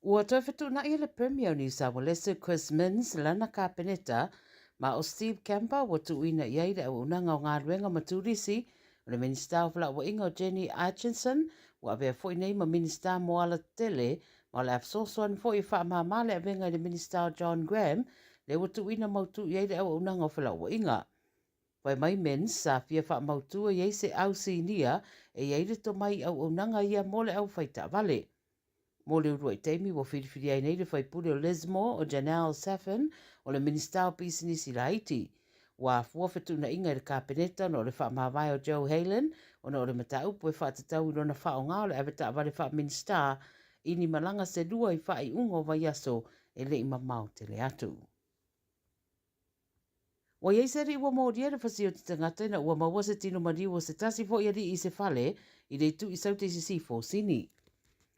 Ua toe fetuunai e le Premier o Niu Saualese Chris Minns lana Kapeneta ma o Steve Kamper ua tuuina i ai le auaunaga o galuega ma turisi, o le Minisita o Felauaiga o Jenny Atchison ua avea foi nei ma Minisita mo Alatetele ma o le a fesoasoani foi e faamama le avega i le Minisita o John Graham lea ua tuuina mautu i ai le auaunaga o felauaiga. Fai mai Minns sa fia faamautu e i ai se au sinia e i ai le tomai i auaunaga ia mo le au fai taavale. Mo le uluai taimi ua filifilia ai nei le faipule o Lismore o Janelle Saffin o le Minisita o Pisinisi Laiti. Ua afua fetuunaiga i le Kapeneta ona o le faamavae o Joe Haylen ona o le mataupu e faatatau i lona faaaoga o le avetaavale faa-Minisita i ni malaga se lua i faaiuga o vaiaso e le i mamao tele atu. Ua i ai se alii ua molia i le fasioti tagata ina ua maua se tino maliu o se tasi foi alii i se fale i le itu i Saute i Sisifo, Sini.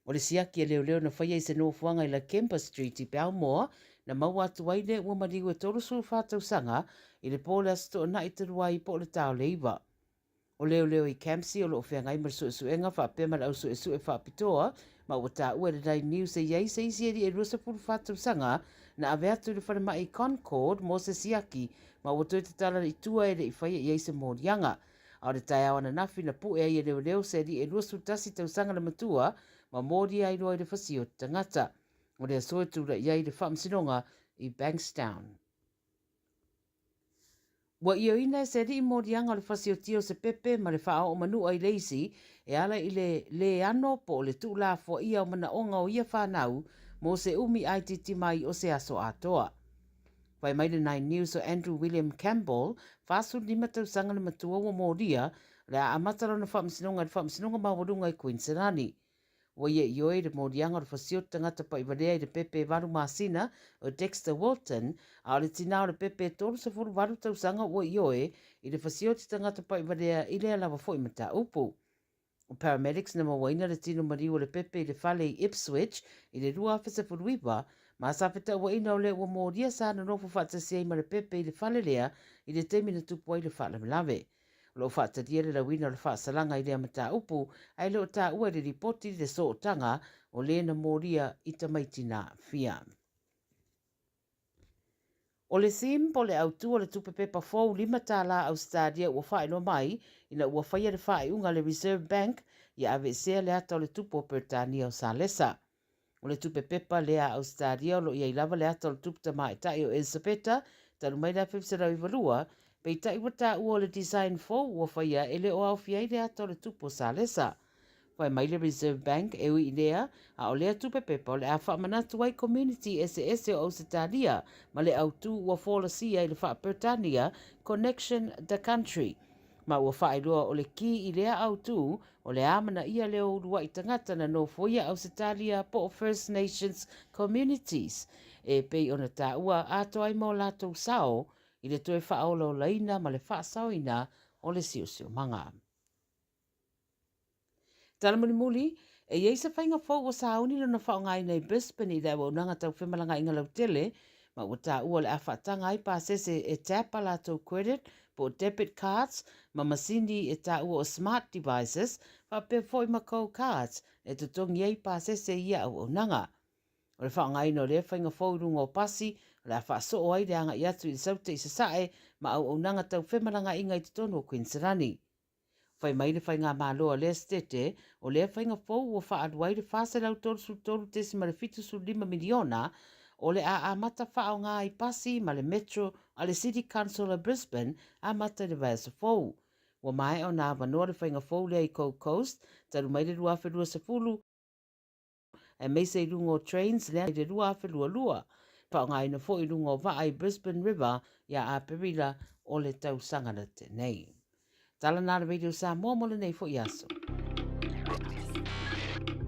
O le siaki a leoleo na faia i se nofoaga i Lakemba Street i Balmore na maua atu ai le ua maliu e 34 tausaga i le po o le Aso Toonai talu ai po o le ta o le iva. O leoleo i Campsie o lo o feagai ma le suesuega faapea ma le au suesue faapitoa ma ua taua e le Nine News e i ai se isi alii e 24 tausaga na ave atu i le falemai Concord mo se siaki ma ua toe tatala i tua e le i faia i ai se moliaga. A o le taeao ananafi na pue ai e leoleo se alii e 21 tausaga le matua ma molia ai loa i le fasia o te tagata. O le aso e tulai ai le faamasinoga i Bankstown. Ua ioeina e se alii moliaga o le fasiotia o se pepe ma le faaoo manua i le isi e ala i le lē ano po o le tuulafoaia o manaoga o ia fanau mo se umi itiiti mai o se aso atoa. Fai mai le Nine News o Andrew William Campbell, 45 tausaga le matua ua molia, o le a amata lona faamasinoga i le Faamasinoga Maualuga i Kuiniselani. Ua ia ioe i le moliaga o le fasioti tagata pa'ivalea i le pepe e valu masina o Dexter Wilton, a o le tinā o le pepe e 38 tausaga ua ioe i le fasioti tagata pa'ivalea i lea lava fo'i mataupu. O paramedics na mauaina le tino maliu o le pepe i le fale i Ipswich i le 2019, ma sa fetauaina o lea ua molia sa nonofo faatasi ai ma le pepe i le fale lea i le taimi na tupu ai le faalavelave. O lo o faatalia le lauina o le faasalaga i lea mataupu, ae le o taua i le lipoti le sootaga o le na molia i tamaiti na aafia. O le theme po o le autu o le tupe pepa fou $5 Ausetalia ua faailoa mai ina ua faia le faaiuga a le Reserve Bank ia aveesea le ata o le tupu o Peretania o Salesa. O le tupe pepa lea a Ausetalia o lo o i ai lava le ata o le tupu tamaitai o Elisapeta talu mai le 1992, peitai ua taua o le design fou ua faia e le o aofia ai le ata o le tupu o Salesa. Fai mai le Reserve Bank e ui i lea, a o lea tupe pepa o le a faamanatu ai community eseese o Ausetalia ma le autū ua folasia i le faa-Peretania Connection the Country. Ma ua faailoa o le kī i lea autū o le amanaia lea o uluai tagata na nofoia Ausetalia po o First Nations Communities e pei ona taua atoa ai ma o latou sao i le toe faaolaolaina ma le faasaoina o le siosiomaga. Tala mulimuli, e i ai se faiga fou ua sauni lona faaaogaina i Brisbane i le auaunaga tau femalagaaiga lautele, ma ua taua o le a faataga ai pasese e tap a latou credit po o debit cards ma masini e taua o smart devices faapea foi ma go cards e totogi ai pasese i ia auaunaga. O le faaaogaina o lea faiga fou i luga o pasi, o le a faasoo ai le agai atu i le Saute i Sasae ma auaunaga tau femalagaaiga i totonu o Kuiniselani. Fai mai le faigamalo a lea Setete, o lea faiga fou ua faaalu ai le $433.75 miliona o le a amata faaaoga ai pasi ma le Metro a le City Council a Brisbane amata i le vaiaso fou. Ua maea ona avanoa le faiga fou lea i Gold Coast talu mai le 2020, aemaise i luga o trains lea i le 2022, faaaogaina foi i luga o vaa i Brisbane River ia Aperila o le tausaga na tea nei. Tala nā le Radio Samoa mo lenei foi aso.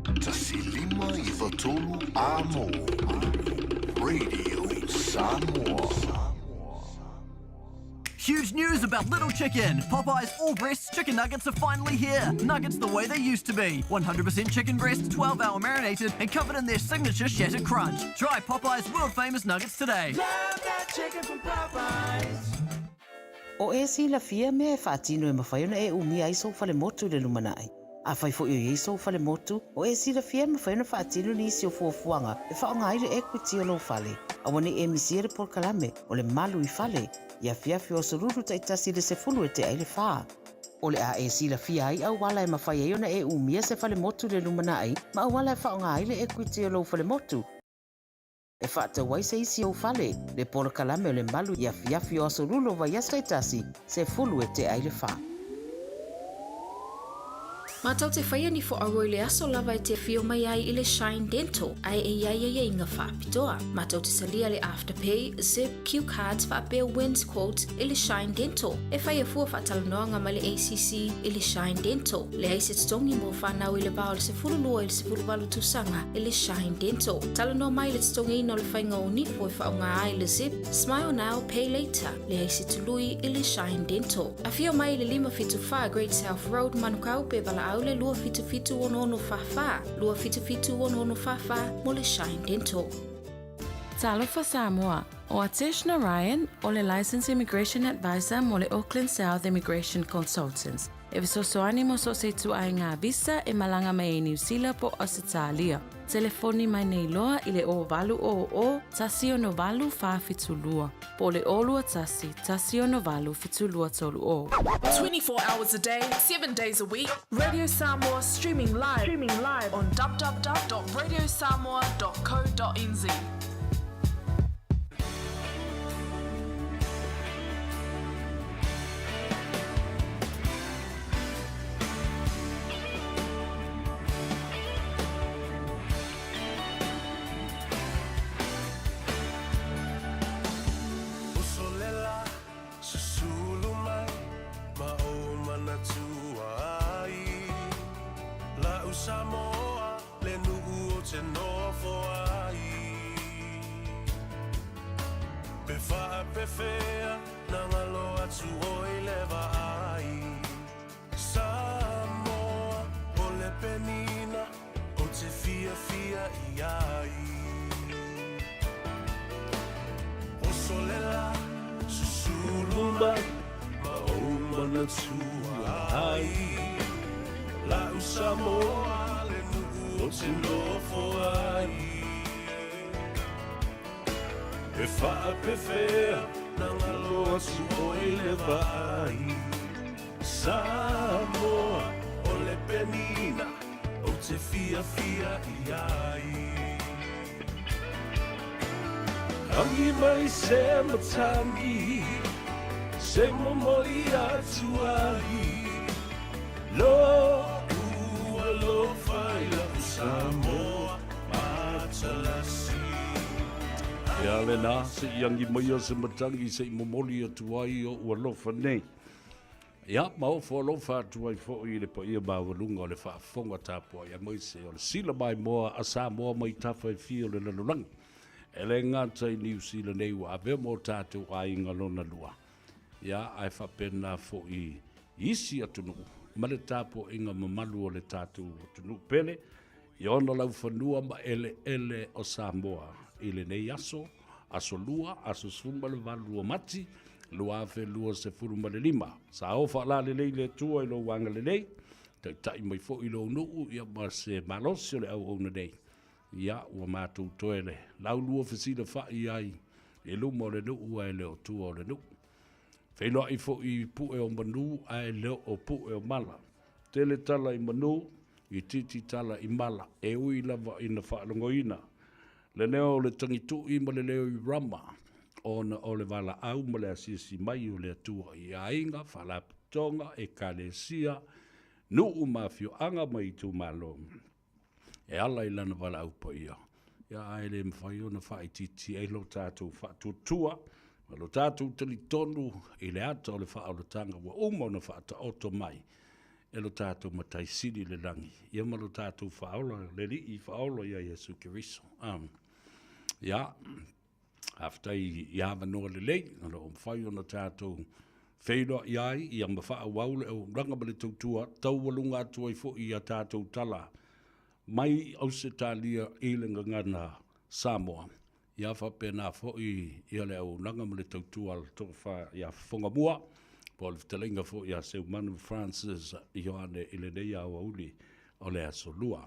1 5 9 3 Amo Radio Samoa. Huge news about Little Chicken! Popeye's all breast chicken nuggets are finally here. Nuggets the way they used to be. 100% chicken breast, 12-hour marinated, and covered in their signature shattered crunch. Try Popeye's world famous nuggets today. Love that chicken from Popeyes. O e silafia mea e faatino e mafai ona e umia ai sou falemotu i le lumanai. Afai foi o i ai sou fale motu, o e silafia e mafai ona faatino nisi o fuafuaga e faaaoga ai le equity o lou fale. Aua ne i e misia le polokalame o le Malu i Fale i afiafi o aso Lulu taitasi i le 10 e tea ai le fa. O le a e silafia ai auala e mafai ai ona e umia se fale motu i le lumanai ma auala e faaaoga ai le equity o lou fale motu e faatau ai se isi ou fale, le polokalame o le Malu i afiafi o aso Lulu o vaiaso taitasi, 10 e tea ai le fa. Matou te whaia ni whaaro i le aso lava e te whio mai ai i le Shine Dental, ae e iai aiaiga faapitoa. Matou te talia le Afterpay, Zip, Q Cards faapea Wins Quotes i le Shine Dental. E whaia fua faatalanoaga ma le ACC i le Shine Dental. Leai se totogi mo whanau i le va o le 12 i le 18 tausaga i le Shine Dental. Talanoa mai i le totogiina o le faiga o nifo e faaaoga ai le Zip, Smile Now, Pay Later. Leai se tului i le Shine Dental. Afio mai i le 574 Great South Road, Manukau pe valaau le 277 6644, 277 6644 mo le Shine Dental. Talofa Samoa, ʻO Atesh Narayan, ʻo le Licensed Immigration Advisor mo le Auckland South Immigration Consultants, e fesoasoani mo so o se ituaiga visa e malaga mai ai Niu Sila po o Ausetalia. Telefoni mai nei loa i le 0800 168 472 po o le 021 168 7230. 24 hours a day, 7 days a week, Radio Samoa streaming live, streaming live on www.radiosamoa.co.nz. Usolela, susulu mai, ma ou manatua ai. La'u Samoa, le nu'u ou te nofo ai. Pe faapefea, na galo atu oe i le vaai. Samoa, o le penina, ou te fiafia i ai. Oso le la, susulu mai, ma ou manatua ai. La'u Samoa, le nu'u ou te nofo ai. E faapefea, na galo atu oe i le vaai. Samoa, o le penina, ou te fiafia i ai. Angi mai se matagi, se momoli atu ai. Lo'u alofa i la'u Samoa matalasi. Ia lena, se i agi maia se matagi se i momoli atu ai oʻu alofa nei. Ia, ma ofo alofa atu ai foi i le paia maualuga o le faafofoga tapuai aemaise o le sila maimoa a Samoa mai tafa e fia o le lalolagi. E le gata i Niu Sila nei ua avea ma o tatou aiga lona lua, ia, ae faapena foi i isi atunuu ma le tapuaiga mamalu o le tatou atunuu pele i ona laufanua ma eleele o Samoa i lenei aso, aso Lua, aso 18 o Mati, 2025. Sa o faalalelei le Atua i lou agalelei, taitai mai foi lou nuu ia ma se malosi o le auauna nei. Ia, ua matou toe le laulua fesilafa'i ai i luma o le nuu ae le o tua o le nuu. Feiloai foi i pue o manu ae le o pue o mala. Tele tala i manu, itiiti tala i mala, e ui lava ina faalogoina le leo o le tagituʻi ma le leo i Rama, ona o le valaau ma le asiasi mai o le Atua i aiga, faalapotopotoga, ekalesia, nuu ma afioaga ma itumalo e ala i lana valaau paia, ia ae le mafai ona faaitiitia ai lo tatou faatuatua ma lo tatou talitonu i le ata o le faaolataga ua uma ona faataoto mai e lo tatou Matai Sili i le lagi, ia ma lo tatou Faaola, le Alii Faaola ia Iesu Keriso. Ia, faafetai i avanoa lelei o lo o mafai ona tatou feiloai ai ia ma faaauau le auaunaga ma le tautua taualuga atu ai foi i a tatou tala mai Ausetalia i le gagana Samoa. Ia faapena foi ia le auaunaga ma le tautua a le toafa ia Fofogamua. Po o le fetalaiga foi ia Seumanu Francis Ioane i lenei aoauli o le Aso Lua.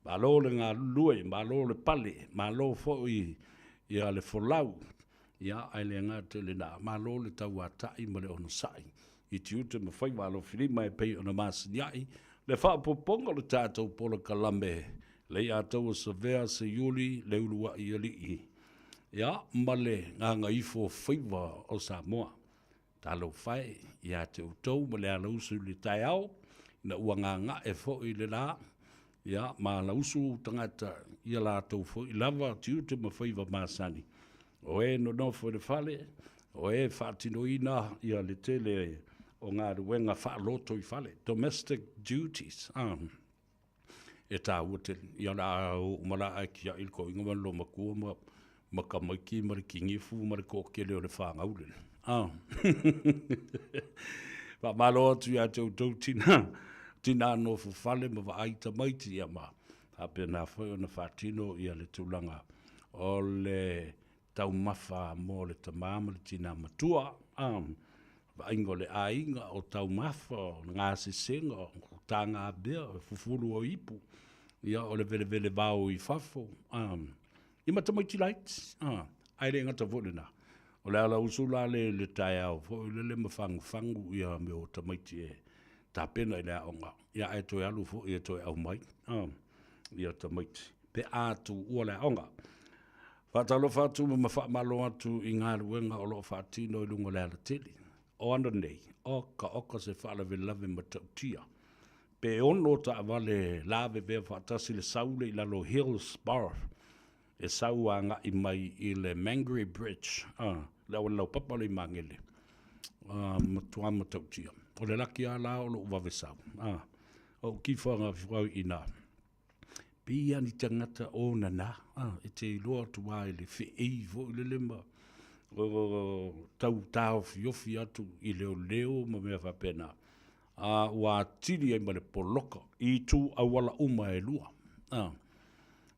Malo le galulue, malo le pale, malo foi ia le folau, ia ae le gata i lena, malo le tauatai ma le onosai i tiute ma faiva alofilima e pei ona masiniai le faaopoopoga o le tatou polokalame Leiataua Savea Seiuli Leuluai Alii, ia ma le gagaifo faiva o Samoa. Talofa e ia te outou ma le alausu i le taeao, ina ua gaga'e foi le la, ia, ma alausu tagata i a latou foi lava tiute ma faiva masani, o e nonofo i le fale, o e faatinoina ia le tele o galuega faalotoifale, domestic duties. E taua tele. Ia o le a o uma la ae tiai le toeaina ma le loomatua ma ma tamaiti ma le tinifu ma le toatele o le fanau lele. Ah. Faamalo atu ia te outou tina, tina nofo fale ma vaai tamaiti ia ma faapena foi ona faatino ia le tulaga o le taumafa mo le tama ma le tina matua, a, vaaiga o le aiga, o taumafa, o gasesega, o tagamea, o le fufulu o ipu, ia o le velevele vao i fafo, a, ia ma tamaiti laiti, a, ae le gata foi i lena, o le ala usu la le i le taeao foi lele ma fagufagu ia mea o tamaiti e tapena i le aoga, ia ae toe alu foi e toe aumai, a, ia tamaiti pe a tuua le aoga. Faatalofa atu ma faamalo atu i galuega o lo o faatino i luga o le alatele. O ana nei, oka oka se faalavelave matautia. Pe ono taavale lavevea faatasi le sau le i lalo Hillsborough e sau agai mai i le Mangere Bridge, le auala laupapa lea i Magele. Matua matautia. O le laki lava la o lou vave sau. Ou tifa au i ina. Pei lava ni tagata o nana, e te iloa atu lava i le feei foi lele ma tau taofiofi atu i leoleo ma mea faapena, a ua atili ai ma le poloka i itu auala uma e lua.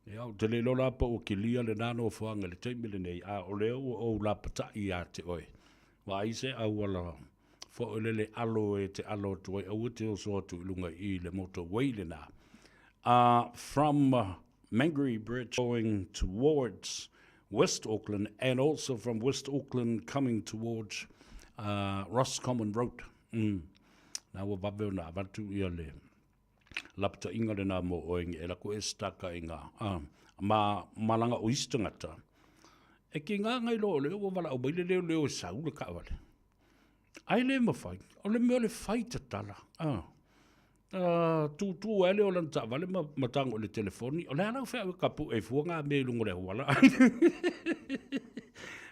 Ia, ou te le iloa la po ua kilia lena nofoaga i le taimi lenei, a o lea ua ou lapatai ia te oe, vaai se auala foi lele alo e te alo atu ai, aua e te oso atu i luga i i le motorway lena. From Mangere Bridge going towards West Auckland and also from West Auckland coming towards Roscommon Road. Na ua vave ona avatu ia le lapataiga lena mo oe nge e lako e staka i ngā ma malaga o isi tagata e ki ngā ngai loa o lea ua valaau mai le leoleo e sau le taavale. Ae le mafai, o le mea o le fai tatala. Tūtū ai lea o lana taavale ma, ma tago i le telefoni, o le a lau feau e kapuʻe ai fua ngā mea i luga o le auala.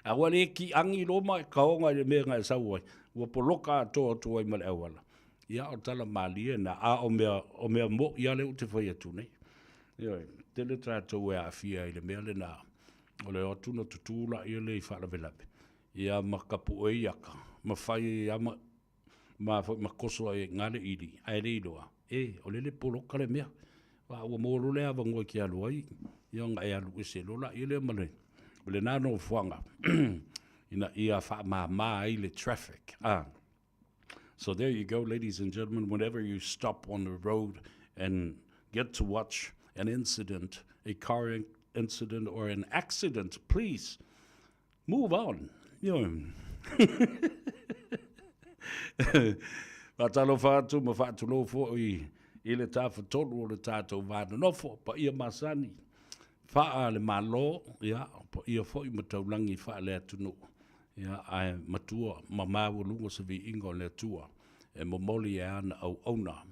A ua le kiagi loa ma e kaoga i le mea na e sau ai, ua poloka atoa atu ai ma le auala. Ia, o tala malie na, a o mea, o mea moʻi lava lea ou te fai atu nei. Ioe, tele tatou e aafia i le mea lena, o le o atu ona tutū laia lea i faalavelave, ia ma kapuʻe ai aka, ma fai ai lava ma, ma foi ma koso ai i ina le ʻili, ae le iloa, e, o lele poloka le mea. A ua maua loa le avanoa e te alu ai, ia ona e alu ese loa laia lea ma le, ma lena nofoaga ina ia faamama ai le traffic. A. So there you go, ladies and gentlemen, whenever you stop on the road and get to watch an incident, a car incident or an accident, please move on. You know. Faatalofa atu ma faatulou foi i le tafatolu o le tatou va nonofo, paia masani, faa le Malo, ia, paia foi ma taulagi faa le atunuu, ia, ae matua ma maualuga se viiga o le Atua e momoli e ana auauna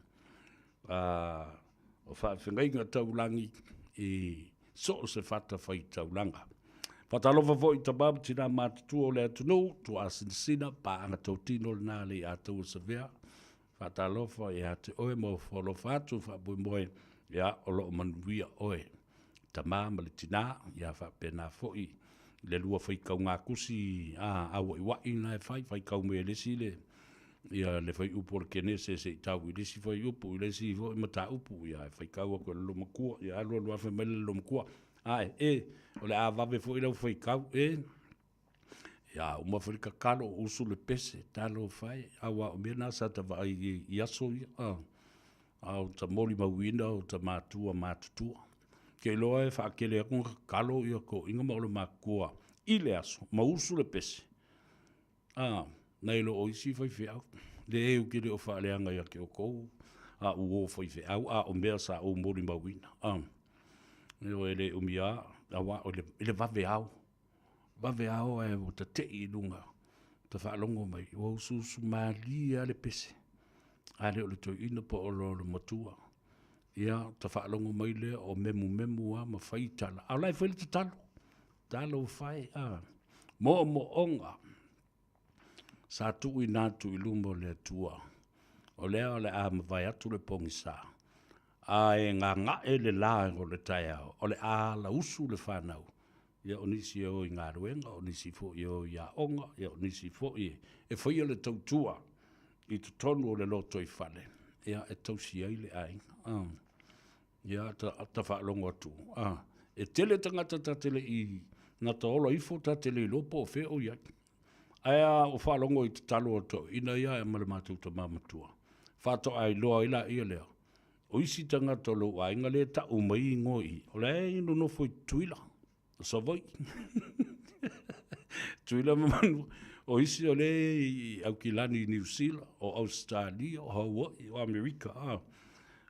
o faafeagaiga taulagi i so o se fatafaitaulaga. Faatalofa foi i tama ma tina matutua o le atunuu, tuaasinasina, paaga tautino lena a Leiataua Savea. Faatalofa ia te oe ma ofo alofa atu, faamoemoe, ia, o lo o manuia oe, tama ma le tina, ia faapena foi le lua faitauga tusi a auaiuai na e fai, faitau mai e le isi le, ia le fuaiupu o le Kenese se i tau i le isi fuaiupu, i le isi foi mataupu, ia e faitau atu e le loomatua, ia alu alu lava fai mai le loomatua, ae, e, o le a vave foi lau faitau, e. Ia, a uma foi le tatalo, usu le pese, talofa e, aua o mea na sa ta vaai i, i aso ia, a, a o ta molimauina o ta matua matutua. Ke iloa e faatele atu ona tatalo ia toeaiina ma ole matutua i le aso, ma usu le pese, a, nai lo o isi faifeau. Leai ou te le o faaleaga ia te outou, a uo faifeau, a o mea sa ou molimauina, a. Ioe, e le umi lava, aua o le, i le vaveao, vaveao ae ua tatei i luga, ta faalogo mai, ua usuusu malie lava le pese, a le o le toeaina po o le matua. Ia, ta faalogo mai lea o memumemu lava ma fai tala, a o la e fai le tatalo, talofa e, a, moomooga sa tuuina atu i luma o le Atua, o lea o le a mavae atu le pogisa, a e gaga'e le la o le taeao, o le a alausu le fanau. Ia, o nisi e o i galuega, o nisi foi e o i aoga, ia, o nisi foi e faia le tautua i totonu o le lotoifale, ia, e tausi ai le aiga. Ah. Ia, ta, ta faalogo atu, ah, e tele tagata ta te le i nata ola ifo, ta te le iloa po o fea o i ai. Ae a o faalogo i tatalo a toeaiina ia ma le matou tama matua, faatoa iloa ai laia lea, o isi tagata o lou aiga lea e tau mai igoa i i, o la e nonofo i Tutuila, o Savaii. Tutuila ma Manua. O isi o lea i Aukilani i Niu Sila, o Ausetalia, o Hawaii, o Amerika. Ah.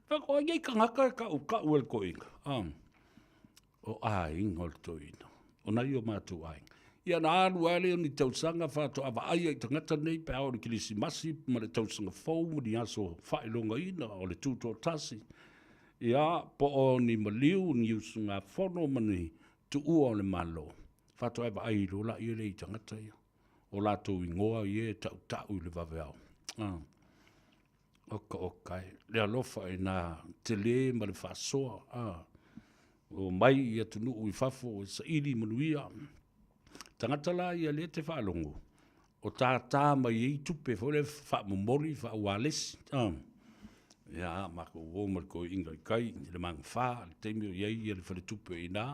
Fai atu, ai nei tagata e tau, tau e le toeaina. Ah. O aiga o le toeaina, o nai o matou aiga. Ia na alu lava lea o ni tausaga faatoa vaaia i tagata nei pe a oo i le Kerisimasi ma le tausaga fou ma ni aso faailogaina o le Tutoatasi, ia, po o ni maliu, ni usugafono ma ni tuua o le Malo, faatoa e vaai loa lea i tagata ia, o latou igoa ia e tautau i le vaveao. Ah. Oka oka e, le alofa i nā tele ma le faasoa, a, o mai i atunuu i fafo e saili manuia. Tagata la ia lea te faalogo, o tātā mai ai tupe foi lea faamomoli, faaualesi, a. Ia, matou o ma le toeaina i tai i le magafa, le taimi o i ai le faletupe i ina,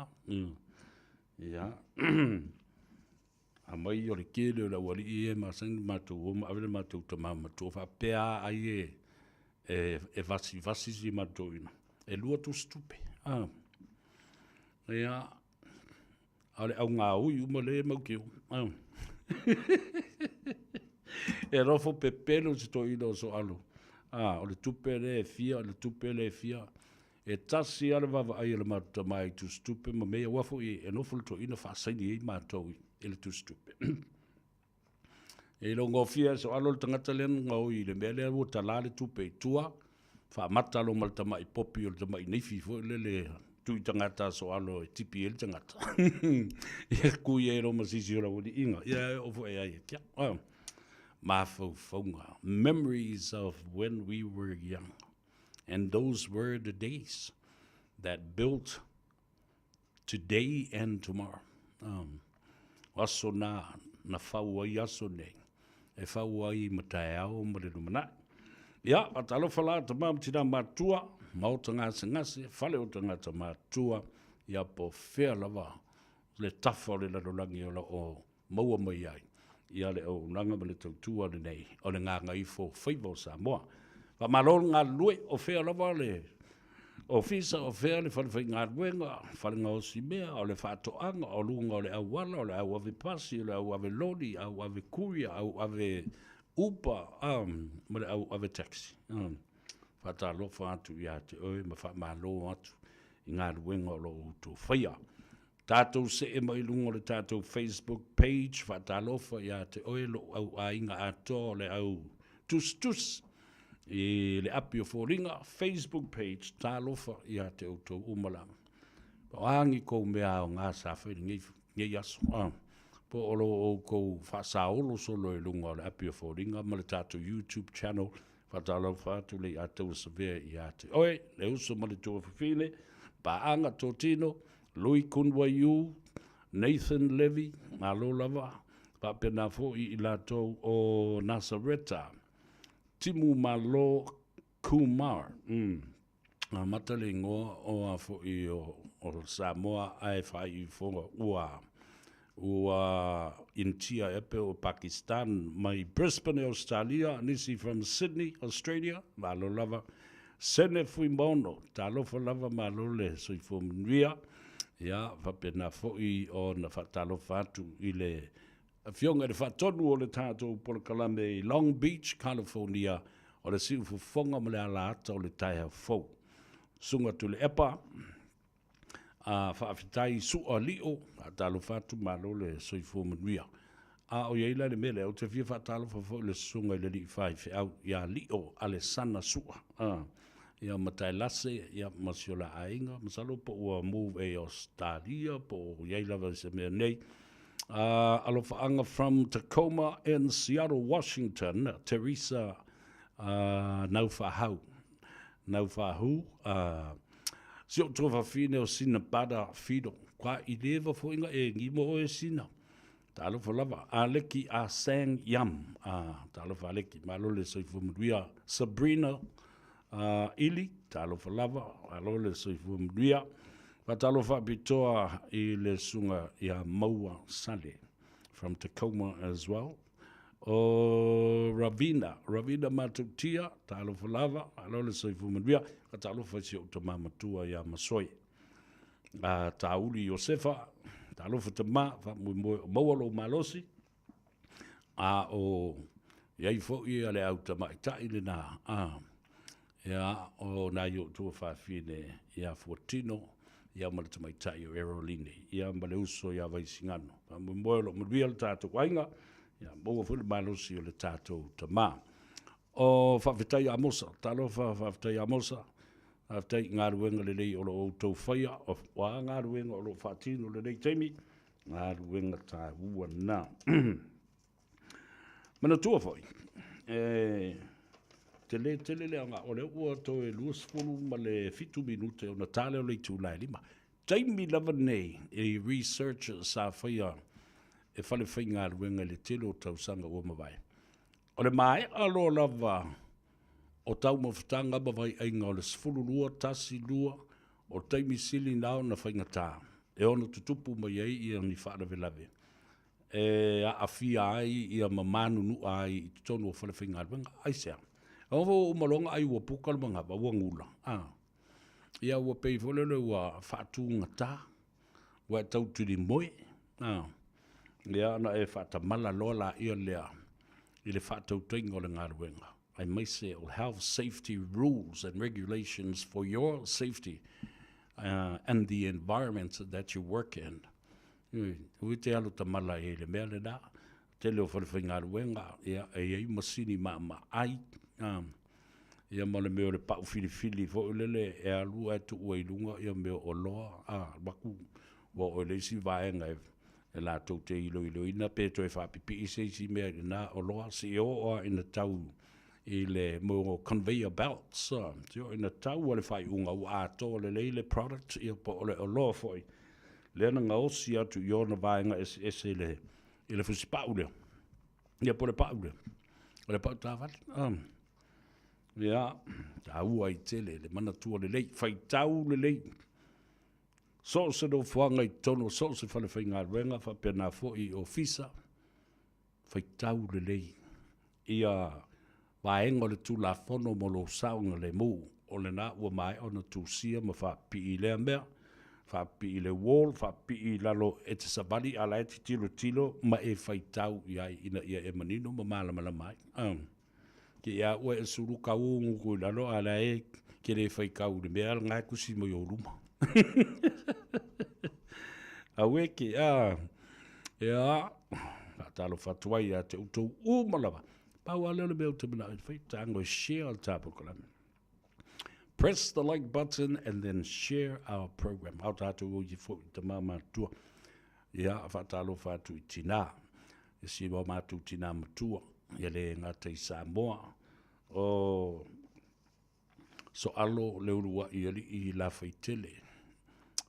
ia. Aumai o le tele o le aualii ia e masani ona matou o ma ave le matou tama matua faapea lava ai e, e, e vasivasi si matou ina. E lua tusitupe. Ah. Ia, a o le augaui uma lea e mau te o. Ah. e nofo pepelo si toeaina o Soalu. Ah, o le tupe lea e fia, o le tupe lea e fia. E tasi lava le vaavaai a le matou tama i tusitupe ma mea ia, aua foi e nofo le toeaina faasaini ai matou i le tusitupe. E iloa e Soalo le tagata lea na gaoi i le mea lea ua tala le tupe i tua, faamata loa ma le tamai popi o le tamai naifi foi lele tui tagata a Soalo e tipi ai le tagata. Ia kui ai loa ma sisi o le aualiiga. Ia e oo foi ai e kia. Oh. Mafaufauga. Memories of when we were young. And those were the days that built today and tomorrow. Um, o aso nā, na fau ai aso nei, e fau ai ma taeao ma le lumanai. Ia, faatalofa la tama ma tina matua, maota gasegase, fale o tagata matua, ia po fea lava le tafa o le lalolagi o lo o maua mai ai ia le auaunaga ma le tautua lenei o le gagaifo faiva o Samoa. Faamalo le galulue, o fea lava le ofisa, o fea le fale faigaluega, fale gaosi mea, o le faatoaga, o luga o le auala, o le au ave pasi, o le au ave loli, au ave courier, au ave Uber, ma le au ave taxi. Faatalofa atu ia te oe ma faamalo atu i galuega o lo o outou faia. Tatou see mai i luga o le tatou Facebook page, faatalofa ia te oe lou au aiga atoa o le au tusitusi i le api o foliga, Facebook page, talofa ia te outou uma lava. O a ni kou mea aoga sa fai i lenei aso, ah, po o lo outou faasaolo solo i luga o le api o foliga ma le tatou YouTube channel, Faatalofa atu le Ataua Savea ia te oe, le uso ma le tuafafine, Paaga Totino, Lui Kun Waiu, Nathan Levy, malo lava, faapena foi i latou o Nasareta, Timu Malo Kumar, mm. Amata le igoa o a foi o, o Samoa ae faaiuifoga ua, Ua Initia ea pe o Pakistan mai Brisbane Australia, nisi from Sydney Australia, malo lava. Sene Fuimaono, talofa lava malo le soifua manuia. Ia, faapena foi ona faatalofa atu i le Afioga i le Faatonu o le tatou polokalame i Long Beach, California, o le siufofoga ma le alaata o le taeao fou. Susuga Tuilaepa, A faafetai Su'a Lio, faatalofa atu, malo le soifua manuia. A o i ai la le mea lea, ou te fia faatalofa foi i le susuga i le alii faifeau ia Lio Alesana Su'a, a, ia Mataelase, ia ma si o la aiga, masalo po ua move e i Ausetalia po o i ai lava i se mea nei. A, alofaaga from Tacoma in Seattle, Washington, Teresa a, Naufaahau. Naufahu, a, Si ou tuafafine o Sina Bada Fido, kua i leva foi nga e ngimo oe Sina. Talofa lava, Aleki a Sang Yam, a, talofa Aleki, malo le soifua manuia. Sabrina a, Ili, talofa lava, malo le soifua manuia. Faatalofa faapitoa i le susuga ia Maua Sale from Tacoma as well. O Ravina, Ravina Matautia, talofa lava, malo le soifua manuia, ka talofa i si ou tama matua ia Masoe. A Tauli Iosefa, talofa tama, faamoemoe o maua lou malosi, a o i ai foi a le au tamaitai lena, a, Ia, o nai ou tuafafine ia Fuatino, ia ma le tamaitai o Eroline, ia ma le uso ia Vaisigano. Faamoemoe o lo o manuia le tatou aiga, ia maua foi le malosi o le tatou tama. O faafetai Amosa, talofa faafetai Amosa, faafetai i galuega lelei o lo o outou faia, o a galuega o lo o faatino i lenei taimi, galuega taua na. Manatua foi, e tele tele le aoga, o lea ua toe 27 minute ona ta lea o le itula e 5. Taimi lava nei i research sa faia e fale faigaluega i le tele o tausaga ua mavae. O le maea loa lava o taumafataga ma vaiaiga o le 12, 1, 2, o taimi sili na ona faigata e ono tutupu mai ai ia ni faalavelave e aafia ai ia ma manunua ai i totonu o falefaigaluega. Aisea? Aua foi ua uma loa ona ai ua puka le manava, ua gula, a. Ia ua pei foi lele ua faatugata, ua e tau tilimoe, a. Ia ona e faatamala loa laia lea i le faatautaiga o le galuega, aemaise o health safety rules and regulations for your safety and the environment that you work in. Ui te alu tamala i le mea lena. Tele o falefaigaluega, ia, e i ai masini maamaai, ia ma le mea o le pau filifili foi lele e alu ae tuu ai i luga ia mea o oloa, a, alu atu ua oo i le isi vaega e, e latou te iloiloina pe toe faapipii se isi mea i lena oloa, seia oo lava ina tau i le mea o conveyor belts, seia oo ina tau a le faaiuga ua atoa lelei le product, ia po o le oloa foi lea na gaosi atu i ona vaega eseese i le, i le fusipau lea, ia po o le pau lea, o le pau taavale. Ia, taua ai tele le manatua lelei, faitau lelei, so o se nofoaga i totonu o so o se falefaigaluega faapena foi i ofisa, faitau lelei ia vaega o le Tulafono mo lou saogalemu, o lena ua maea ona tusia ma faapipii i lea mea, faapipii i le wall, faapipii i lalo e te savali a o la e te tilotilo ma e faitau i ai ina ia e manino ma malamalama ai. Uh. Te i a ua e sulu kau nguku i lalo a la e ke le faitau i le mea lena e tusi mai ou luma. Auē ke, a, ea, faatalofa atu ai ia te outou uma lava. Pau lava lea o le mea ou te manao e fai, tago e share le ta polokalame. Press the like button and then share our program. A o tatou o i foi i tama matua. Ia, faatalofa atu i tinā. E si o matou tinā matua, ia le gata i Samoa. O Soalo le uluai alii i Lafaitele,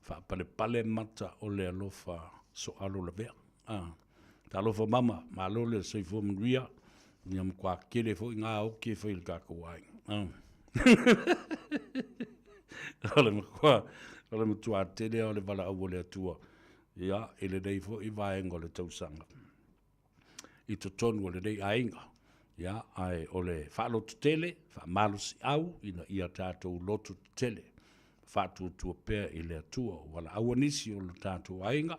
faapalepale mata o le alofa Soalo Lavea. Ah, talofa mama, malo le soifua manuia, ia matua tele foi ngā oki e fai i le tatou aiga. Ah. O le matua, o le matua tele o le valaau a le Atua. ia, i lenei foi vaega o le tausaga i totonu o lenei aiga. Ia, ae o le faalototele, faamalosiau ina ia tatou loto tetele, faatuatua pea i le Atua. Ua valaau nisi o lo tatou aiga,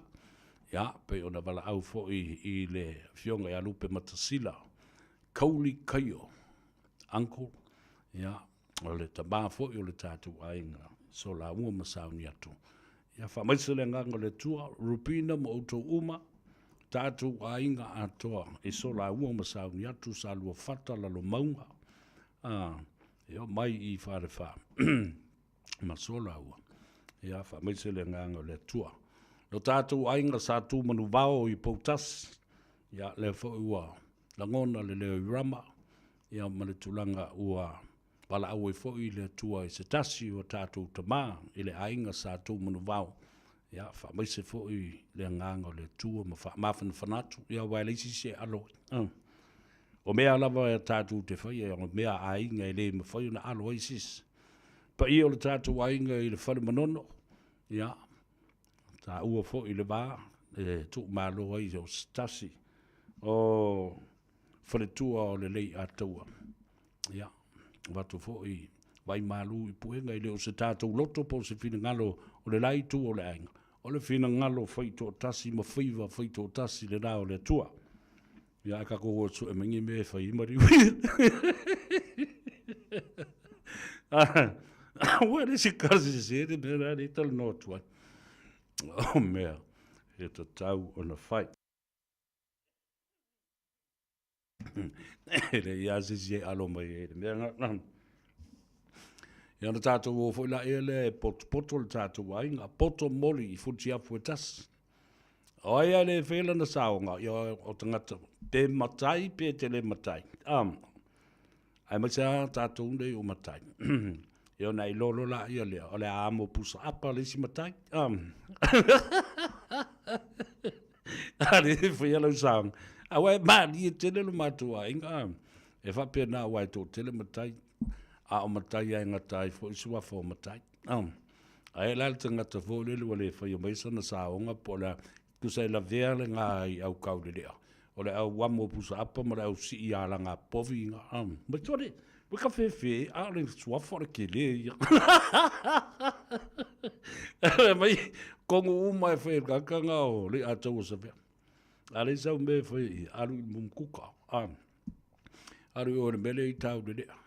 ia, pei ona valaau foi i le afioga ia Lupe Matasila, Kauli Kaio, uncle, ia, o le tama foi o le tatou aiga, Solaua ma Sauniatu. Ia faamaise le agaga o le Atua, Rupina ma outou uma, tatou aiga atoa i Solaua ma Sauniatu, Saluafata, Lalomauga, a, e oo mai i Falefa ma Solaua. Ia faamaise le agaga o le Atua. Lo tatou aiga sa tu manuvao i Poutasi, ia lea foi ua lagona le leo i Rama, ia ma le tulaga ua valaau ai foi le Atua i se tasi o tatou tama i le aiga sa tou manuvao. Ia faamaise foi le agaga o le Atua ma faamafanafana atu, ia aua e leai se isi e alo ai. O mea lava e tatou te faia, o mea a aiga e le mafai ona alo ai se isi. Paia o le tatou aiga i le fale Manono, ia, taua foi le va e tuumalo ai o se tasi o faletua o le Leiataua. Ia, avatu foi vai malu i puega, e le o se tatou loto po o se finagalo o le la itu o le aiga, o le finagalo faitoatasi ma faiva faitoatasi lena o le Atua. Ia, ae tatou o e sue mai ni mea e fai ai maliu. Ua le se kasi sese le mea la le talanoa atu ai. O mea e tatau ona fai. E leai lava se isi e alo mai ai i le mea lena. Ia ona tatou o foi laia lea e potopoto le tatou aiga, poto moli i futiafu e tasi. O ai a le faia lana saoga, ia o tagata pe matai pe te le matai. Aemaise lava tatou nei o matai. Ia ona e iloa loa laia lea, o le a amo pusa apa le isi matai. A le faia lau saoga. Aua e malie tele lo matou aiga. E faapena aua e toatele matai. A o matai lava e gata ai foi suafa o matai. Ae la le tagata foi lele ua le faia mai sana saoga po o le a, tusa e lavea le ga i Aukaulelea, o le au amo pusa apa ma le au sii alaga povi ga, mai tua le, ua ka fefe, a o le suafa o le kele ia. Mai kogu uma e fai e le tagata ga o Leiataua Savea. A leai sau mea e fai i, alu i le mumukuka, alu i o i le mea lea i Taulelea.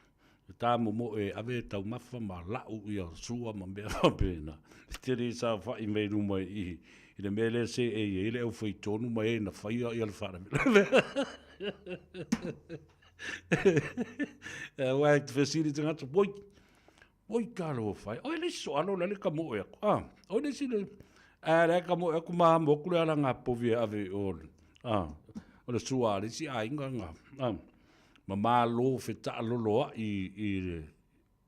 E ta momoe e ave taumafa ma lau ia sua ma mea faapena. E te le saofai mai luma i i le mea lea seei ai le au fai tonu ma e na faia ia le faalavelave. Aua e te fesili tagata, oi, oi talofa e, oi le isi soalo la le ka moe aku. Ah, oi le isi le, a le ka moe aku ma mo ku le ala ngā povi e ave i o, ah, o le sua a le isi aiga ngā, ah. Ma malo fetaaloloai i le,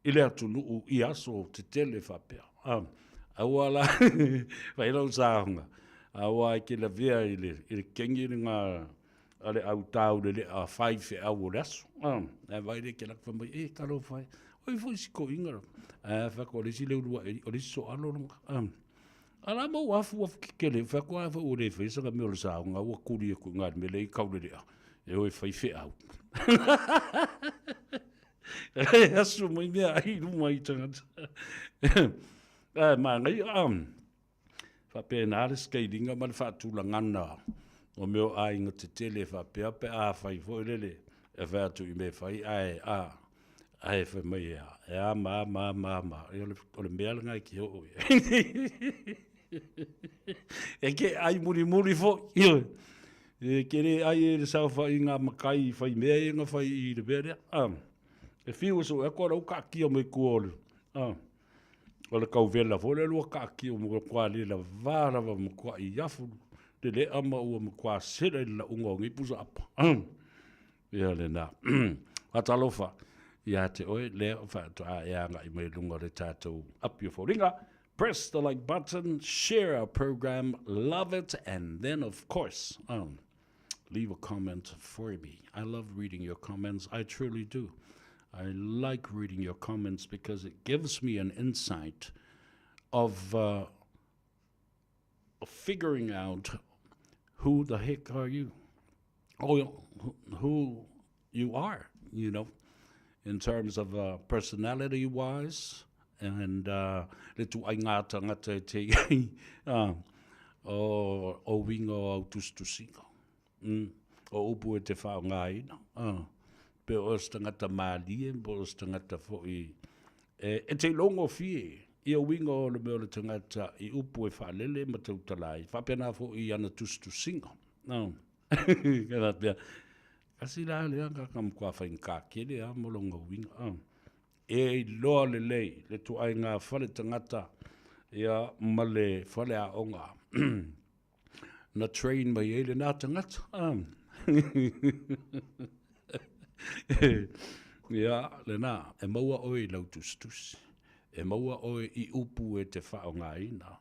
i le atunuu i aso tetele faapea. Aua la, fai lau saoga, aua e ke lavea i le, i le kengi le ngā, a le au taulelea faifeau o le aso. Ae vai le ke laka mai, e talofa e, oi foi si koinga. Ae fa ko le si le ulua e, o le si soalo longa. Ala mau afu afu kekele, fa ko a fa o le fai sanga me o le saoga, ua kuli e ku ngā me le i kaulelea. E o e fai feau. E asu mai mea ai luma i tagata. Ae māngai, faapena le scaling ma le faatulagana o mea o aiga tetele faapea pe a fai foi lele e fai atu i mea e fai ae a ae fai mai e a e a ma ma ma ma e o le mea lena e ke oo i ai. E ke ai mulimuli foi. Ioe. E ke le ai e le saofaiga a matai i fai mea ia na fai i le mea lea. A. E fiu e sue atu o lau taatia mai tua o le, a, o le tauvela foi lea lua taatia o matua le lava lava matuai afu le lea ma ua matua sela i le lauga o nei pusa apa. Ia lena. Faatalofa ia te oe lea faatoa e agai mai luga o le tatou api o foliga. Press the like button, share our program, love it, and then of course, leave a comment for me. I love reading your comments. I truly do. I like reading your comments because it gives me an insight of figuring out who the heck are you, or who you are, you know, in terms of uh, personality wise, and uh, le tuaiga tagata e te iai, uh, o, o uiga o au tusitusiga. Mm. O upu e te whaongaina. Uh, pe o se tagata mālie, po o se tagata fo'i e, e te longo fie ia uiga o le mea o le tagata i upu e whaalele ma tautala ai. Whaapena fo'i i ana tusitusiga. No. Ka faapea, kasi la lea ka ka matua faigata tele lava mo lona uiga. Ah. E iloa lelei le ituaiga fale tagata ia ma le fale aoga na train mai ai lena tagata. Ah. Ia, lena, e maua oe i lau tusitusi. E maua oe i upu e te faaaogaina.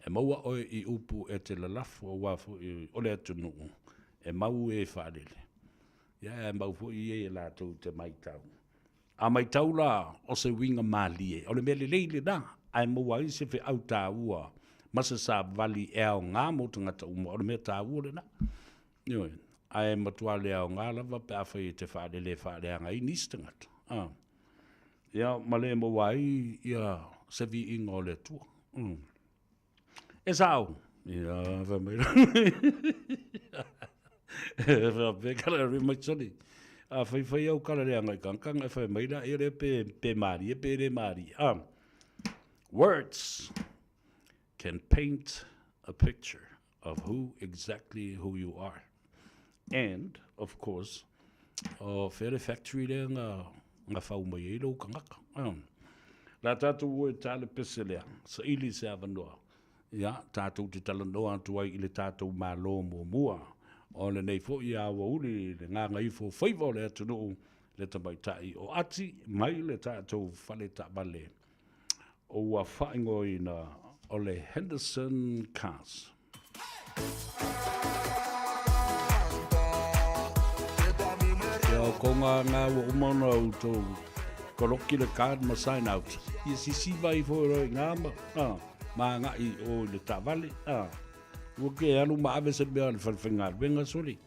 E maua oe i upu e te lalafo aua foi o le atunuu e mau e faalele. Ia e mau foi e latou te maitau. A maitau la o se uiga malie, o le mea lelei lena, ae maua ai se feau taua ma se savali e aoga mo tagata uma, o le mea taua lena. Ioe, ae matua le aoga lava pe afai e te faalele e faaleaga ai nisi tagata. A. Ia, ma le maua ai ia se viiga o le Atua. Mm. E sao. Ia, fai mai la. E faapea kala re mai soli. A fai fai au kala leaga i kangakanga e fai mai la, ia lea pe, pe malie pe le malie. Ah. Words can paint a picture of who exactly who you are. And, of course, o fea le factory lea na, na fau mai ai lou tagata. Um, la tātou o e tā le pese lea, saili se avanoa. Ia, tātou te talanoa atu ai i le tātou Malo muamua. O lenei foi a ua uli le gagaifo faiva o le atunuu, le tamaitai o Ati mai le tātou fale taavale ua faaigoaina o le Henderson Cars. Ia o ko ngā ngā ua uma ona outou koloki le card ma sign out. Ia sisiva ifo e roa i ngā ma, ah, ma agai o i le taavale, ah. Ua ke alu ma ave se mea o le fale faigaluega soli.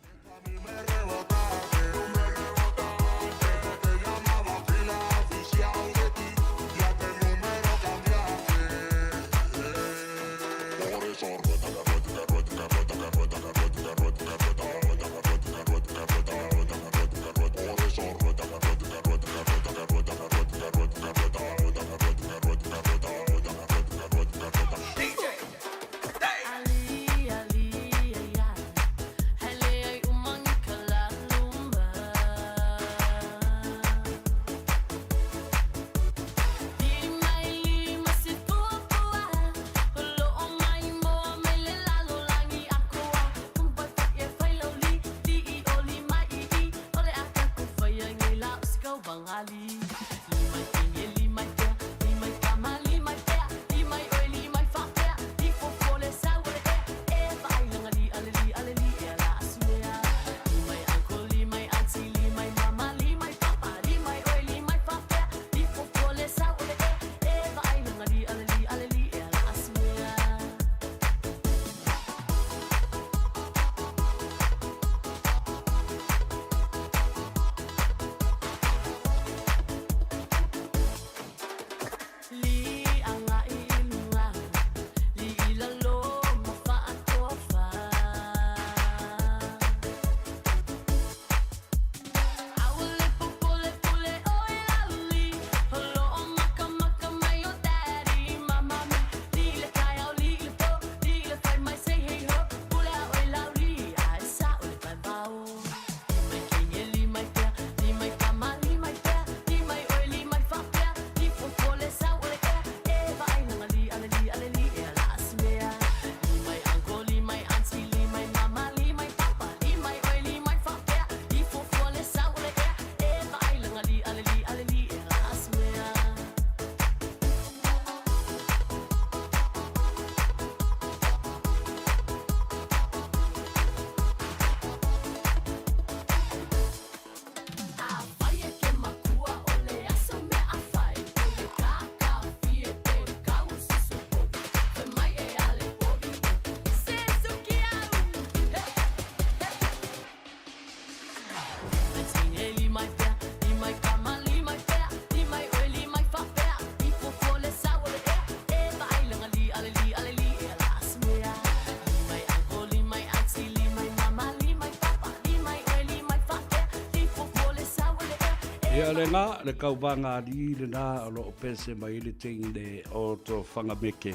Ia lena, le kauvaga alii lena o lo o pese mai le teine o Tofagameke.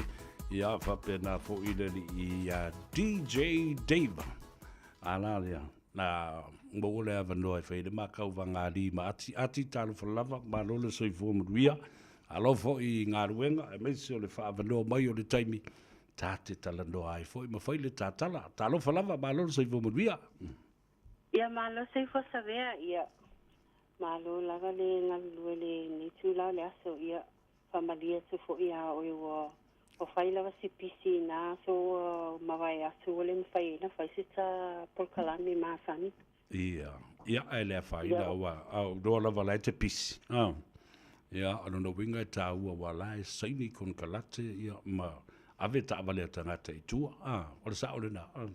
Ia faapena foi le alii ia DJ Dave. A la lea, na maua le avanoa e fai le ma kauvaga alii ma Ati. Ati, talofa lava, malo le soifua manuia. Alo foi i galuega, aemaise o le faaavanoa mai o le taimi ta te talanoa ai foi ma fai le tatala. Talofa lava, malo le soifua manuia. Ia malo soifua Savea, ia malo lava le galulue lenei itula o le aso, ia faamalie atu foi ia oe ua ua fai lava si pisi i na aso ua mavae atu ua le mafai ai ona fai se ta polokalame masani. Ia, ia ae le afaina aua a ou iloa lava la e te pisi. A. Ia, o lona uiga e taua aua la e saini konekarate ia ma ave taavale a tagata i tua. A, o le sao lena. A.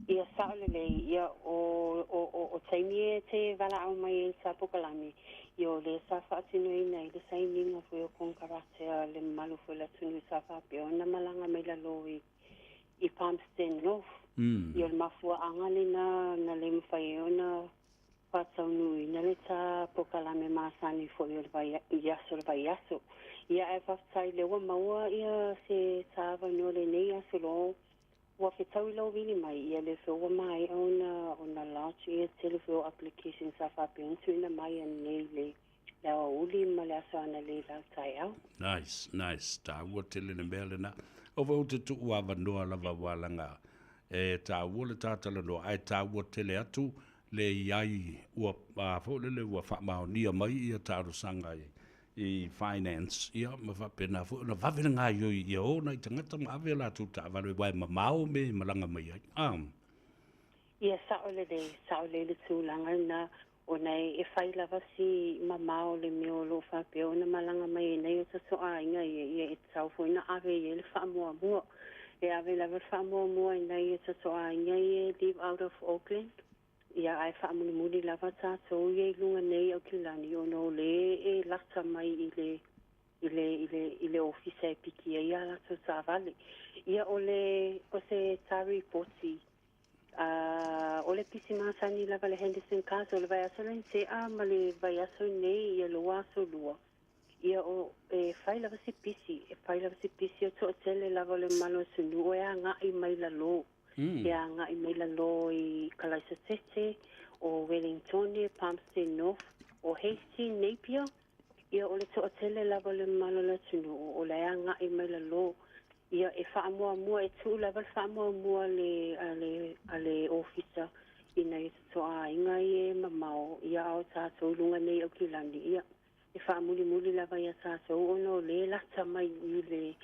Ia sao lelei, ia o o o o taimi e te valaau mai ai i sa polokalame, ia o lea sa faatinoina ai le sainiga foi o konekarate a le mamalu foi o le atunuu sa faapea ona malaga mai lalo i i Palmerston North. Ia o le mafuaaga lena na le mafai ai ona faataunuuina le ta polokalame masani foi o le vai, i aso o le vaiaso. Ia ae faafetai lea ua maua ia se ta avanoa lenei aso loa ua fetaui lou vili mai, ia lea foi ua maea ona ona lodge ia tele foi o applications sa faapea ona tuuina mai ananei le le aoauli ma le aso ananei la le taeao. Nice, nice. Taua tele le mea lena. O foi ou te tuu avanoa lava aua leaga e taua le ta talanoa ae taua tele atu le i ai ua a foi lele ua faamaonia mai ia talosaga i i finance ia ma faapena foi ona vave le gaoioi ia o nai tagata ma ave a latou taavale aua e mamao mea e malaga mai ai. A. Ia sao lelei, sao lelei le tulaga lena Ona e fai lava si mamao le mea o lo o faapea ona malaga mai ai nai o tatou aiga ia, ia e tatau foi ona ave i ai le faamuamua. E ave lava le faamuamua i nai o tatou aiga ia e live out of Auckland, ia ae faamulimuli lava tatou ia i luga nei i Aukilani ona o le e lata mai i le i le i le i le ofisa e piki ai a latou taavale. Ia o le o se ta ripoti A o le pisi masani lava le Henderson Cars o le vaiaso lea na tea ma le vaiaso nei ia lua aso lua, ia o e fai lava si pisi, e fai lava si pisi o toatele lava o le mamalu o le atunuu e agai mai lalo, e agai mai lalo i Kalaisatete, o Wellingtone, Palmerston North, o Hastings, Napier. Ia o le toatele lava o le mamalu o le atunuu o la e agai mai lalo. Ia e faamuamua, e tuu lava le faamuamua a le, a le, a le ofisa i nai o tatou aiga ia e mamao, ia a o tatou i luga nei i Aukilani, ia e faamulimuli lava ia tatou ona o lea e lata mai i le,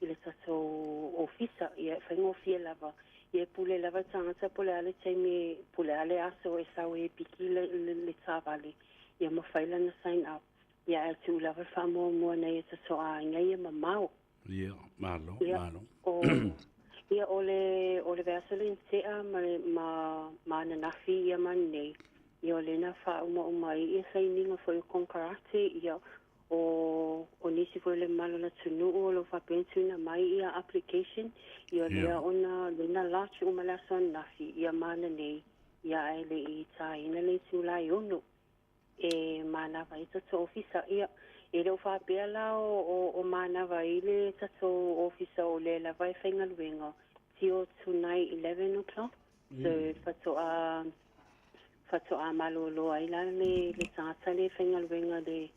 i le tatou ofisa, ia e faigofie lava. Ia e pule lava le tagata po o le a le taimi, po o le a le aso e sau ai e piki le, le, le taavale, ia ma fai lana sign up. Ia ae tuu lava le faamuamua nai o tatou aiga ia mamao. Ia, malo, Ia, malo. o, ia o le, o le vaiaso lea na tea ma le, ma, ma ananafi ia ma ananei, ia o lea na faaumauma ai ia sainiga foi o konekarate, ia o, o nisi foi o le mamalu o le atunuu o lo o faapea ona tuuina mai ia application, ia o lea ona, lea na lodge uma le aso ananafi, ia ma ananei, ia ae le i taina le itula e 6 e manava ai tatou ofisa. Ia, e le o faapea la o, o, o manava ai le tatou ofisa o lea lava e faigaluega till tonight 11 o'clock. So, faatoa, faatoa malolo ai la le, le tagata lea e faigaluega le,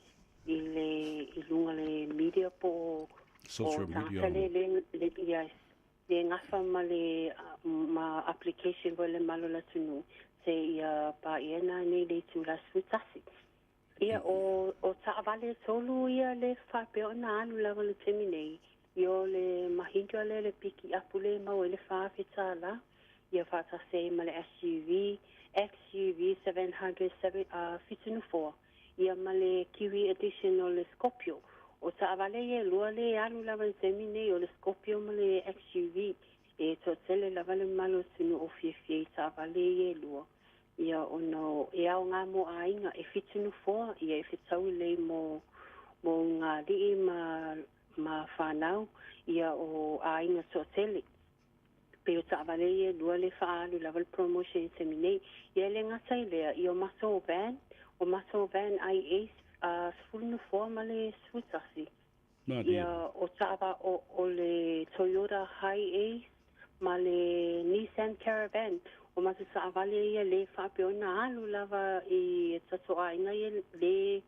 i le, i luga le media po o, Social o media. tagata le, le, le, yes, le gafa ma le ma application foi le mamalu o le atunuu seia paia nanei le itula 11. Ia o o taavale e tolu ia le faapea ona alu lava le taimi nei, ia o le Mahindra lea le piki apu lea e maua ai le $4,000, ia faatasi ai ma le SUV XUV 700 7 nofoa, ia ma le Kiwi Edition o le Scorpio. O taavale ia e lua lea e alu lava i le taimi nei, o le Scorpio ma le XUV. E toatele lava le mamalu o le atunuu o fiafia i taavale ia e lua, ia ona e aoga mo aiga, e fitu nofoa, ia e fetau lelei mo mo ulugalii ma ma fanau, ia o aiga toatele. Pei o taavale ia e lua lea e faaalu lava le promotion i le taimi nei. Ia e le gata i lea, ia o matou van, O matou van IAs 10 nofoa ma le 11. Ia, o taava o, o le Toyota HiAce ma le Nissan Caravan. O matou taavale ia le faapea ona alu lava i tatou aiga ia le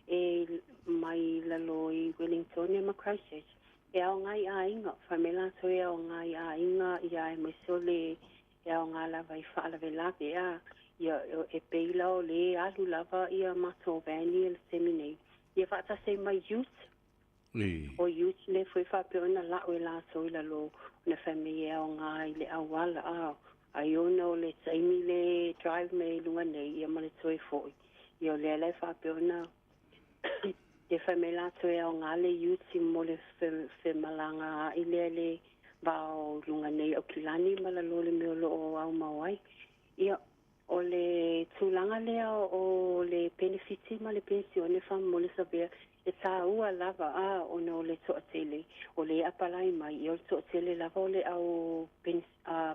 e mai lalo i Wellington ma Christchurch. E aoga i aiga, fai mai latou e aoga i aiga ia aemaise o le e aoga lava i faalavelave a ia e pei la o le alu lava ia matou van ia le taimi nei. Ia faatasi ai ma ute. O ute lea foi faapea ona la'u e latou i lalo ona fai mai e aoga i le auala a ai ona o le taimi le drive mai i luga nei ia ma le toe fo'i. Ia o lea la e faapea ona e fai mai latou e aoga le ute mo le femalagaa'i lea le va o luga nei Aukilani ma lalo le mea o lo o aumau ai. Ia, o le tulaga lea o le penefiti ma le penisione faamolemole Savea, e taua lava a ona o le toatele o le apalai mai, ia o le toatele lava o le au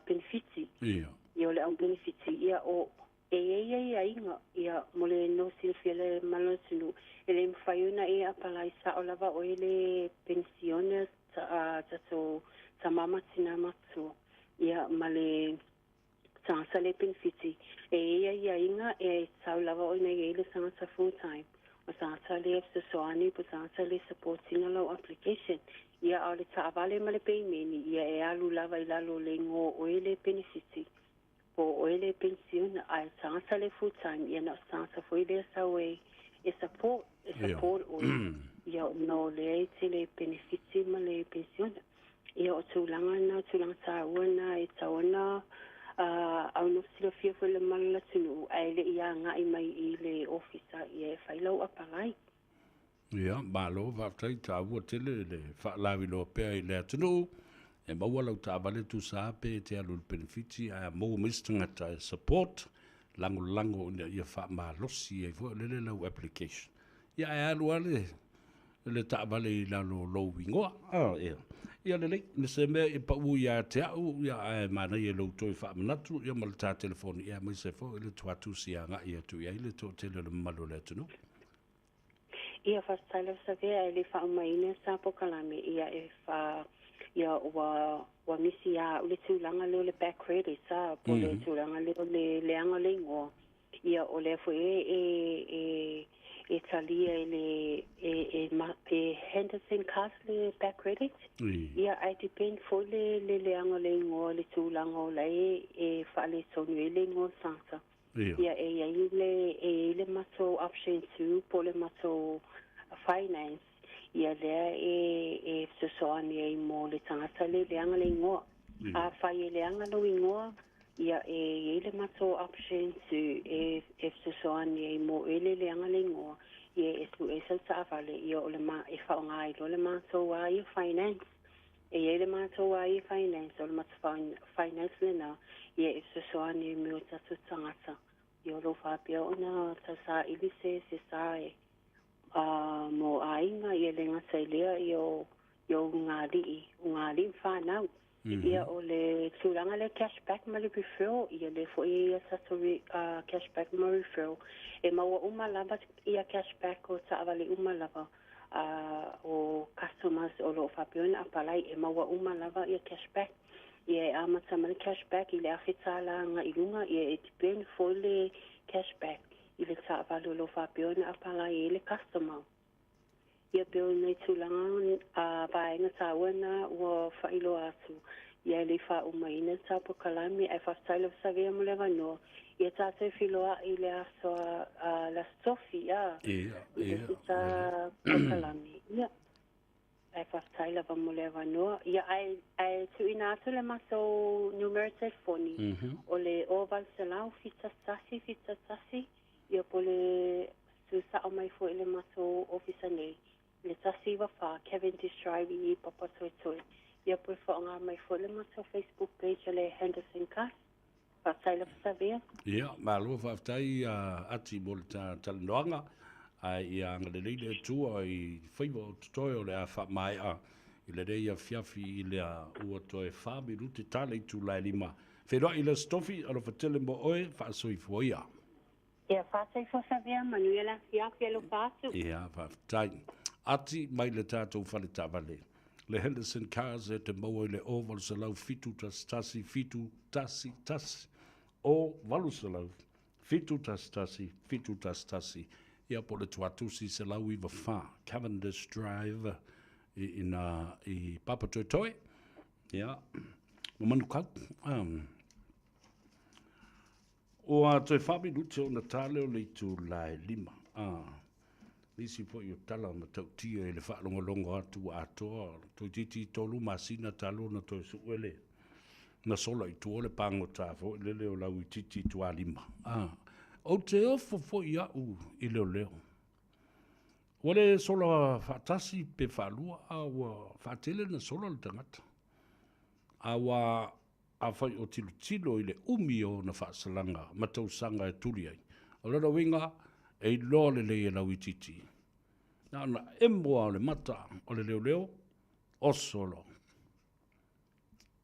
penefiti. Ia o le au penefiti, ia o e i ai aiaiga, ia mo le no silafia le mamalu o le atunuu, e le mafai ona e apalai sao lava oe le penisione a tatou tama ma tina matutua, ia ma le tagata le penefiti. E i ai aiaiga e tatau lava ona i ai le tagata full time, o tagata lea fesoasoani po o tagata lea support ina lau application. Ia a o le taavale ma le peimeni, ia e alu lava i lalo o le igoa o oe le penefiti po o oe le penisione, ae o tagata le full time, ia na o se tagata foi lea sau e e support, e support oe, ia ona o lea e tele penefiti ma le penisione. Ia o tulaga na, o tulaga taua na e tatau ona aunoa silafia foi le mamalu o le atunuu ae le i agai mai i le ofisa ia e fai lau apalai. Ia, malo, faafetai, taua tele le faalauiloa pea i le atunuu, e maua lau taavale tusa pe e te alu i le penefiti, ae a maua mai se tagata e support, lagolago ina ia faamalosi ai foi lele lau application. Ia, ae alu lava le, le taavale i lalo o lou igoa. Ah, ia. Ia lelei, me se mea i pau ia te au, ia ae manaia i lou toe faamanatu, ia ma le ta telefoni, ia aemaise foi le tuatusi agai atu i ai le toatele o le mamalu o le atunuu. Ia, faafetai lava Savea, e le faaumaina sa polokalame, ia e fa, ia ua, ua misi ia au le tulaga lea o le back credit, a, po o le tulaga lea o le leaga o le igoa. Ia, o lea foi e, e, e, e talia e le, e, e, ma, e Henderson Cars le back credit. Ia, ae depend foi le, le leaga o le igoa i le tulaga o la e, e faaletonu ai le igoa o le tagata. Ia, e i ai le, e i ai le matou option two po o le matou finance, ia lea e, e fesoasoani ai mo le tagata le leaga le igoa. Afai e leaga lou igoa, ia e i ai le matou option two e, e fesoasoani ai mo e le leaga le igoa, ia e sue sau taavale, ia o le ma, e faaaoga ai loa le matou a ia finance. E i ai le matou a ia finance, o le matou finance lena, ia e fesoasoani ai mo tatou tagata. Ia o lo o faapea ona tausaili se se sa e a mo aiga, ia le gata i lea, ia o ia o ugali'i, ugali'i ma fanau. Ia o le tulaga lea cash back ma le referral, ia lea foi e i ai tatou cash back ma referral. E maua uma lava ia cash back o taavale uma lava a o customers o lo o faapea ona apalai, e maua uma lava ia cash back. Ia e amata mai le cash back i le $1,000 agai i luga, ia e depend foi le cash back i le taavale o lo o faapea ona apalai ai le customer. Ia pei o nai tulaga a vaega taua na ua faailoa atu, ia e le i faaumaina le ta polokalame, ae faafetai lava Savea mo le avanoa. Ia tatou feiloai i le aso a le Aso Tofi, a, i le isi ta polokalame. Ia, ae faafetai lava mo le avanoa. Ia, ae, ae tuuina atu le matou numera telefoni, o le 0800 71 71, ia po o le tuusao mai foi i le matou ofisa nei, le 194 Cavendish Drive i i Papatoetoe. Ia po o le faaaoga mai foi le matou Facebook page o le Henderson Cars. Faafetai lava Savea. Ia, malo faafetai Ati mo le ta talanoaga, ae ia agalelei le Atua i faiva o totoe o le a faamaea i lenei afiafi i lea ua toe 4 minute ta le itula e 5. Feiloai i le Aso Tofi, alofa tele mo oe, faasoifua ia. Ia, faafetai Fosavea, manuia le afiafi, alofa atu. Ia, faafetai. Ati mai le tatou fale taavale, le Henderson Cars e te maua i le 0800 711 711, 0800 711 711, ia po o le Tuatusi 194 Cavendish Drive i ina i Papatoetoe, ia, ma Manukau. Um, Ua toe faaminute ona ta lea o le itula e 5. A, nisi foi o tala matautia i le faalogologo atu ua atoa toeitiiti 3 masina talu ona toe sue le na sola i tua le pagota foi lele o Lauitiiti i Tualima. A, ou te ofo foi au i leoleo. Ua le sola faatasi pe faalua, a ua faatele na sola le tagata. A ua Afai o tilotilo i le umi o ona faasalaga ma tausaga e tuli ai, o lona uiga, e iloa lelei e Lauitiiti, na ona emo lava o le mata o le leoleo, oso loa.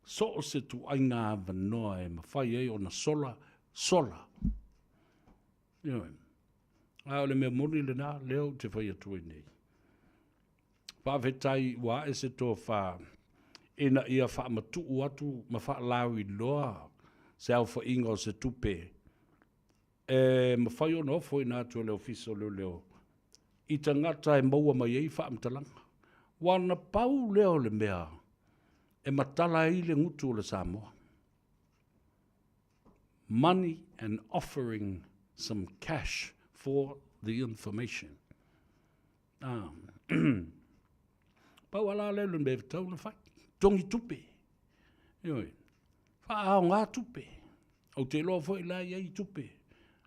So o se tuaiga avanoa e mafai ai ona sola, sola. Ioe. A o le mea moni lena, lea ou te fai atu ai nei. Faafetai ua ae se tofa ina ia faamatuu atu ma faalauiloa se aofaiga o se tupe e mafai ona ofoina atu e le Ofisa o Leoleo i tagata e maua mai ai faamatalaga. Aua na pau lea o le mea e matala ai le gutu o le Samoa. Money and offering some cash for the information. Ah. Pau ala lea le mea tatau ona fai. Togi tupe. Ioe. Faaaoga tupe. Ou te iloa foi la i ai tupe.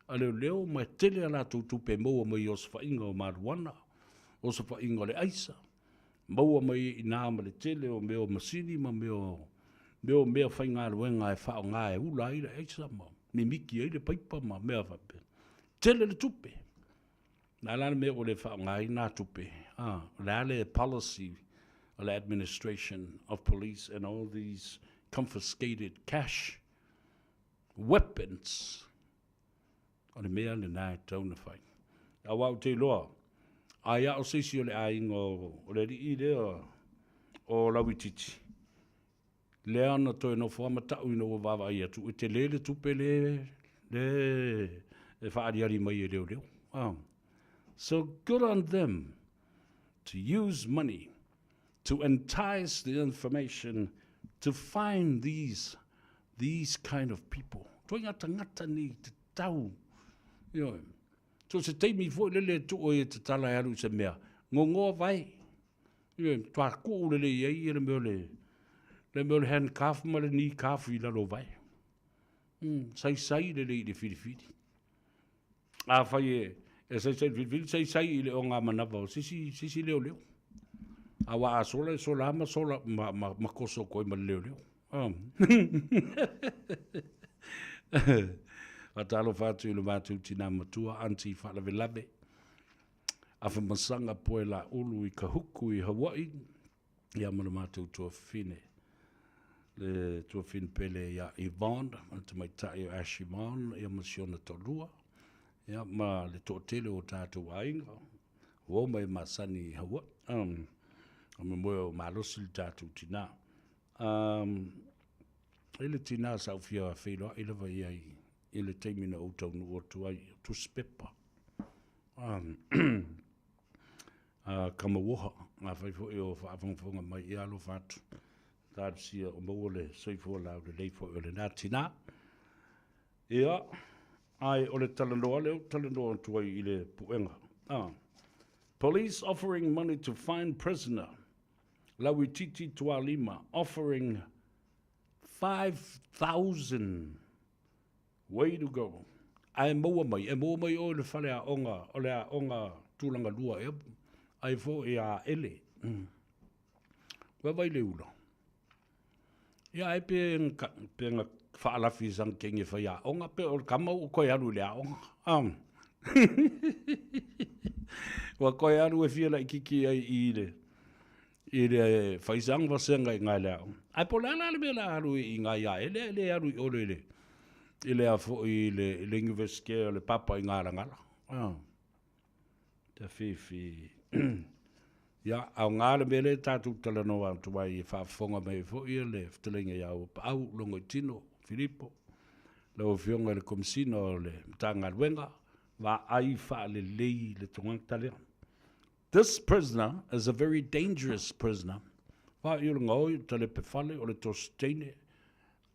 A leoleo ma e tele a latou tupe e maua mai i osofaiga o marijuana, osofaiga o le aisa, maua mai i ina ma le tele o mea o masini ma mea o mea o mea faigaluega e faaaoga e ula ai le aisa ma mimiki ai le paipa ma mea faapena. Tele le tupe. O le a la le mea ua le faaaoga ai na tupe? Ah, o le a le policy o le administration of police and all these confiscated cash, weapons, o le mea lena e tatau ona fai. Aua ou te iloa, ai a o se isi o le aiga o le alii lea o Lauitiiti, lea na toe nofo lava ma tau ina ua vaavaai atu e tele le tupe le le e faaaliali mai e leoleo. Ah. So good on them to use money to entice the information to find these these kind of people. Ituaiga tagata nei te tau. Ioe. So se taimi foi lele e tuu ai e tatala e alu i se mea, ngogoa vae. Ioe, matua kuu lelei ai ia le mea o le, le mea o le handcuff ma le knee cuff i lalo o vae. Saisai lelei i le filifili. Afai e, e saisai i le filifili, saisai i le ogamanava o sisi, sisi leoleo. Aua a sola, e sola lava ma sola, ma, ma, ma koso atu ai ma le leoleo. Faatalofa atu i lo matou tinā matua, Aunty Faalavelave. Afamasaga poe Laulu i Kahuku i Hawaii, ia ma le matou tuafafine, le tuafafine pele ia Yvonne, ma le tamaitai o Ash Yvonne, ia ma si ona toalua, ia ma le toatele o tatou aiga, ua omai masani i Hawaii. Um, o me moe o malosi le tatou tinā. Um, i le tinā sa ou fia feiloai lava i ai i le taimi na ou taunuu atu ai, o tusipepa. A Kamauoha, afai foi o faafogafoga mai, ia alofa atu, talosia o maua le soifua laulelei foi o lena tinā. Ia, ae o le talanoa lea ou te talanoa atu ai i le puega. Ah. Police offering money to find prisoner. Lauitiiti Tualima offering 5,000 Way to go. Ae maua mai, e maua mai oe i le fale aoga, o le aoga tulaga lua ea, ai foi a ele. Vaavaai le ula. Ia ai pe pe nga faalafi i sana kenge fai aoga, pe o le kama ua koe alu i le aoga. Um. Ua koe alu e fia laʻikiki ai i le i le faisanga vasenga i ngai le aoga. Ae po o le a la le mea o le a alu i ngai a ele, e le alu i olo i le. I le a foi i le, i le Universite o le Papa i Galagala. Ah. Te fifi. Ia, aoga le mea lea tatou talanoa atu ai e faafofoga mai foi le fetalaiga ia Auapaau Logoitino Filipo, lau Afioga i le Komesina o le Matagaluega, vaai faalelei le togata lea. This prisoner is a very dangerous prisoner. Wha i o le gaoi, o talepe fale, o le tosi teine.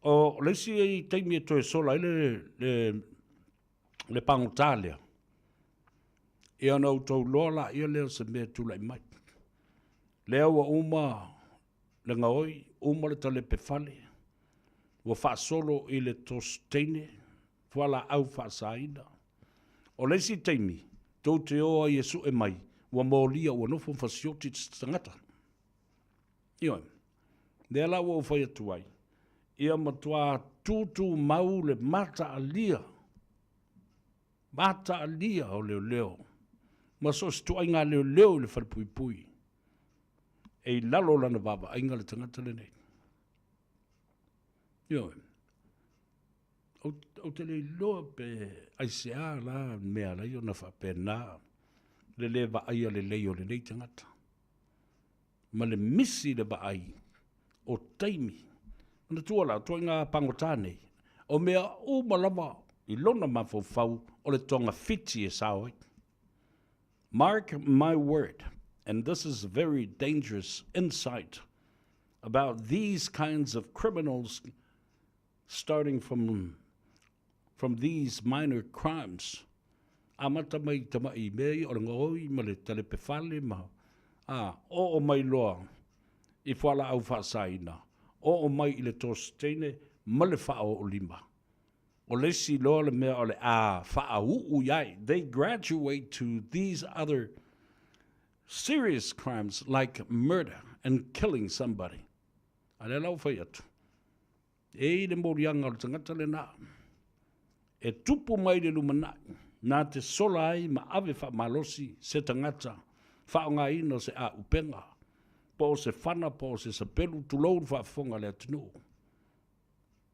O le isi ei taimi e toe sola ai le, le, le pagota lea, ia ona outou loa laia lea o se mea e tulai mai. Lea ua uma le gaoi, uma le talepe fale, ua faasolo i le tosi teine, fualaau faasaina. O le isi taimi, tou te o ai e sue mai, ua molia, ua nofo ma fasioti se tagata. Ioe. Lea la ua ou fai atu ai, ia matua tutumau le mataalia, mataalia o leoleo, ma so o se ituaiga leoleo i le falepuipui, e i lalo o lana vaavaaiga le tagata lenei. Ioe. Ou te le iloa pe aisea la le mea e ala ai ona faapena le le vaaia lelei o lenei tagata ma le misi i le vaai o taimi. Manatua la, ituaiga pagota nei, o mea uma lava i lona mafaufau o le togafiti e sao ai. Mark my word, and this is very dangerous insight about these kinds of criminals starting from from these minor crimes. Amata mai i tamaʻi mea ia o le gaoi ma le talepe fale ma, a, oo mai loa i fualaau faasaina, oo mai i le tosi teine ma le faaoolima. O le isi loa le mea o le a faauu i ai, they graduate to these other serious crimes like murder and killing somebody. A lea la ua fai atu, E i le moliaga o le tagata lena, e tupu mai le lumanai, na te sola ai ma ave faamalosi se tagata faaaogaina o se aupega, po o se fana po o se sapelu, tulou le faafofoga a le atunuu.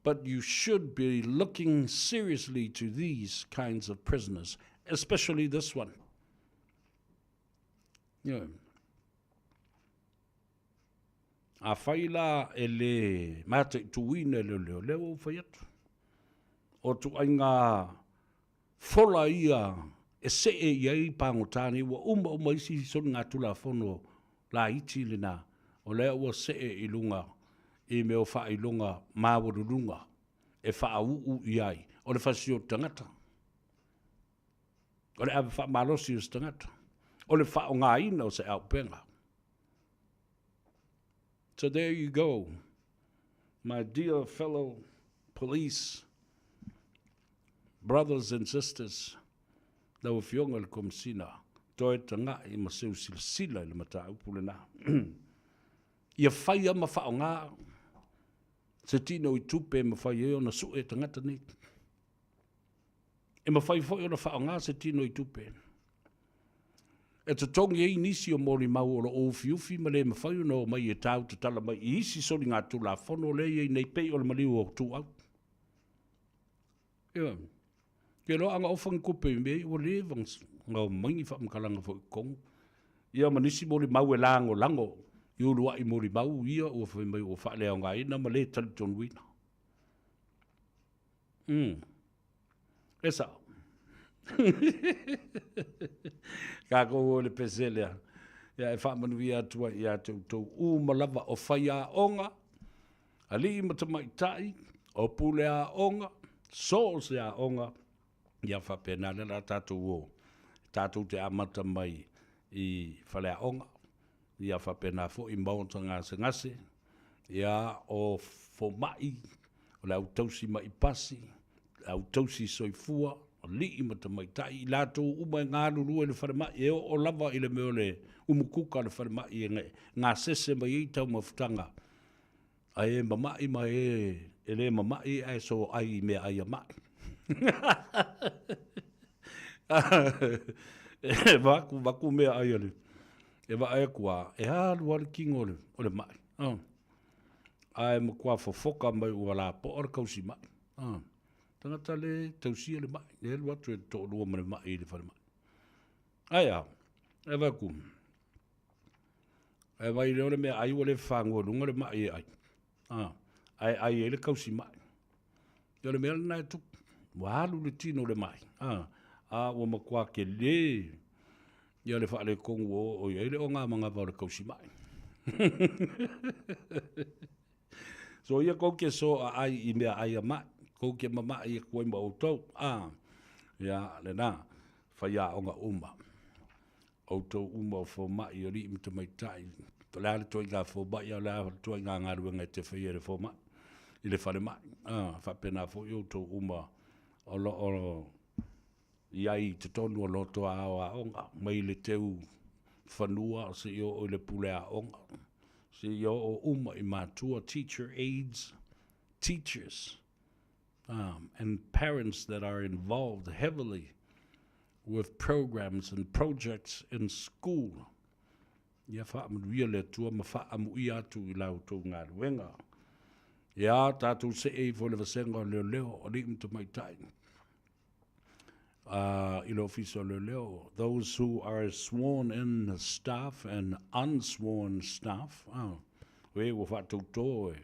But you should be looking seriously to these kinds of prisoners, especially this one. Ioe. Afai la e le mataituina e leoleo, lea ua ou fai atu. O ituaiga fola ia e see i ai pagota nei, ua uma uma isi soligatulafono laiti lena, o lea ua see i luga i mea o faailoga maualuluga e faauu i ai, o le fasioti tagata. O le ave faamalosi o se tagata. O le faaaogaina o se auupega. So there you go, my dear fellow police brothers and sisters, lau Afioga i le Komesina, toe tagai ma seu silasila i le mataupu lena. Ia faia ma faaaoga se tino i tupe e mafai ai ona sue tagata nei. E mafai foi ona faaaoga se tino i tupe e totogi ai nisi o molimau o lo o ufiufi ma le mafai ona omai e tau tatala mai i isi soligatulafono lea e i ai nei pei o le maliu o Tuuau. Ioe. Ke loa anga ofa ni tupe i mea ia ua leva ona omai ni faamatalaga foi i totonu. Ia ma nisi molimau e lagolago i uluai molimau ia ua fai mai ua faaleaogaina ma le talitonuina. Mm. E sao. Kākou o le pese lea. Ia e faamanuia atu ai ia te outou uma lava o faiaoga, alii ma tamaitai, o pule aoga, so o se aoga, ia faapena lea la tātou o. Tātou te amata mai i faleaoga, ia faapena foi maota gasegase, ia o fomai, o le au tausi ma'i pasi, le au tausi soifua, alii ma tamaitai, i latou uma e galulue i le falemai, e oo lava i le mea o le umukuka o le falemai e gasese mai ai taumafataga a e mama'i ma e e le mama'i ae soai i meaai a ma'i. E vaku, vaku meaai a le, e vaai atu a, e alu lava le tino o le, o le ma'i. Ae matua fofoka mai ua lapoa le tausi ma'i. Tagata le tausia le mai, le alu atu e toalua ma le mai i le falemai. Ae a, e vaai atu, e vaai lea o le mea ai ua le fafagoa i luga le mai e ai. A, ae ai ai le kausi mai. O le mea lena e tupu. Ua alu le tino o le mai. A, a ua matua tele ia le faaletonu ua oo i ai le ogamanava o le kausi mai. So ia kou te so a ai i mea ai a mai, kou te mama'i atu ai ma outou. A, ia lena, faiaoga uma. Outou uma o fomai, o alii ma tamaitai, o le a le ituaiga fomai, a o le a le ituaiga galuega e te faia i le fomai, i le falemai. A, faapena foi outou uma o lo o i ai i totonu o loto aoaoga, mai le teu fanua seia oo i le pule aoga, seia oo uma i matua, teacher aides, teachers, and parents that are involved heavily with programs and projects in school. Ia faamanuia le Atua ma faaamuia atu i la outou galuega. Ia tatou see ifo i le vasega o leoleo, alii ma tamaitai, i le Ofisa o Leoleo, those who are sworn in staff and unsworn staff, o e ua faatauto e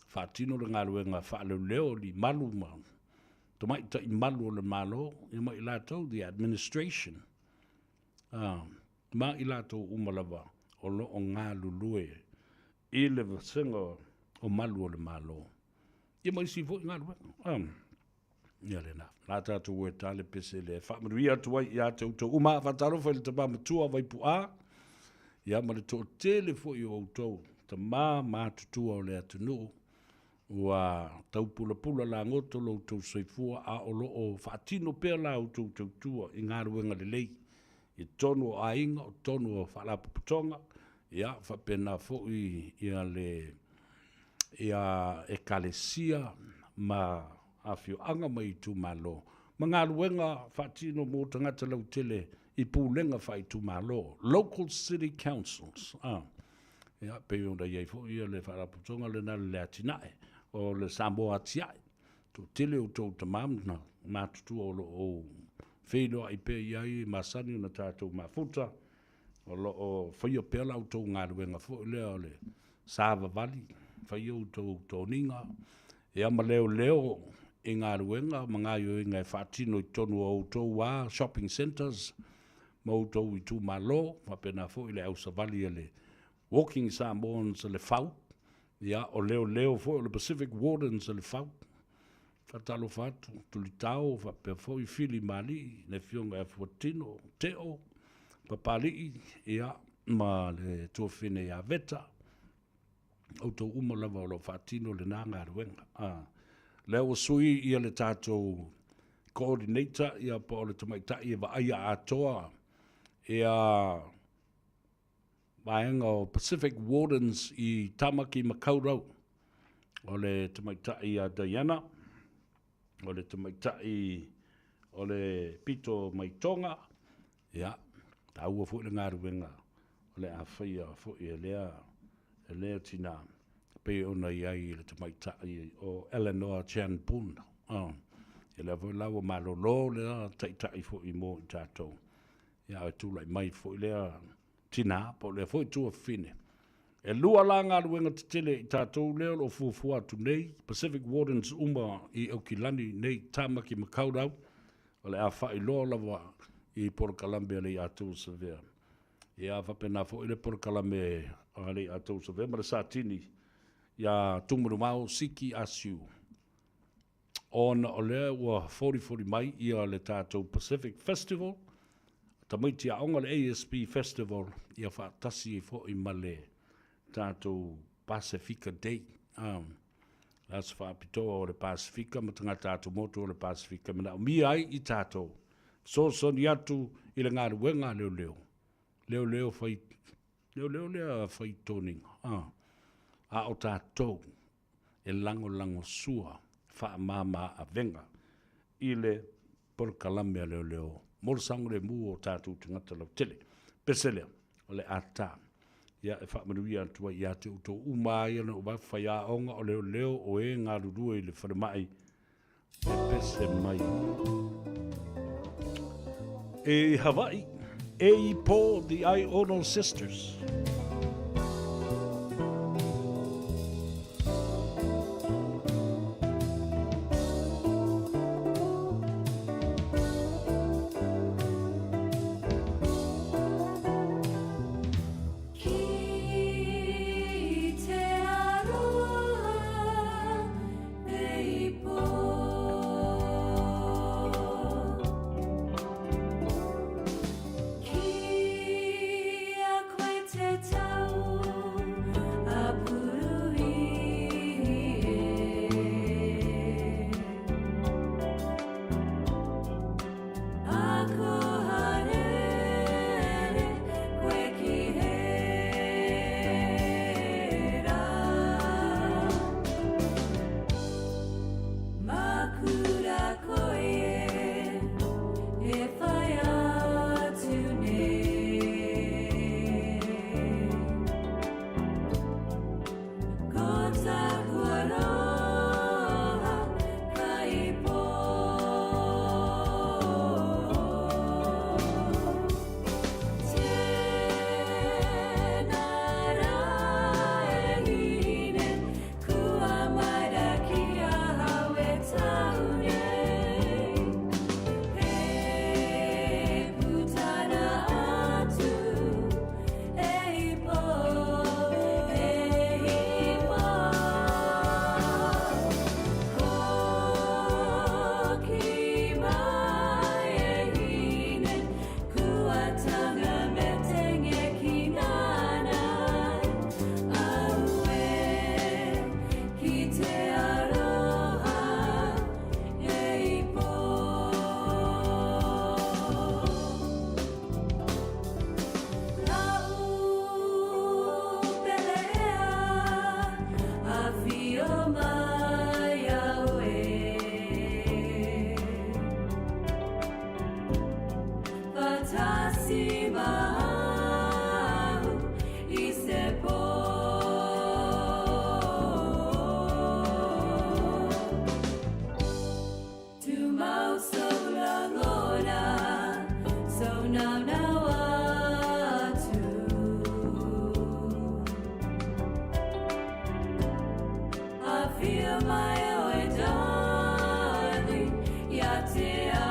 faatino le galuega faaleoleo ni malu ma tamaitai malu o le Malo, ia ma i latou, the administration, ma i latou uma lava o lo o galulue i le vasega o malu o le Malo, ia ma isi foi galuega. Ia lena. La tatou e tale pese le faamanuia atu ai ia te outou uma. Faatalofa i le tama matua Vaipu'a, ia ma le toatele foi o outou tama matutua o le atunuu ua taupulapula lagoto lo outou soifua a o lo o faatino pea la outou tautua i galuega lelei i totonu o aiga, o totonu o faalapotopotoga, ia faapena foi ia le ia ekalesia ma afioaga ma itumalo, ma galuega faatino mo tagata lautele i pulega faaitumalo, local city councils. Ah. Ia, pei ona i ai foi ia le faalapotopotoga lena le atinae o le Samoa Atiae. Toatele o outou tama ma matutua o lo o feiloai pea i ai e masani ona tatou mafuta, o lo o faia pea la outou galuega foi lea o le savavali, faia outou toniga, ia ma leoleo i galuega ma gaoioiga e faatino i totonu o outou lava shopping centres ma outou itumalo, faapena foi le ausavali a le Walking Samoans a le FAU, ia, o leoleo foi o le Pacific Wardens a le FAU. Faatalofa atu, Tulitao faapea foi Fili ma Alii, le Afioga ia Fuatino, Teo, Papalii, ia, ma le tuafafine ia Veta, outou uma lava o lo o faatino lena galuega. A, lea ua sui ia le tatou coordinator, ia po o le tamaitai e vaaia atoa ia vaega o Pacific Wardens i Tamaki Makaurau, o le tamaitai ia Diana, o le tamaitai o le pito mai Tonga, ia, taua foi le galuega o le a faia foi e lea, e lea tinā, pei ona i ai i le tamaitai o Eleanor Chan Pun. Oh, ia lea foi la ua malolo lea taitai foi mo i tatou. Ia, ae tulai mai foi lea tinā, po o lea foi tuafafine. E lua la galuega tetele i tatou lea o lo o fuafua atu nei, Pacific Wardens uma i Aukilani nei, Tamaki Makaurau, o le a faailoa lava i polokalame a le Atua Savea. Ia faapena foi le polokalame a le Atua Savea ma le Satini ia Tumulemao Siki Asiu. Ona o lea ua folifoli mai ia le tatou Pacific Festival, tamaiti aoga le ASB Festival, ia faatasi ai foi ma le tatou Pasefika Day. Le aso faapitoa o le Pasefika ma tagata atumotu o le Pasefika e manaomia ai i tatou fesoasoani atu i le galuega a leoleo, leoleo fai, leoleo lea fai toniga, a o tatou e lagolagosua faamama avega i le polokalame a leoleo mo le saogalemu o tatou tagata lautele. Pese lea, o le ata ia e faamanuia atu ai ia te outou uma lava ia na ou vaai, faiaoga, o leoleo, o e galulue i le falemai. Pepese mai e Hawaii, e po the Aiono Sisters. Ki te aroha e ipo. Ki a koe te tau a Puruhi e. Ako harere koe ki hera. Makura koe e whai atu nei. Ko taku aroha ka ipo. Tēnā rā e hine, kua mai rā ki ahau e tau nei. He putana atu E ipo, e ipo, hoki mai e hine, kua tanga me tenge ki nana, aue, ki te aroha, e ipo. Tumau sou lagona, sou naunau atu. Afio mai oe darling, ia te au.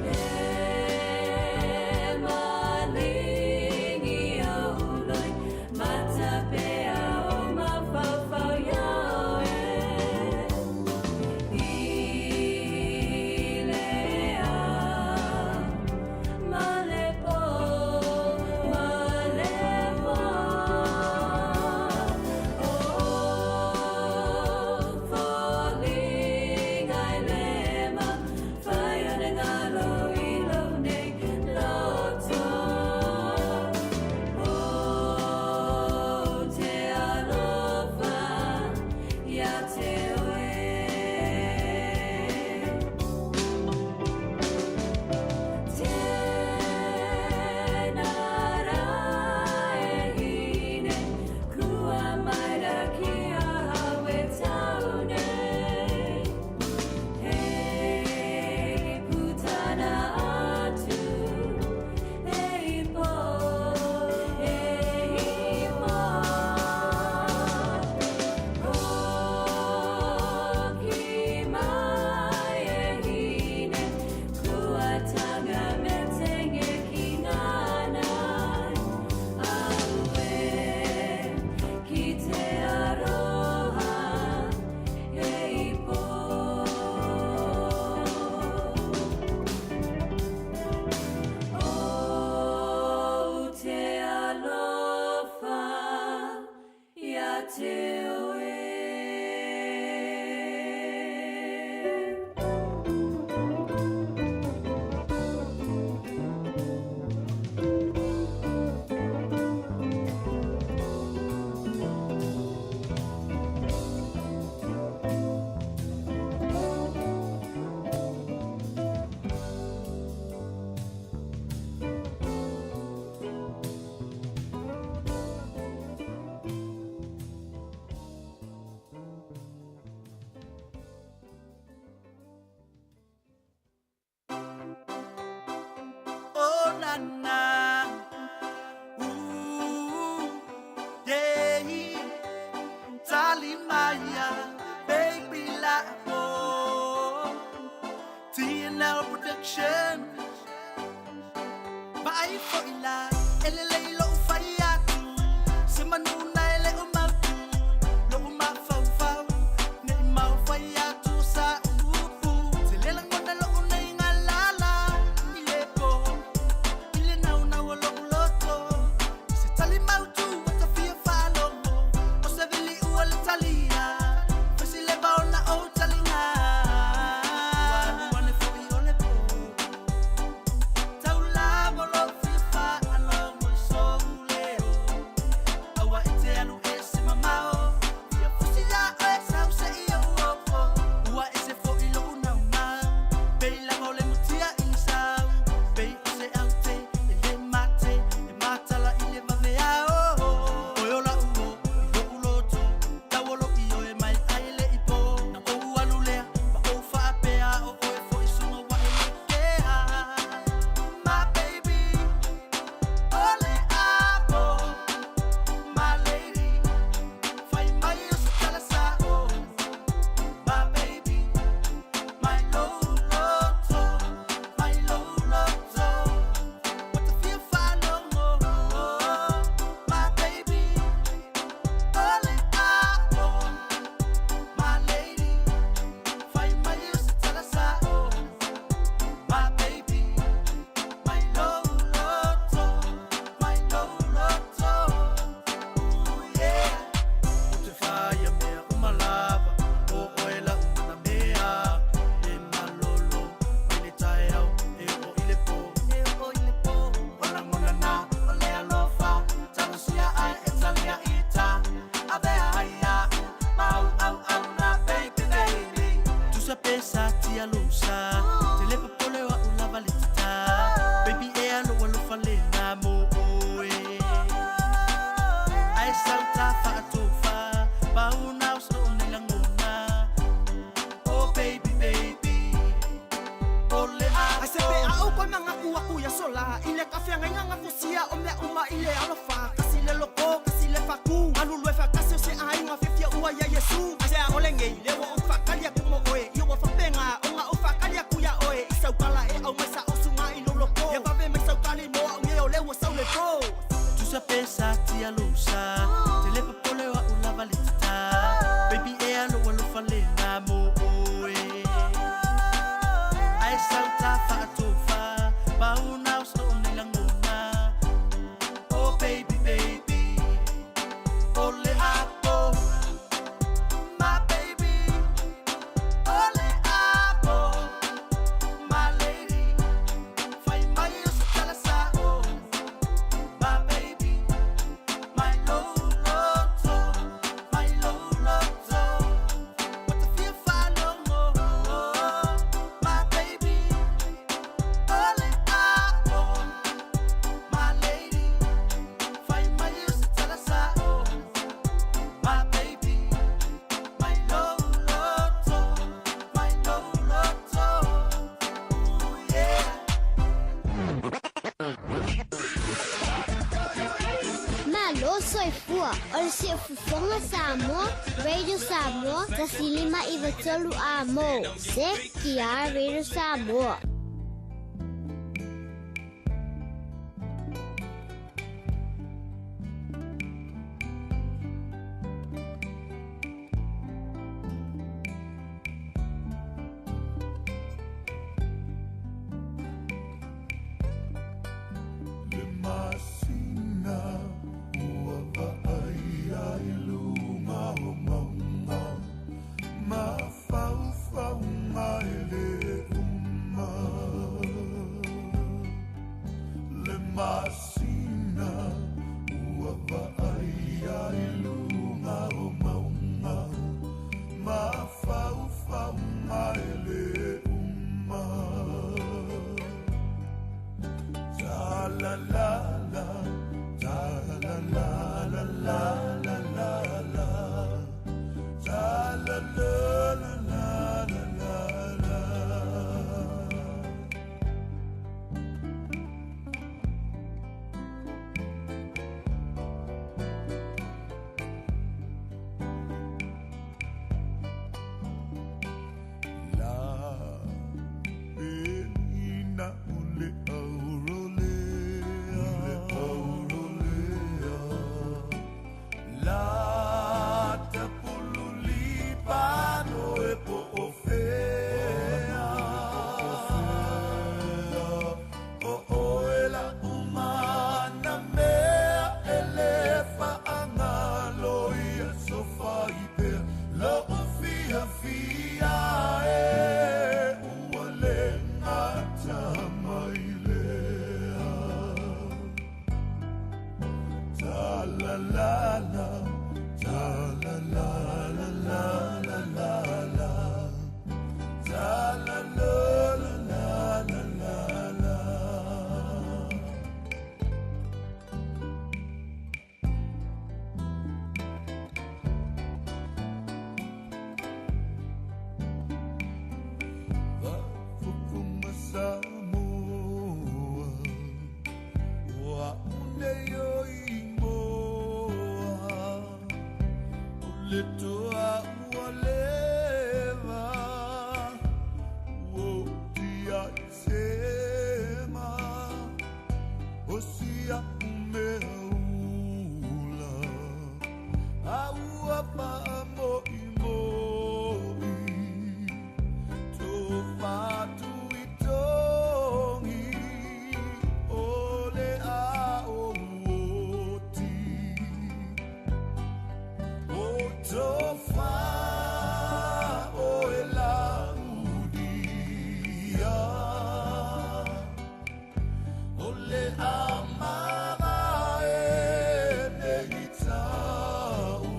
E malingi au loi, Matapea o mafaufau ia oe I le ao ma le po, ma le po O foliga i le ma Whai ana ngaro i lou nei loto O te alofa ia te oe. Tēnā rā e hine, kua mai rā ki ahau e tau nei. Hei putana atu, e ipo, e ipo. Hoki mai e hine, kua tanga me tenge ki nānai. Aue, ki te aroha, e ipo. O te alofa ia te oe. ana. Ooh, yeah. Tali Maya, baby la po. TNL Production. Vaai fo'i la, e lelei lo'u fai atu. Se manu na e le o mautu, lo'u mafaufau, ne i mau fai atu sa upu. Se le lagona lo'u nei galala, i le po, i le naunau o lo'u loto. I se tali mautu ua ta fia faalogo, o se vili ua le talia, fai si leva ona ou taliga. Ua alu ane fo'i o le po, Taulamo lou fia faalogo i sou leo. Aua e te alu ese mamao, fia fusi iā oe sau se'i ou oo. Ua ese fo'i lo'u naunau, pei lava o le mutia i le sau. Pei o se aute e le mate, e matala i le vaveao. Oe o la'u o i lo'u loto, tauolo i oe mai ai le i po. Na ou alu lea ma ou faapea, o oe fo'i suga ua e lekea. My baby, o le apo, my lady, fai mai o se tala sa'o. My baby, mai lou loto, mai lou loto, ua ta fia faalogo. My baby, o le apo, my lady, fai mai o se tala sa'o. My baby, mai lou loto, mai lou loto, ooh yeah. Ou te faia mea uma lava, o oe la'u manamea. E malolo mai le taeao e oo i le po. E oo i le po. O lagona na o le alofa, talosia ae e talia ita. Avea ai a'u ma ou auauna, baby, baby. Tusa pe sa tia lou sa, te le popole o a'u lava le tata. Baby e alo alofa lena mo oe. Ae sau ta faatofa, pauna o sa o nei lagona. Oh baby, baby, o le Ai se pe apo. a ou koe magaku aku ia sola i le kafeagaiga gafosia o mea uma i le alofa. Kasi le loko, kasi le faku, galulue faatasi o se aiga fiafia ua ia Iesu. Ai se a ole nei le ua ou faakali aku mo oe, ia ua faapega ona ou faakali aku iā oe. I saukala e aumai sa osuga i lou loko, ia vave mai saukali mo a'u nei o lea ua sau le po. Tusa pe sa tia lou sa, te le popole o a'u lava le tata. Baby e alo alofa lena mo oe. Ae sau ta faatofa, pauna o sa o nei lagona. Oh baby, baby, o le apo, my baby, o le apo, my lady, fai mai o se tala sa'o. My baby, mai lou loto, mai lou loto, ua ta fia faalogo. My baby, o le apo, my lady, fai mai o se tala sa'o. My baby, mai lou loto, mai lou loto, ooh yeah. Malo soifua, o le Siufofoga Samoa, Radio Samoa, 105 93 Amo. CTR Radio Samoa. Le masina ua vaaia i luga o mauga, mafaufauga e lē uma. pea lo'u fiafia e ua le gata mai lea. Ta la la la, ta la la la la la la la, ta la la la la la la la. Faafofoga Samoa, ua au nei o imoa, o le toa ua leva, ua utia i sema, o si a'u mea ula, a ua faamo'imo'i, tofatu i togi, o le ao oti. O tofa o e laudia, o le amaga e nei taua.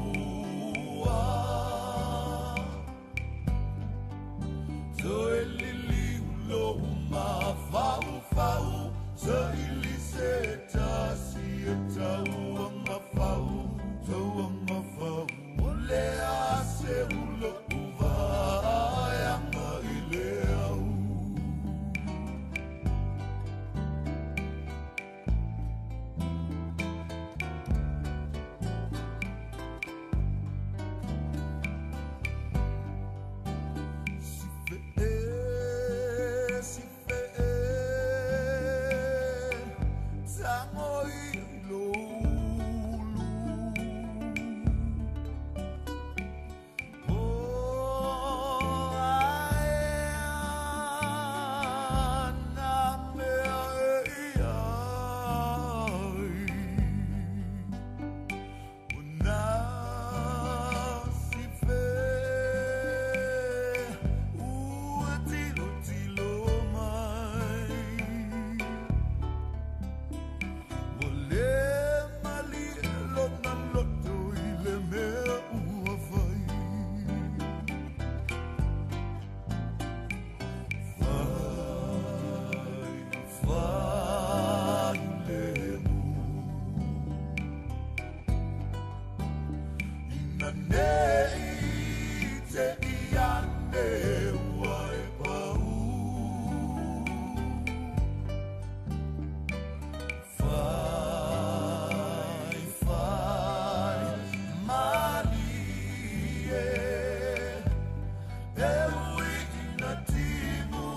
Toe liliu lou mafaufau, saili se tasi e tauagafau, tauagafau. O le a se ulo uvaeaga i le au. Si fe e, si fe e, tango i lo ulu. O ae ana mea e iai. O nā si fe, ua tilo tilo mai. Ua le malie lona loto i le mea ua fai. Fai, fai le mu. Ina nei te iane ua e pau. Fai, fai, malie. E ui ina timu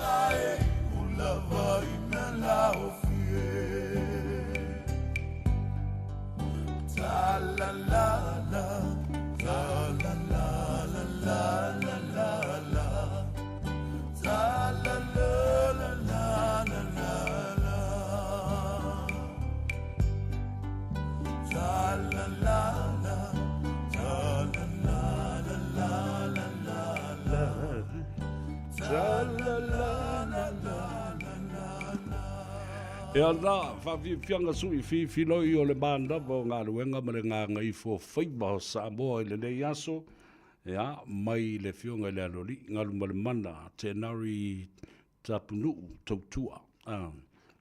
ae ulava ina laofie. Ta la la la, ta la la la la la la la, ta la la la la la la la, ta la la la, ta la la la la la la la, ta la la la la la la la. E ana, faafiafiaga suʻi fifiloi o le manava o galuega ma le gagaifo faiva o Samoa i lenei aso, ia, mai le Afioga i le Aloalii, Galumalemana, Tenari Tapunuu Tautua. Ah,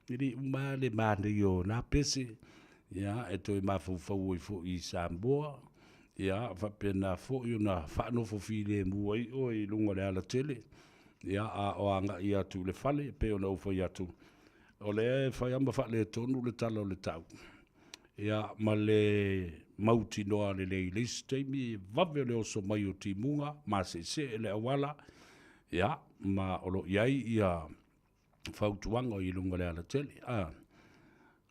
e le uma le manaia o na pese, ia, e toe mafaufau ai foʻi i Samoa, ia, faapena foʻi ona faanofo filemu ai oe i luga o le alatele, ia, a o agaʻi atu i le fale, pei ona ou fai atu, o lea e fai lava ma faaletonu le tala o le tau, ia, ma le mautinoa lelei i le isi taimi, vave o le oso mai o timuga, maseesee le auala, ia, ma o loo i ai ia fautuaga i luga o le alatele. A,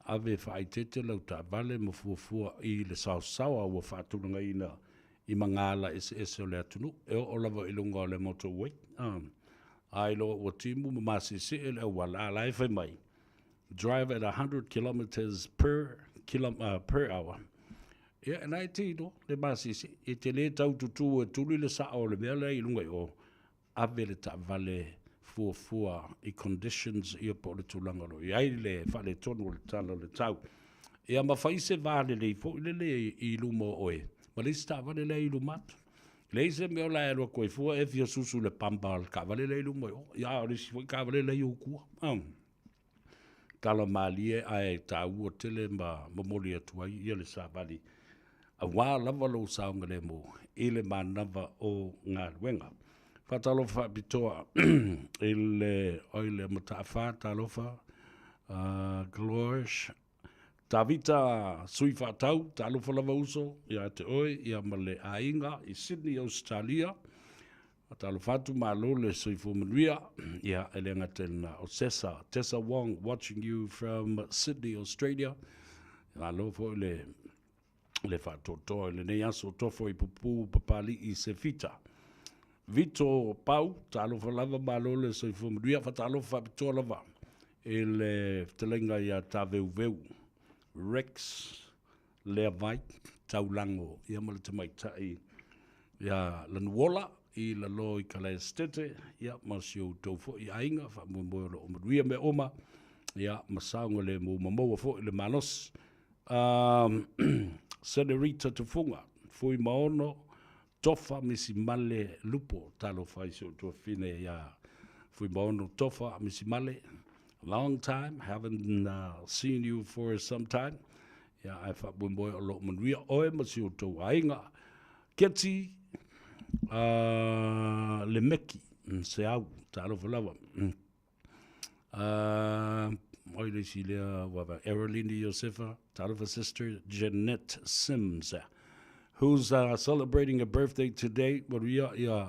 ave e faaeteete lau taavale ma fuafua i le saosaoa ua faatulagaina i magala eseese o le atunuu e oo lava i luga o le motorway. A, a iloa ua timu ma maseesee le auala, a la e fai mai, drive at 100 kilometres per, kilo, per hour. Ia, e na e te iloa, le masese, e te le tau tutū e tuli le sao o le mea lea i luga i o, ave le taavale fuafua i conditions ia po o le tulaga o lo o i ai le faaletonu o le tala o le tau. Ia ma fai se va lelei foi lele i luma o oe ma le isi taavale lea i luma atu. Leai se mea o la e alu atu ai fua e fia susu i le pampa o le taavale lea i luma i o. Ia a o le isi foi taavale la e i ou tua. Tala malie ae taua tele ma momoli atu ai ia le savali aua lava lou saogalemu i le manava o galuega. Faatalofa faapitoa i le oi le Mataafa, talofa Glorish Tavita Sui Faatau, talofa lava uso ia te oe ia ma le aiga i Sydney, Ausetalia. Faatalofa atu, malo le soifua manuia. Ia, e le gata i lena, o Sesa, Tessa Wong, watching you from Sydney, Australia. Malo foi le le faatoatoa i lenei aso tofo i pupu Papali'i Sefita. Vito Pau, talofa lava, malo le soifua manuia. Faatalofa faapitoa lava i le fetalaiga ia Taveuveu Rex Leavai Taulago ia ma le tamaitai ia Lanuola i lalo i Kalaesetete, ia ma si outou foi aiga, faamoemoe o lo o manuia mea uma, ia ma saogalemu ma maua foi le malosi. Senorita Tufuga, Fuimaono, Tofa Misimale Lupo, talofa i si ou tuafafine ia Fuimaono Tofa Misimale, long time, haven't seen you for some time, ia ae faamoemoe o lo o manuia oe ma si outou aiga. Keti Lemeki, Seau, talofa lava. Oi le isi lea ua va Erolini Iosefa, talofa sister Jeanette Sims, who's celebrating a birthday today, manuia ia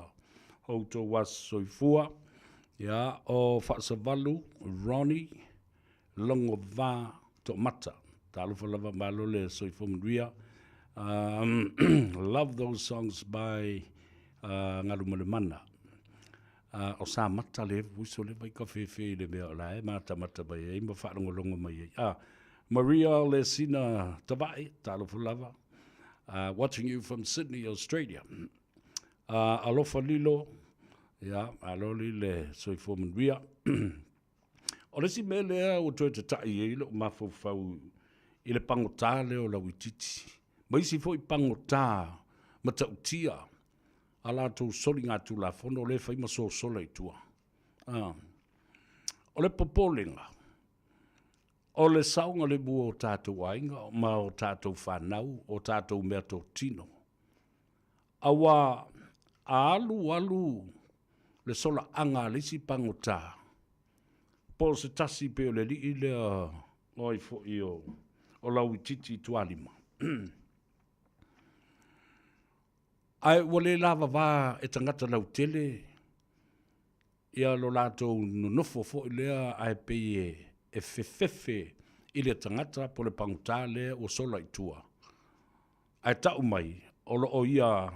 outou aso soifua. Ia, o Faasavalu Ronnie Logova Toomata, talofa lava, malo le soifua manuia. Love those songs by Galumalemana. O Samata le uso le vai kafefe i le mea o la e matamata mai ai ma faalogologo mai ai. Maria Lesina Tavae, talofa lava, watching you from Sydney, Australia. Alofa Lilo, ia, aloli le soifua manuia. O le isi mea lea ua toe tata'i ai lou mafaufau i le pagotā lea o Lauitiiti, ma isi foi pagotā matautia a latou soligatulafono lea e fai ma sosola i tua. O le popolega, o le saogalemu o tatou aiga ma o tatou fanau, o tatou meatotino, aua a alu alu le solaaga a le isi pagotā, po o se tasi pei o le alii lea o ai foi o Lauitiiti i Tualima, ae ua le lavava e tagata lautele ia lo latou nonofo foi lea ae pei e fefefe i le tagata po o le pagota lea ua sola i tua, ae tau mai o lo o ia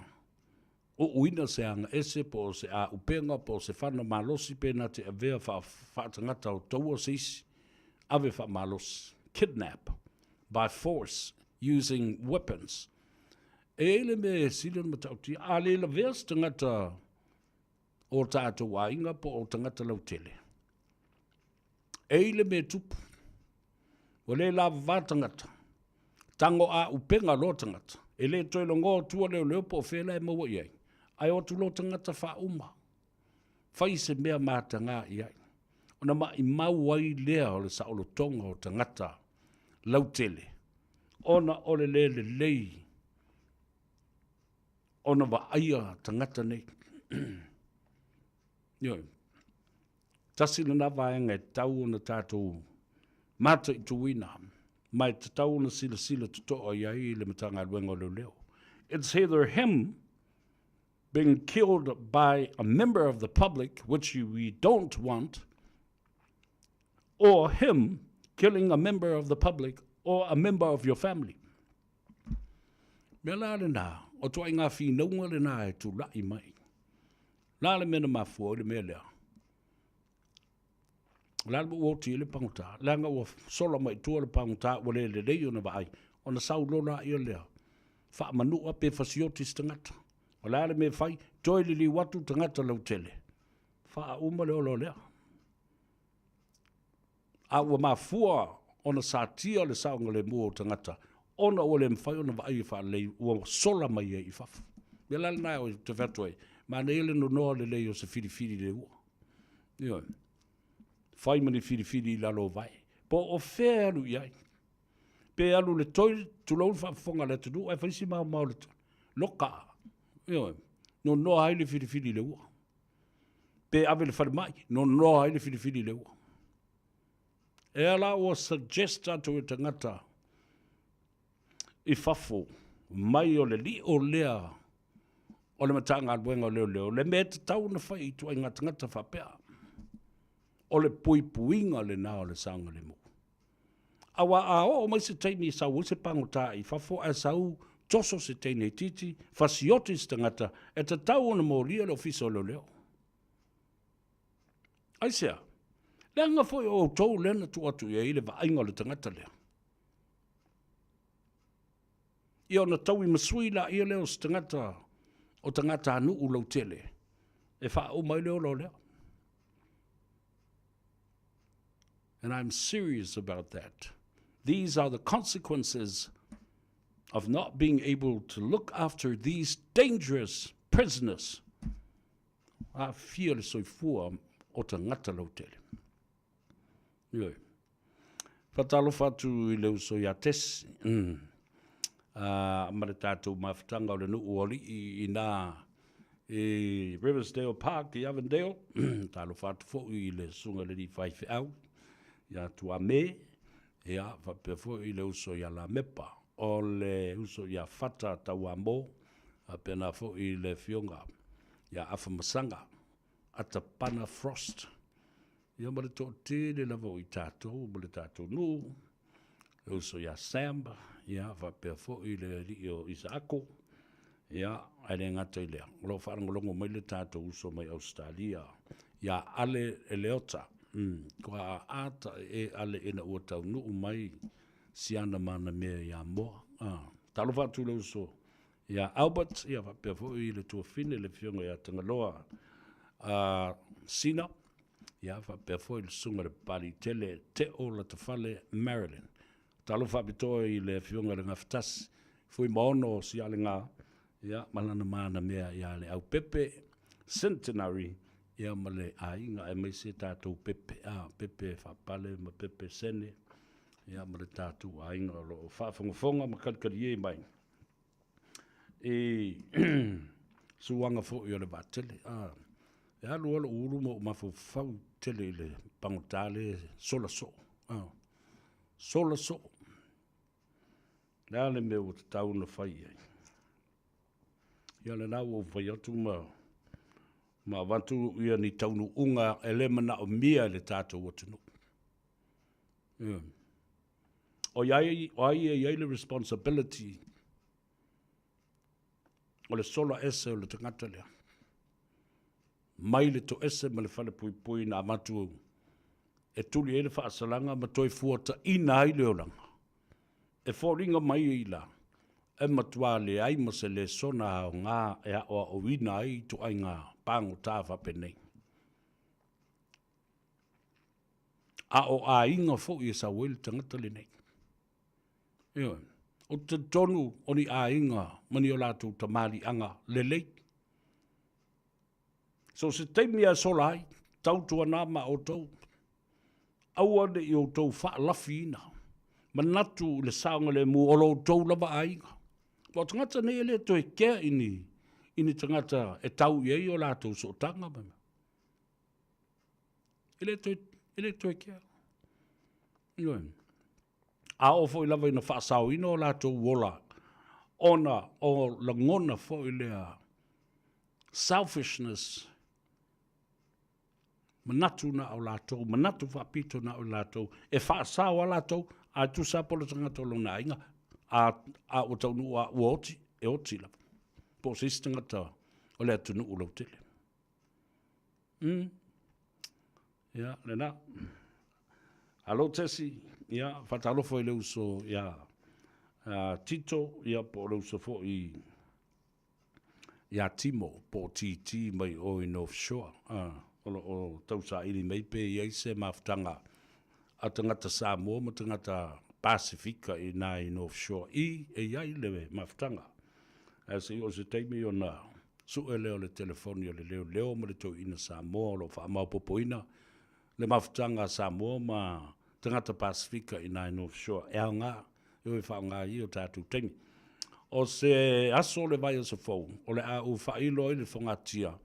uuina se aga ese po o se aupega po o se fana malosi pe na te avea faatagata o taua se isi ave faamalosi, kidnap by force using weapons. E i ai le mea e sili ona matautia, a le lavea se tagata o tatou aiga po o tagata lautele, e i le mea tupu, ua le lavava tagata, tago aupega loa tagata, e le toe logoa tua leoleo po o fea la e maua i ai, ae o atu loa tagata faauma, fai se mea mataga i ai, ona maimau ai lea o le saolotoga o tagata lautele, ona o le le lelei ona vaaia tagata nei. Ioe. Tasi lena vaega e tatau ona tatou mataituina, ma e tatau ona silasila totoa i ai le Matagaluega o Leoleo. It's either him being killed by a member of the public, which we don't want, or him killing a member of the public or a member of your family. Mea la lena, o tuaiga finauga lena e tula'i mai. La le mea na mafua ai le mea lea. O le a le mea ua oti ai le pagota? Leaga ua sola mai i tua le pagota ua le lelei ona vaai, ona sau loa laia lea. Faamanua pe fasioti se tagata. O le a le mea e fai? Toe liliu atu tagata lautele, faauma le ola o lea. A ua mafua ona satia le saogalemu o tagata ona ua le mafai ona vaaia faalelei, ua sola mai ai i fafo. O le mea la lena ou te fai atu ai, manaia le nonoa lelei o se filifili i le ua. Ioe. Fai ma ni filifili i lalo o vae. Po o fea e alu i ai. Pe alu i le toilet, tulou le faafofoga a le atunuu, ae fai si maomao o le toilet. Loka. Ioe. Nonoa ai le filifili i le ua. Pe ave i le falemai, nonoa ai le filifili i le ua. E ala ua suggest atu e tagata i fafo mai o le lio lea o le Matagaluega o Leoleo, le mea e tatau ona fai i ituaiga tagata faapea. O le puipuiga lena o le saogalemu. Aua a oo mai se taimi e sau ai se pagota i fafo ae sau toso se teine itiiti, fasioti se tagata, e tatau ona molia le Ofisa o Leoleo. Aisea? Leaga foi o outou lea na tuu atu i ai le vaaiga o le tagata lea. Ia ona tauimasui laia lea o se tagata o tagatanuu lautele e faauma ai le ola o lea. And I'm serious about that. These are the consequences of not being able to look after these dangerous prisoners. Aafia le soifua o tagata lautele. Ioe. Faatalofa atu i le uso ia Tesi ma le tatou mafutaga o le nuu o alii i ina i Riversdale Park i Avondale. Talofa atu foi i le susuga i le alii faifeau ia Tuame, ia faapea foi i le uso ia Lamepa, o le uso ia Fata Tauamo, faapena foi i le afioga ia Afamasaga Atapana Frost, ia ma le toatele lava o i tatou ma le tatou nuu, le uso ia Sam, ia faapea foi le alii o Isaako, ia ae le gata i lea, o lo o faalogologo mai le tatou uso mai Ausetalia, ia Ale Eleota, kua aata e Ale ina ua taunuu mai siana ma ana mea ia Moa. Talofa atu i le uso ia Albert, ia faapea foi le tuafine le afioga ia Tagaloa Sina, ia faapea foi le susuga i le Papaliitele Teo Latafale Marilyn. Talofa faapitoa i le afioga i le Gafatasi Fuimaono Sialega, ia ma lana manamea ia Leaupepe Centenary, ia ma le aiga aemaise tatou pepe, pepe faapale ma pepe sene, ia ma le tatou aiga o lo o faafogafoga ma kalikalie mai i suaga foi o le vaatele. E alu lava lou ulu ma ou mafaufau tele i le pagota lea e sola soo. Sola soo. Le a le mea ua tatau ona fai i ai? Ia lena ua ou fai atu ma ma avatu ia ni taunuuga e le manaomia e le tatou atunuu. Ia. O ai, o ai e i ai le responsibility o le sola ese o le tagata lea. Mai le toese ma le falepuipui na avatu e tuli ai le faasalaga ma toe fuataina ai le olaga. E foliga mai ai la, e matua leai ma se lesona aoga e aoaoina ai ituaiga pagota faapenei. A o aiga foi e sau ai le tagata lenei. Ioe. Ou te talitonu o ni aiga ma ni o latou tamaliiaga lelei. So se taimi lava e sola ai, tautuana ma outou, aua ne i outou faalafiina, manatu i le saogalemu o lo outou lava aiga. Aua o tagata nei e le toe kea i ni, i ni tagata e tau i ai o latou sootaga ma mea. E le toe, e le toe kea. Ioe. A oo foi lava ina faasaoina o latou ola, ona o lagona foi lea selfishness, manatu na o latou, manatu faapito na o latou, e faasao lava latou, ae tusa lava po o le tagata o lona aiga, a, a ua taunuu lava ua oti, e oti lava. Po o se isi tagata o le atunuu lautele. Ia, lena. Alo Tesi, ia, faatalofa i le uso ia Tito, ia po o le uso foi ia Timo po o TT mai o i North Shore, o lo o tausaili mai pe i ai se mafutaga a tagata Samoa ma tagata Pasifika i ina i North Shore i e i ai le mafutaga. Ae se i oo se taimi ona sue lea o le telefoni a le leoleo ma le toeaina Samoa o lo o faamaopoopoina le mafutaga a Samoa ma tagata Pasefika i ina i North Shore. E aoga e o e faaaoga ai o tatou taimi. O se aso o le vaiaso fou, o le a ou faailo ai le fogatia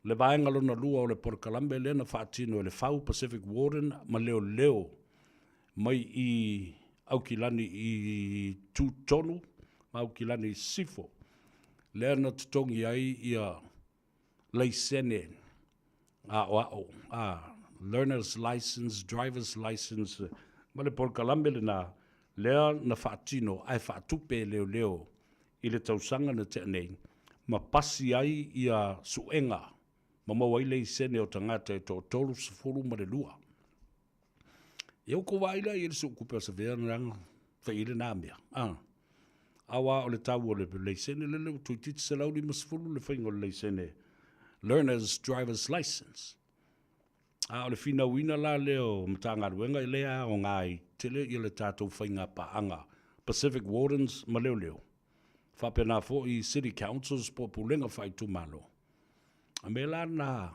le vaega lona lua o le polokalame lea na faatino e le Fau Pacific Warden ma leoleo mai i Aukilani i Tutonu ma Aukilani i Sisifo, lea na totogi ai ia laisene aoao, a, learner's license, driver's license, ma le polokalame lena lea na faatino ae faatupe e leoleo i le tausaga na tea nei, ma pasi ai ia suega ma maua ai laisene o tagata e toa-32. Ia ua tou vaai la i ai i le suetupe o Savea na fai ai lena mea, a? Aua o le tau o le laisene lele ua toeitiiti $150 le faiga o le laisene Learner's Driver's License. A o le finauina la lea o Matagaluega e le aoga ai tele ia le tatou faiga paaga Pacific Wardens ma Leoleo, faapena foi City Councils po o Pulega faaitumalo. A mea la na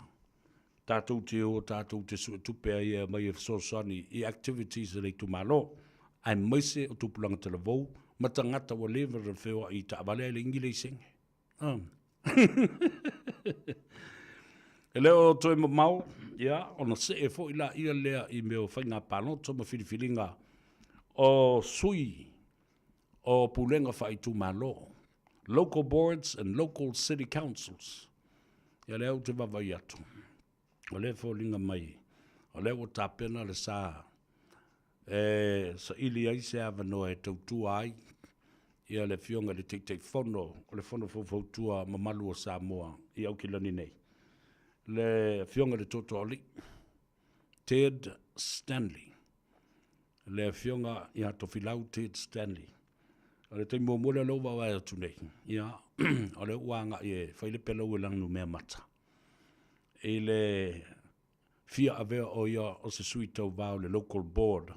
tatou te o tatou te suetupe ai e aumai e fesoasoani i activities a le itumalo, aemaise o tupulaga talavou ma tagata ua leva ona feoai i taavale ae leai ni laisene. E le o toe mamao, ia, ona see foi laia lea i mea o faiga palota ma filifiliga o sui o pulega faaitumalo, local boards and local city councils. Ia lea ou te vaavaai atu, o lea e foliga mai, o lea ua tapena le sa e saili ai se avanoa e tautua ai ia le Afioga i le Taitaifono o le Fono Faufautua Mamalu o Samoa i Aukilani nei, le Afioga i le Tootooalii Ted Stanley, le Afioga ia Tofilau Ted Stanley. O le taimi muamua lea o lea ua vaavaai atu nei, ia, o lea ua agai e fai le pelau e lana numea mata i le fia avea o ia o se sui tauva o le local board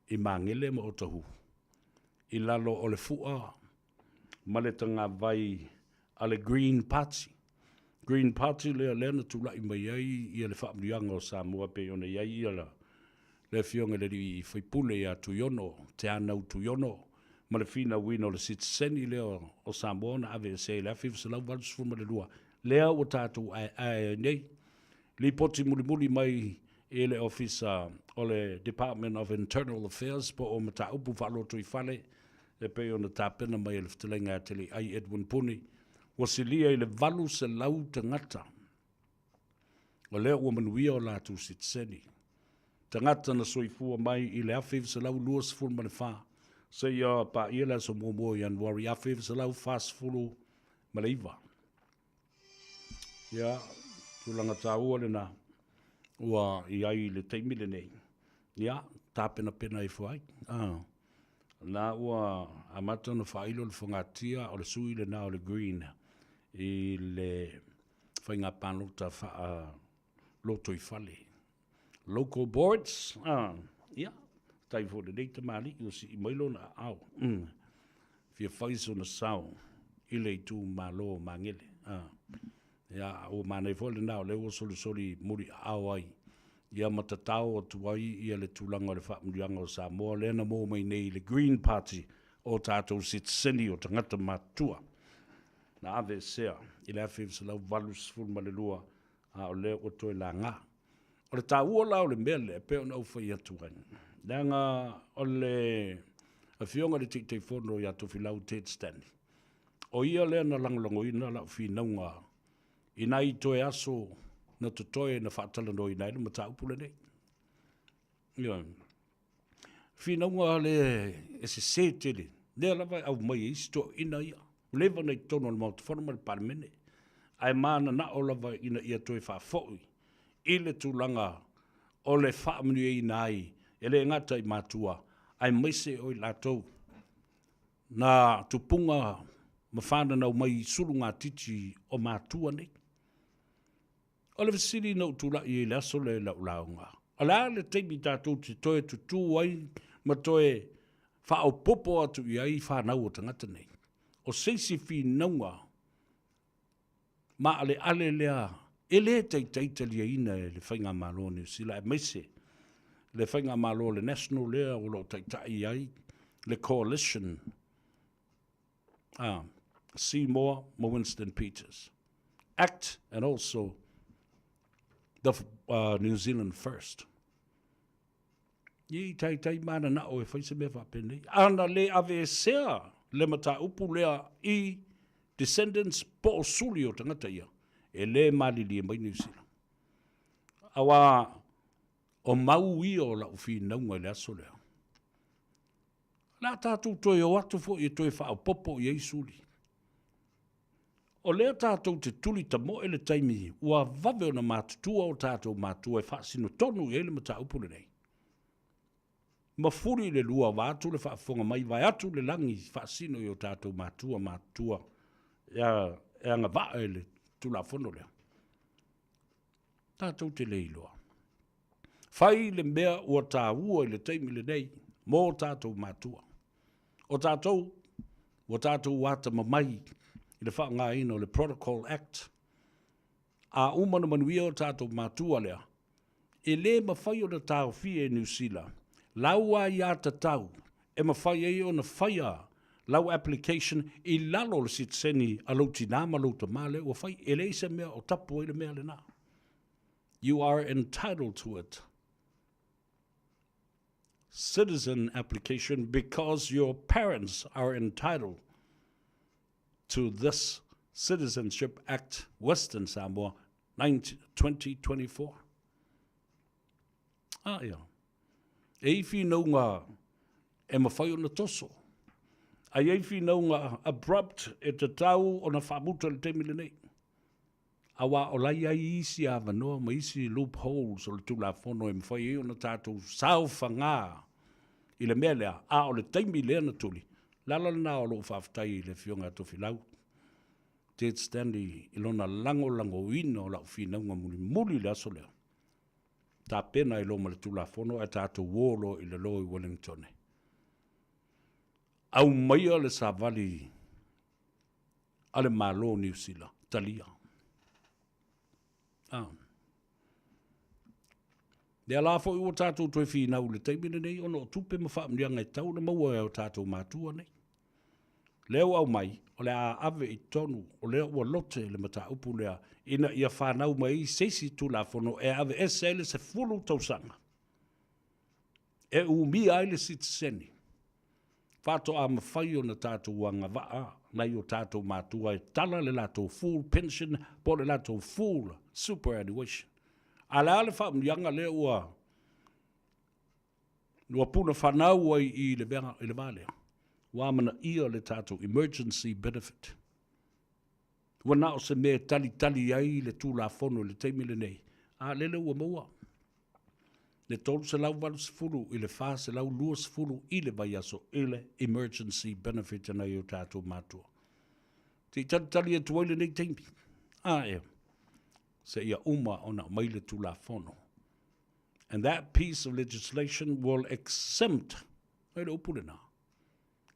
i Magele ma Otahuhu i lalo o le fua ma le tagavai a le Green Party. Green Party lea lea na tulai mai ai ia le faamanuiaga o Samoa pei ona i ai ia le Afioga i le alii faipule ia Tuiono, Teanau Tuiono, ma le finauina o le sitiseni lea o Samoa na aveesea i le 1982, lea ua tatou aeae ai nei. Lipoti mulimuli mai i le Ofisa o le Department of Internal Affairs po o Mataupu Faalotoifale e pei ona tapena mai e le Fetalaiga ia Teleiai Edwin Puni, ua silia i le 800 tagata o lea ua manuia o latou sitiseni. Tagata na soifua mai i le 1924 seia paia le aso muamua o Ianuari 1949. Ia, tulaga taua lena ua i ai i le taimi lenei. Ia, tapenapena ifo ai. Ah. Na ua amata ona faailo le fogatia o le sui lena o le Green i le faiga palota faa lotoifale. Local boards, ah, ia, tai foi lenei tamalii ua sii mai lona aao. Fia fai sona sao i le itumalo o Magele. Ah. Ia, ua manaia foi lena o lea ua solisoli muli aao ai ia ma tatao atu ai ia le tulaga o le faamanuiaga o Samoa lea na maua mai nei i le Green Party o tatou sitiseni o tagata matutua na aveesea i le 1982 a o lea ua toe laga. O le taua la o le mea lea, pei ona ou fai atu ai, leaga o le Afioga i le Taitaifono ia Tofilau Ted Stanley, o ia lea na lagolagoina lau finauga i nai toe aso na totoe na faatalanoaina ai le mataupu lenei. Ioe. Finauga le e sese tele, lea lava e aumai e isi toeaiina ia, ua leva ona i totonu o le Maota Fono ma le Palemene, ae mananao lava ina ia toe faafoi i le tulaga o le faamanuiaina ai, e le gata i matua, aemaise o i latou. Na tupuga ma fananau mai i sulugatiti o matua nei. O le fesili na ou tulai ai i le aso lea i lau lauga, o le a le taimi tatou te toe tutū ai ma toe faaopoopo atu i ai fanau o tagata nei? O se isi finauga maaleale lea e le taitai taliaina e le Faigamalo a Niu Sila aemaise le Faigamalo a le National lea o lo o taitai ai le Coalition a Seymour ma Winston Peters Act and also the New Zealand First. I taitai mananao e fai se mea faapenei. Ana le aveesea le mataupu lea i descendants po o suli o tagata ia, e le malilie mai Niu Sila. Aua o mau ia o lau finauga i le aso lea. O le a tatou toe o atu foi e toe faaopoopo i ai suli. O lea tatou te tuli tamoe le taimi ua vave ona matutua o tatou matua e faasino tonu i ai le mataupu lenei. Mafuli i le lua vaeatu le faafofoga mai vaeatu le lagi faasino i o tatou matua matutua e agavaa i le Tulafono lea. Tatou te le iloa. Fai le mea ua taua i le taimi lenei mō tatou matua. O tatou, ua tatou atamamai i le faaaogaina o le Protocol Act. A uma ona manuia o tatou matua lea, e le mafai ona taofia e Niu Sila lau aiatatau e mafai ai ona faia lau application i lalo o le sitiseni a lou tinā ma lou tamā lea ua fai. E leai se mea o tapu ai le mea lena. You are entitled to it. Citizen application because your parents are entitled to this Citizenship Act Western Samoa 2024. Ah, ia. E i whinauga e mawhai ona toso. A i whinauga abrupt e te tau ona whaamuta le taimi lenei. Aua o la e i ai isi avanoa ma isi loopholes o le Tulafono e mafai ai ona tatou saofagā i le mea lea, a o le taimi lea na tuli, o le ala lena o lou faafetai i le Afioga ia Tofilau Ted Stanley i lona lagolagoina o lau finauga mulimuli i le aso lea, tapena ai loa ma le Tulafono ae tatou o loa i le loa i Wellington e aumaia le savali a le Malo o Niu Sila, talia. Ah. Lea la foi ua tatou toe finau i le taimi lenei ona o tupe ma faamanuiaga e tatau ona maua e o tatou matua nei. Lea ua aumai, o le a ave i totonu, o lea ua lote le mataupu lea ina ia fanau mai ai se isi Tulafono e aveese ai le 10 tausaga e umia ai le sitiseni faatoa mafai ona tatou agavaa nai o tatou matua e tala le latou full pension po o le latou full superannuation. A o le a le faamanuiaga lea ua ua puna fanau ai i le i le va lea? Ua amanaia le tatou emergency benefit. Ua na o se mea e talitali ai le Tulafono i le taimi lenei, a lele ua maua le 380 i le 420 i le vaiaso i le emergency benefit a nai o tatou matua. Se i talitali atu ai lenei taimi, a ea, seia uma ona aumai le Tulafono. And that piece of legislation will exempt, ai le upu lena,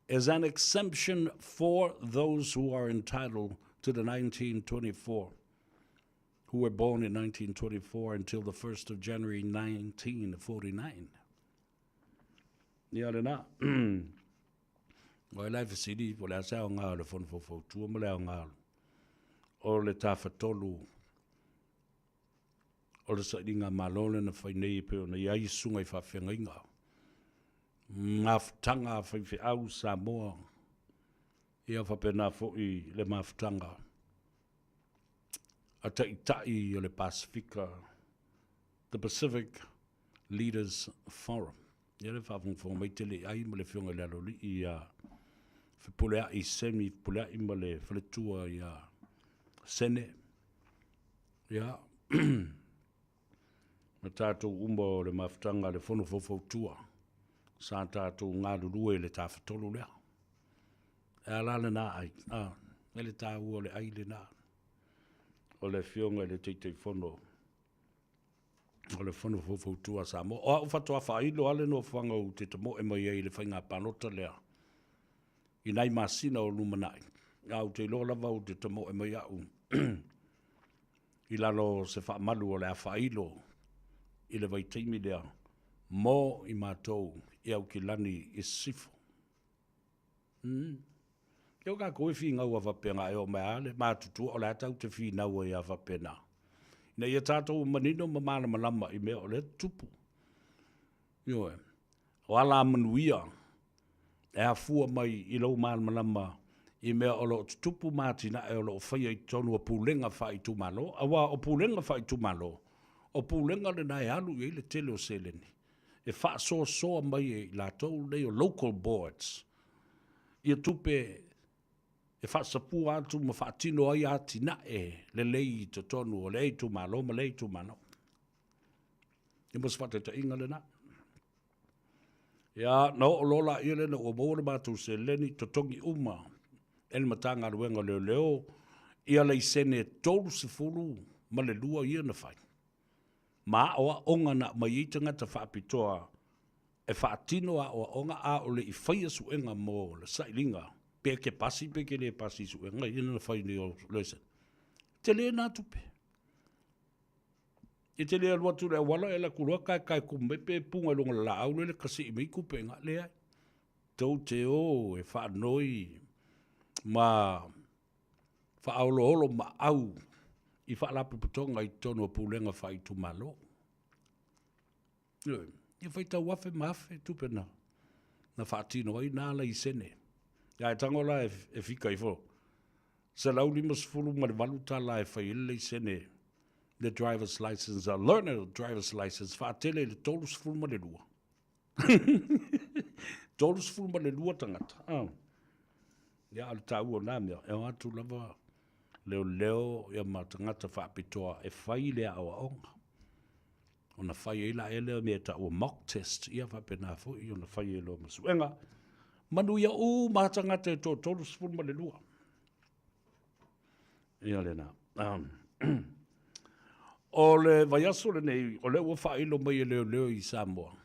as an exemption for those who are entitled to the 1924, who were born in 1924 until the 1st of January 1949. Ia lena. O e fesili, po o le a se aoga o le Fono Faufautua ma le aoga o le Tafatolu o le sailiga malo lea na fai nei e pei ona i ai susuga i faafeagaiga. Mafutaga a faifeau Samoa, ia faapena foi le mafutaga a taitai o le Pasefika, the Pacific Leaders Forum. Ia le faafogafoga mai te le ai ma le afioga i le Aloalii ia Fepuleai Semi Fepuleai ma le faletua ia Sene. Ia ma tatou uma o le mafutaga a le Fono Faufautua sa tatou galulue i le Tafatolu lea. E a la lena ai, a, e le tāua o le ai lena. O le afioga i le Taitaifono o le Fono Faufautua a Samoa. O au faatoa faailo lava le nofoaga ou te tamoe mai ai i le faiga palota lea i nai masina o lumanai. A ou te iloa lava ou te tamoe mai au i lalo o se faamalu o le a faailo i le vaitaimi lea mo i matou i Aukilani i Sisifo. Mm. Ia o tatou e finau a faapena e oo mai lava le matutua o le a tatou te finau ai a faapena. Ina ia tatou manino ma malamalama i mea o lea e tutupu. Ioe. O alamanuia e afua mai i lou malamalama i mea o lo o tutupu ma atinae o lo o faia i totonu o pulega faaitumalo, aua o pulega faaitumalo, o pulega lena e alu i ai le tele o seleni e faasoasoa mai e i latou nei o local boards ia tupe e faasapua atu ma faatino ai atinae lelei i totonu o lea itumalo ma lea itumalo. Ia mo se faataitaiga lena. Ia, na oo loa laia lea ina ua maua le matou seleni, totogi uma e le Matagaluega o Leoleo ia laisene 32 ia na fai, ma aoaoga na aumai ai tagata faapitoa e faatino aoaoga a o le i faia suega mo le sailiga, pe te pasi pe te le pasi i suega ia na fai nei o laisene. Tele na tupe. E te le alu atu i le auala e alu atu loa taetae mai pe puga i luga o le laau lea le kasii mai tupe i ina. Leai. Tou te o e faanoi ma faaoloholo maau i faalapotopotoga i totonu o pulega faaitumalo. Ioe. Ia faitau afe ma afe tupe na, na faatino ai na laisene. Ia e tago la e, e fika ifo, $158 tala e fai ai le laisene le driver's license, a learner driver's license, faatele i le 32. 32 tagata. Ah. Ia, o le taua o na mea, e o atu lava leoleo ia ma tagata faapitoa e fai le aoaoga. Ona fai ai la lea mea e taua mock test, ia faapena foi ona fai ai loa ma suega. Manuia uma tagata e toatolu 12. Ia lena. Um, o le vaiaso lenei, o lea ua faailo mai e leoleo i Samoa,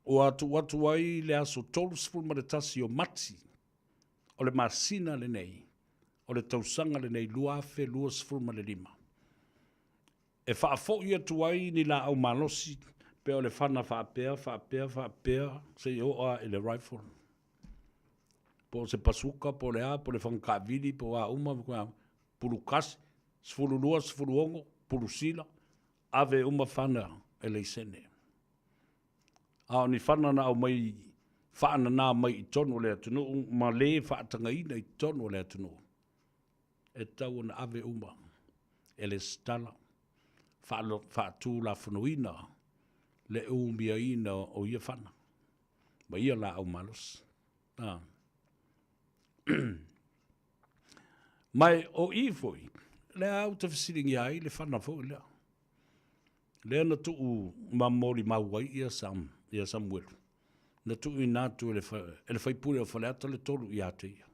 ua tuu atu ai le aso 31 o Mati o le masina lenei, o le tausaga lenei 2025. E faafoi atu ai ni laau malosi pe o le fana faapea, faapea, faapea, seia oo lava i le rifle. Po o se pasuka, po o le a, po o le faga taavili, po o a uma, pulukasi, 12, 16, pulusila, ave uma fana e laisene. A o ni fana na aumai faanana mai i totonu o le atunuu ma le faatagaina i totonu o le atunuu, e tatau ona ave uma e lesitala faatulafonoina le umiaina o ia fana ma ia laau malosi. A. Ma o i foi, lea ou te fesiligia ai le fana foi lea. Lea na tuu ma molimau ai ia Sam, ia Samuelu. Na tuuina atu e le, e le faipule o Faleata le tolu ia te ia.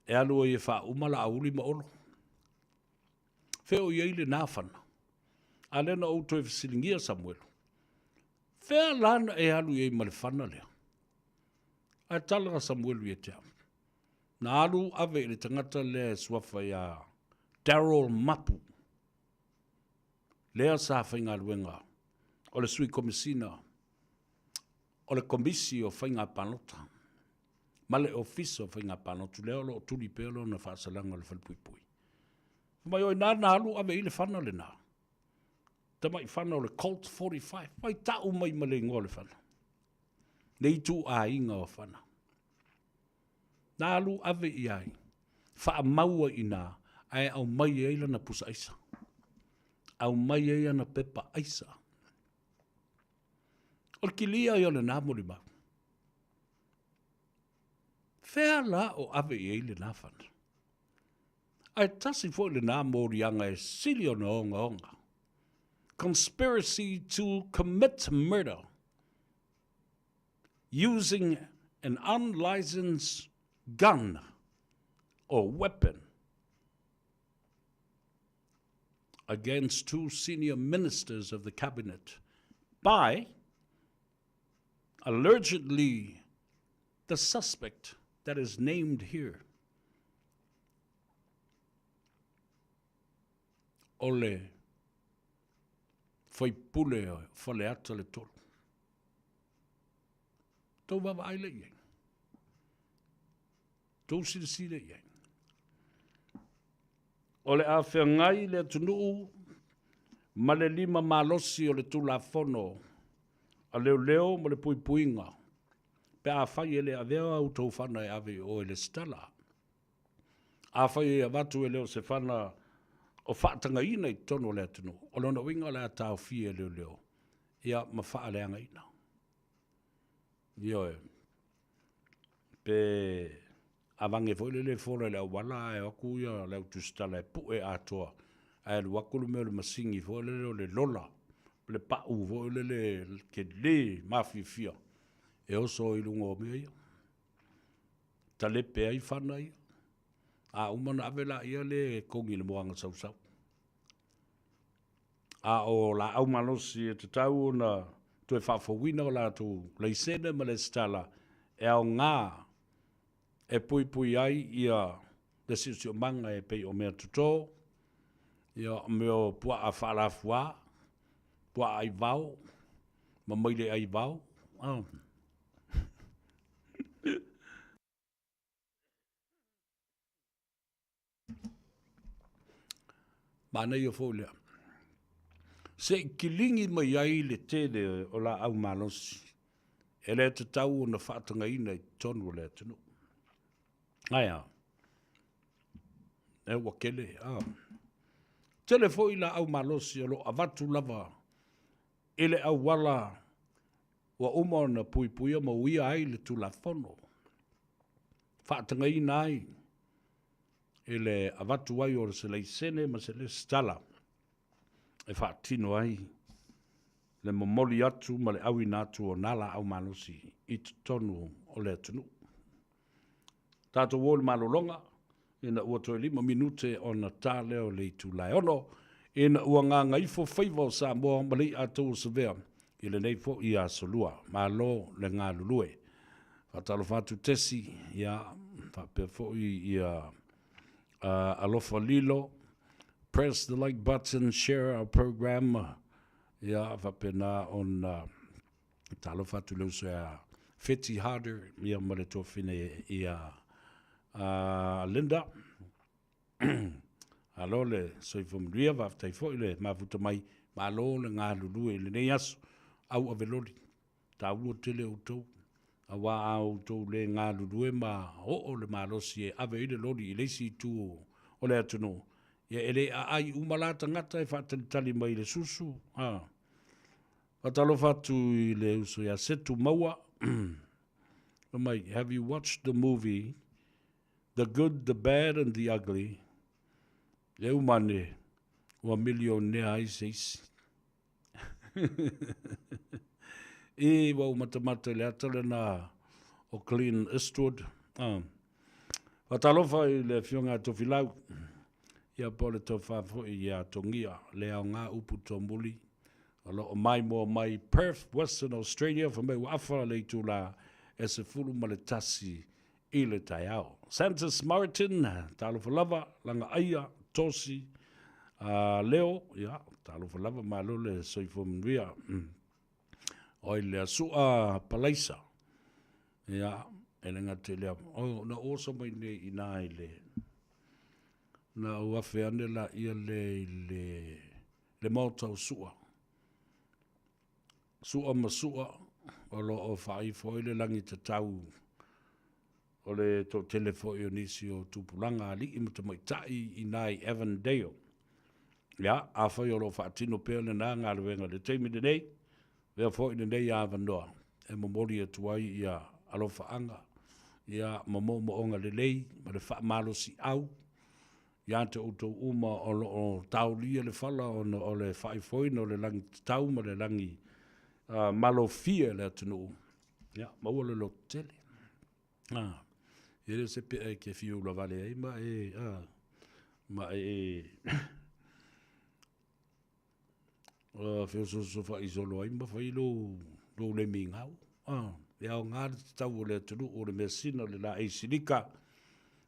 E alu ai e faauma Laauli ma Olo. Fea o i ai lena fana? A lea na ou toe fesiligia Samuelu, Fea la na e alu i ai ma le fana lea? Ae tala Samuelu ia te au. Na alu ave i le tagata lea e suafa ia Daryl Mapu, lea sa faigaluega o le sui komisina o le Komisi o Faiga Palota ma le Ofisa o Faiga Palota, lea o lo o tuli pea lona faasalaga o le falepuipui. Fai mai, o i ina na alu ave i le fana lena. Tamai fana o le Colt 45. Fai tau mai ma le igoa o le fana. Le ituaiga o fana. Na alu ave i ai, faamau ai i ina, ae aumai ai lana pusa aisa. Aumai ai ana pepa aisa. O le kilia ia o lena molimau. Fea la o ave i ai lena fana? Ae tasi foi lena moliaga e sili ona ogaoga. Conspiracy to commit murder using an unlicensed. gun or weapon against two senior ministers of the cabinet by allegedly the suspect that is named here. O le faipule o Faleata le 3. Tou vaavaai lea i ai. Tou silasila i ai. O le a feagai le atunuu ma le lima malosi o le Tulafono a Leoleo ma le Puipuiga pe afai e le avea a outou fana e ave i o e lesitala. Afai e avatu e le o se fana o faatagaina i totonu o le atunuu, o lona uiga o le a taofia e leoleo ia ma faaleagaina. Ioe. Pe avange foi lele e fola i le auala ae o atu ia le au tusitala e pue atoa ae alu atu le mea o le masini foi lele o le lola, le pau foi lele tele mafiafia e oso i luga o mea ia. Talepe ai fana ia. A uma ona ave laia lea e togi i le moana sausau. A o laau malosi e tatau ona toe faafouina o latou laisene ma lesitala e aoga e puipui ai ia le siosiomaga e pei o mea toto, ia o mea o puaa faalafua, puaa aivao ma maile aivao. Manaia foi lea. Se i kiligi mai ai le tele o laau malosi e le tatau ona faatagaina i totonu o le atunuu. Ae a? E ua tele, a. Tele foi laau malosi o lo o avatu lava i le auala ua uma ona puipuia ma uia ai le Tulafono, faatagaina ai i le avatu ai o se laisene ma se lesitala e faatino ai le momoli atu ma le auina atu o nā laau malosi i totonu o le atunuu. Tatou o i le malologa, ina ua toe 5 minute ona ta lea o le itula e 6, ina ua gagaifo faiva o Samoa ma le i'a a tou o Savea i lenei foi aso Lua. Malo le galulue. Faatalofa atu Tesi, ia, faapea foi ia Alofa Lilo. Press the like button, share our program, ia, faapena ona talofa atu le uso ia Feti Harder, ia ma le tuafine ia Linda. Alo le soifua manuia, faafetai foi le mafuta mai, malo le galulue i lenei aso, au ave loli, taua tele outou, aua a outou le galulue ma oo le malosi e ave ai le loli i le isi itu o le atunuu, ia e le aai uma la tagata e faatalitali mai i le susu, a. Faatalofa atu i le uso ia Setu Maua, fai mai, have you watched the movie The Good, The Bad and The Ugly? E uma ane, ua milionea ai se isi. I, ua ou matamata i le ata lena o Clint Eastwood. Ah. Faatalofa i le Afioga ia Tofilau, ia po o le tofa foi ia Togia, le aoga upu tomuli, o lo o maimoa mai Perth, Western Australia, fai mai ua afa le itula e 11 i le taeao. Santos Martin, talofa lava, Lagaaia, Tosi, Leo, ia, talofa lava, malo le soifua manuia. Oi le Asu'a Palaisa, ia, e le gata i lea, oh, na ou oso mai nei i ina i le, na ou afe ane laia le i le, le maota o Su'a. Su'a ma Su'a, o lo o faaifo ai le lagi tatau o le toatele foi o nisi o tupulaga alii ma tamaitai i ina i Avondale. Ia, afai o lo o faatino pea lena galuega i le taimi lenei, avea foi lenei avanoa e momoli atu ai ia alofaaga, ia ma moomooga lelei ma le faamalosiau ia te outou uma o lo o taolia le fala ona o le faaifoina o le lagi tatau ma le lagi malofie o le atunuu, ia, maua le lototele. E le o se pea e te fia ulavale ai ma e, a, ma e, feosoosofai solo ai ma fai lou, lou le migao. A, e aoga le tatau o le atunuu, o le measina o le laei silika,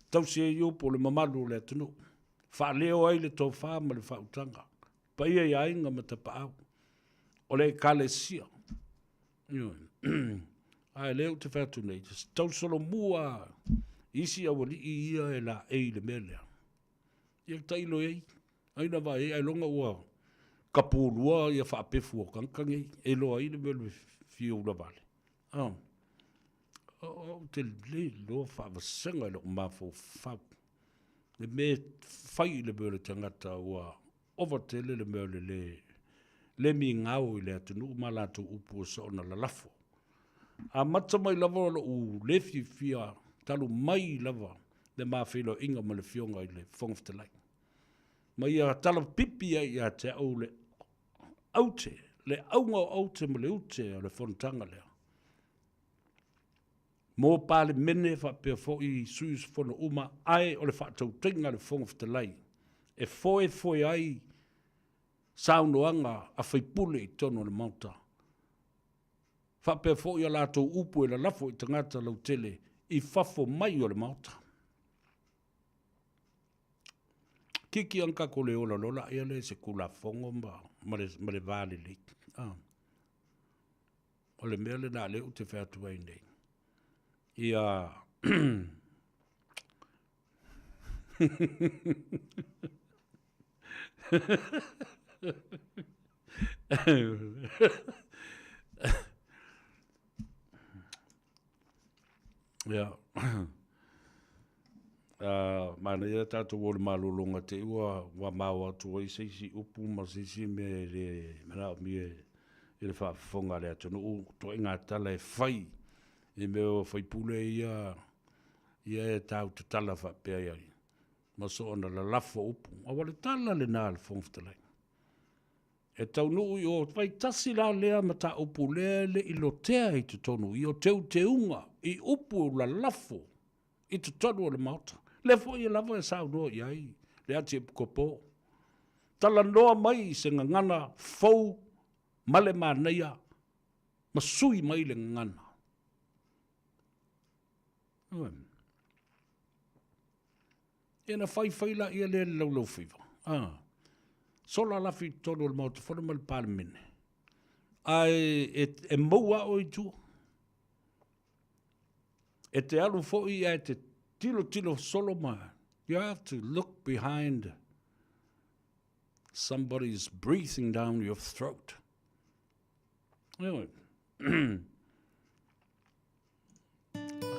tausi ai upu o le mamalu o le atunuu, faaleo ai le tofa ma le faautaga, paia i aiga ma tapaau, o le Ekalesia. Ioe. Ae lea ou te fai atu nei, tausolomua isi aualii ia e laei i le mea lea. Ia tailo i ai, ai na vaai ai, ailoga ua kapulua ia faapefu o tagata nei, e iloa ai le mea o le fia ulavale. Ah. Ou te le iloa faavasega i lou mafaufau. Le mea e fai i le mea o le tagata ua ova tele le mea o le le, le migao i le atunuu ma latou upu ua soona lalafo. Amata mai lava o lou le fiafia talu mai lava le ma feiloaiga ma le Afioga i le Fofoga Fetalai. Ma ia talapipi ai ia te au le aute, le auga o aute ma le ute o le fonotaga lea. Mo Palemene faapea foi sui usufono uma, ae o le faatautaiga a le Fofoga Fetalai e foefoe ai saunoaga a faipule i totonu o le Maota, faapea foi a latou upu e lalafo i tagata lautele i fafo mai o le Maota. Kiki ana tatou le ola loa laia lea i se Tulafono ma, ma, le, ma le va lelei. Ah. O le mea lena lea ou te fai atu ai nei. Ia Ia. Manaia tatou o le malologa te i ua ua maua atu ai se isi upu ma se isi mea e le manaomia i le faafofoga a le atunuu, ituaiga tala e fai i mea o faipule ia ia e tau tatala faapea i ai ma soona lalafo upu. Aua o le tala lena a le Fofoga Fetalai. E taunuu i o, fai tasi la lea mataupu lea e le i lotea i totonu i o teuteuga i upu lalafo i totonu o le Maota. Lea foi e lava e saunoa i ai le Atiepikopo. Talanoa mai i se gagana fou ma le manaia ma sui mai le gagana. Ia na faifai laia lea i le laulaufaiva. A. Sola lafi i totonu o le Maota Fono ma le Palemene. Ae e, e maua oe i tua. E te alu foi ae te tilotilo solo ma you have to look behind somebody is breathing down your throat. Anyway.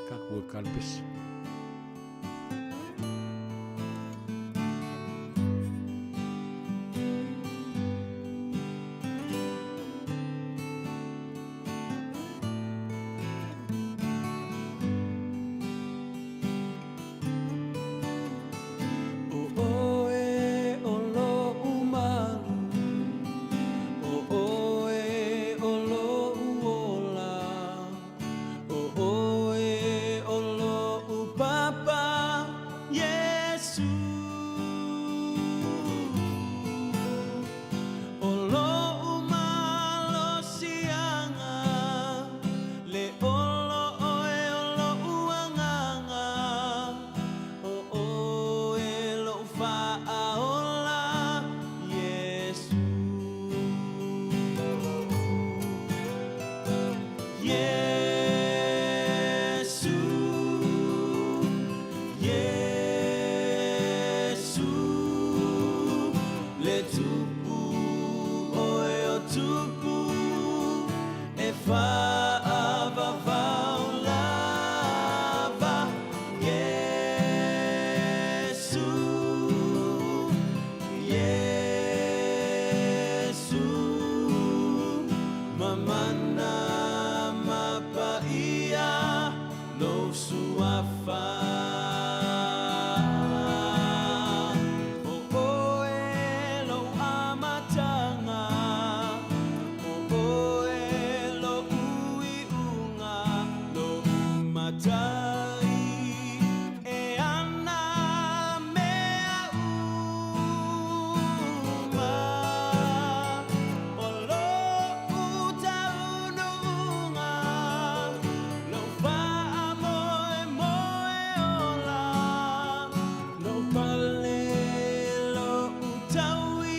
Ka kalpesi.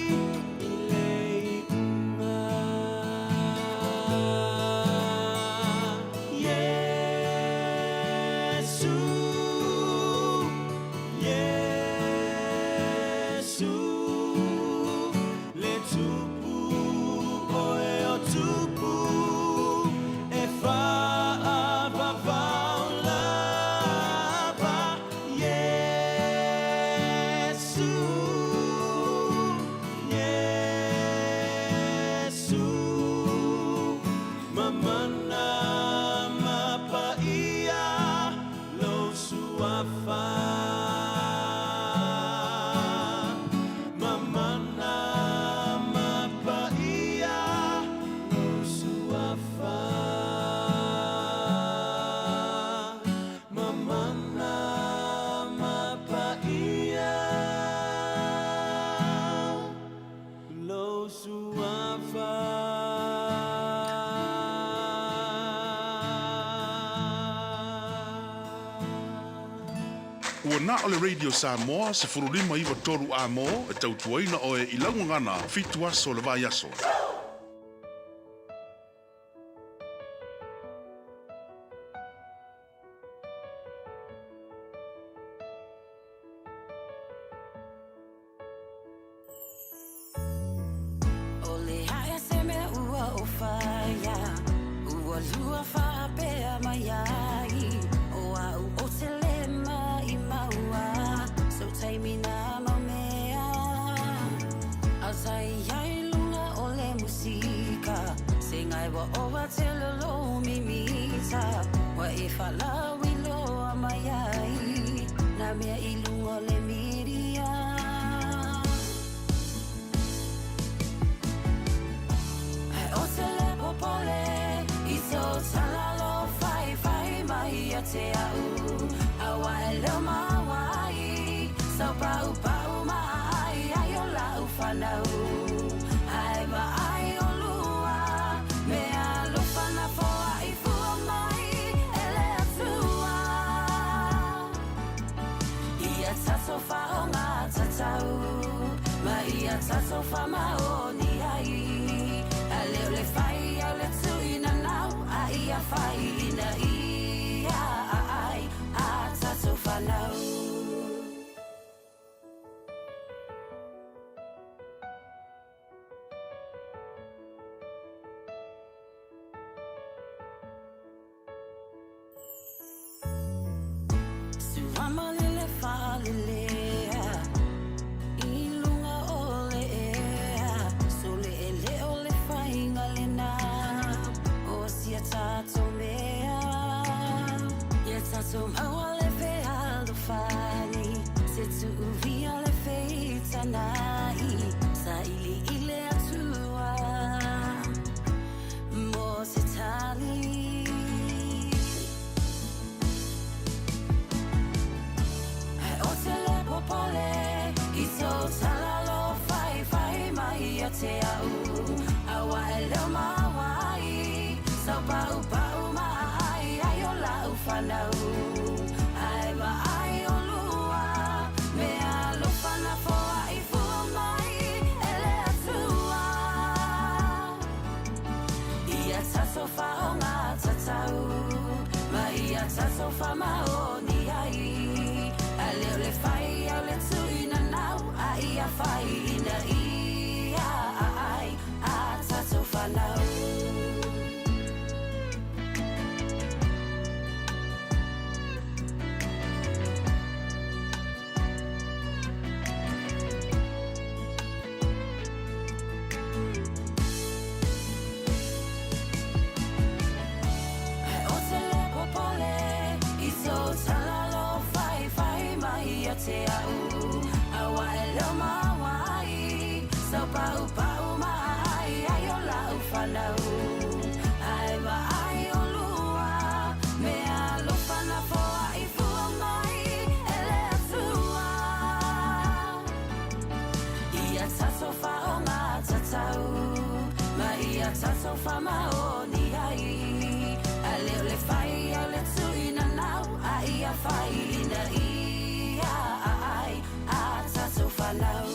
i le iuga. Iesu, Iesu, le Tupu oe o Tupu, e faavavao lava. Iesu, Iesu, mamana ma paia lou suafa. Mamana ma paia lou suafa. Mamana ma paia lou suafa. Ua na o le Radio Samoa 1593 A mo e tautuaina oe i lau gagana 7 aso o le vaiaso. O le ae se mea ua o whaia, ua lua whaapea mai ai, o au o te lema i maua, so taimi nā mau mea. Au tai ai lunga o le musika, se ngai wa o a te lolo mimita, wa e whalawi loa mai ai, nā mea i lunga o le miria. Ai o te le popole, i tō talalo whai whai mai a te au. Aua e leo mawai, sau pau pau mai ai o lau whanau. Ai ma ai o lua, me alofa na foa i fua mai, e le atua. Ia tato whao ngā tatau, ma ia tato wha maoni ai. A leo le whai, a le tui na nau, a ia whai ina ia ai, a tato whanau. Suama lele whalelea, i lunga o le ea, so le ele o le whainga le nā, o sia tātou mea. Ia tātou maua le fealofani, se tuuvia le feitanai, sa ili i le atua, mo se tali. Ai o te le popole, i tō talalo whai whai mai a te au. Aua e leo mawai, sau pau pau mai ai o lau whanau. Ai ma ai o lua, me alofa na foa i fua mai, e le atua. Ia tato whao ngā tatau, ma ia tato wha maoni ai. A leo le whai, a le tui na nau, a ia whai ina ia ai, a tato whanau. Ai o te le popole, i tō talalo whai whai mai a te au. Aua e leo mawai, sau pau pau mai ai o lau whanau. Ai ma ai o lua, me alofa na foa i fua mai, e le atua. Ia tato whao ngā tatau, ma ia tato wha maoni ai. A leo le whai, a le tui na nau, a ia whai ina ia ai, a tato whanau.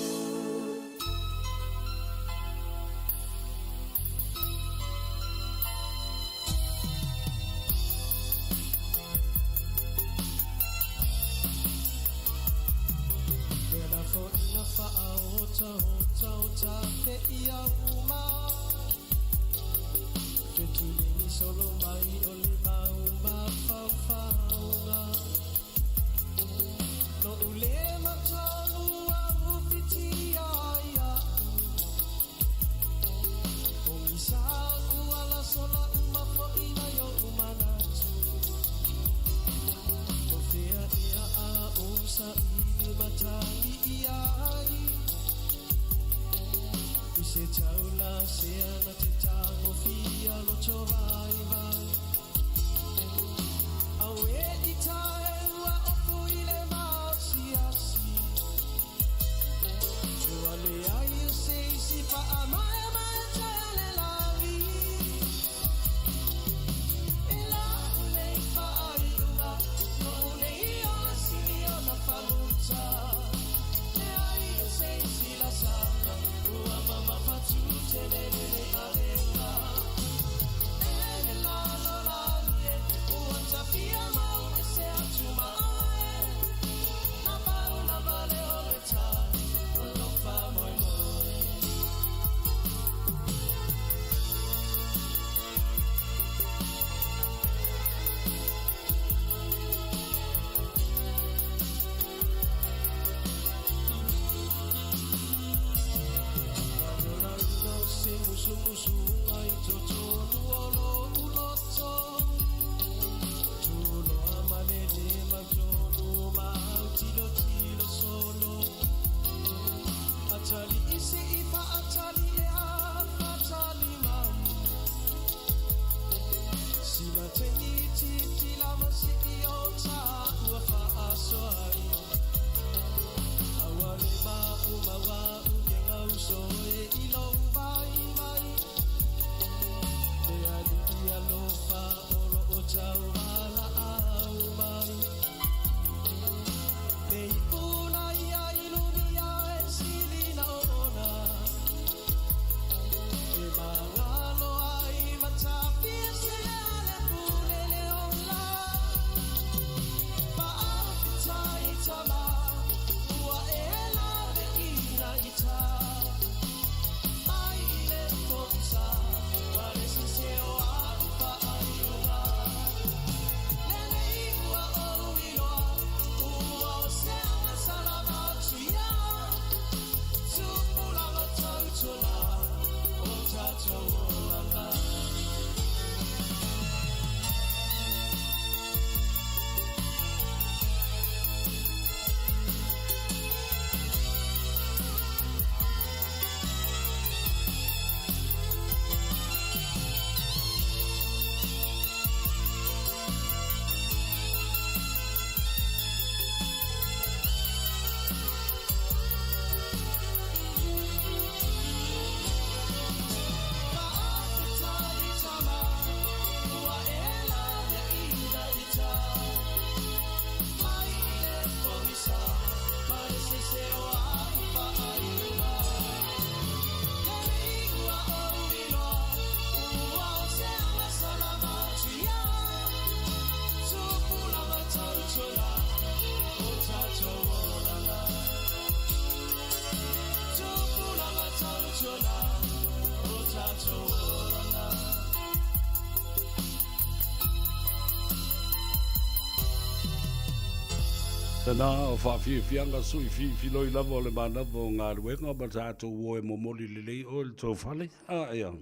Tēnā, o whaafiafianga sui filoi lava o le manava o galuega ma tatou o e momoli lelei oe le tou fale. A, ia.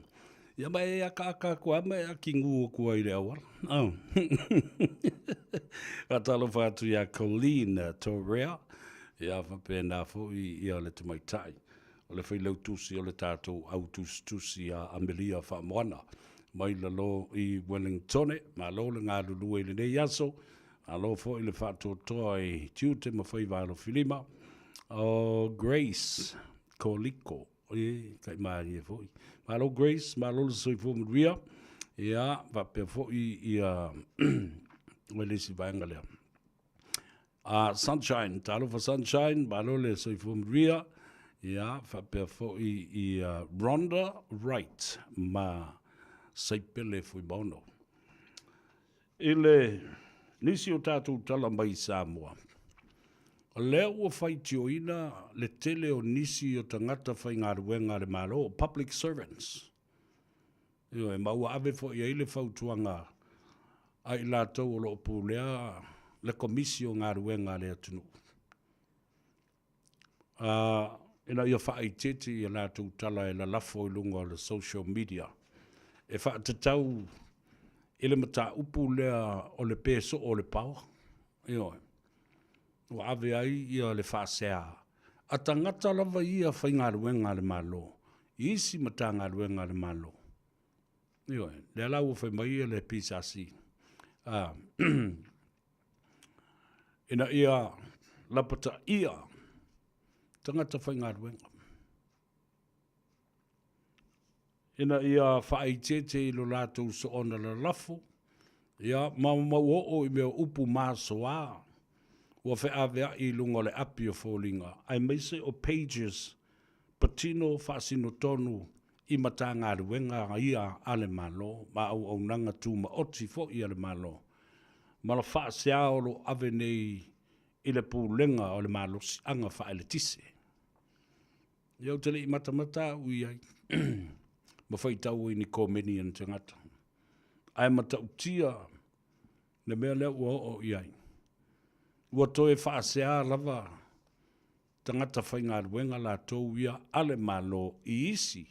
Ia ma e akaaka aku lava ma e akigu aku ai i le auala. A. Faatalofa atu iā Colleen Torea, ia faapena foi ia le tamaitai o le failautusi o le tatou au tusitusi a Amelia Faamoana mai lalo i Wellingtone. Malo le galulue i lenei aso, malo foi le faatoatoa i tiute ma faiva alofilima. O Grace Koliko, e taimalie foi. Malo Grace, malo le soifua manuia. Ia, faapea foi ia o le isi vaega lea. A Sunshine, talofa Sunshine, malo le soifua manuia. Ia, faapea foi ia Rhonda Wright ma Saipele Fuimaono. I le nisi o tatou tala mai Samoa, O lea ua faitioina le tele o nisi o tagata faigaluega a le Malo, public servants. Ioe, ma ua ave foi i ai le fautuaga a i latou o lo o pulea le Komisi o Galuega a le atunuu, ina ia faaeteete i a latou tala e lalafo i luga o le social media e faatatau i le mataupu lea o le pe soo o le paoa. Ioe. Ua ave ai ia le faasea a tagata lava ia faigaluega a le Malo i isi Matagaluega a le Malo. Ioe, lea la ua fai mai le PSC, ina ia lapataia tagata faigaluega, ina ia faaeteete i lo latou soona lalafo, ia, ma mau oo i mea o upu masoa ua feaveai i luga o le api o foliga, aemaise o pages patino faasino tonu i Matagaluega ia a le Malo ma auaunaga tumaoti foi a le Malo, ma le faasea o lo o ave nei i le Pulega o le Malosiaga Faaeletise. Ia ou te le i matamata au i ai ma faitau ai ni komeni a ni tagata, ae matautia le mea lea ua oo i ai. Ua toe faasea lava tagata faigaluega latou ia a le Malo i isi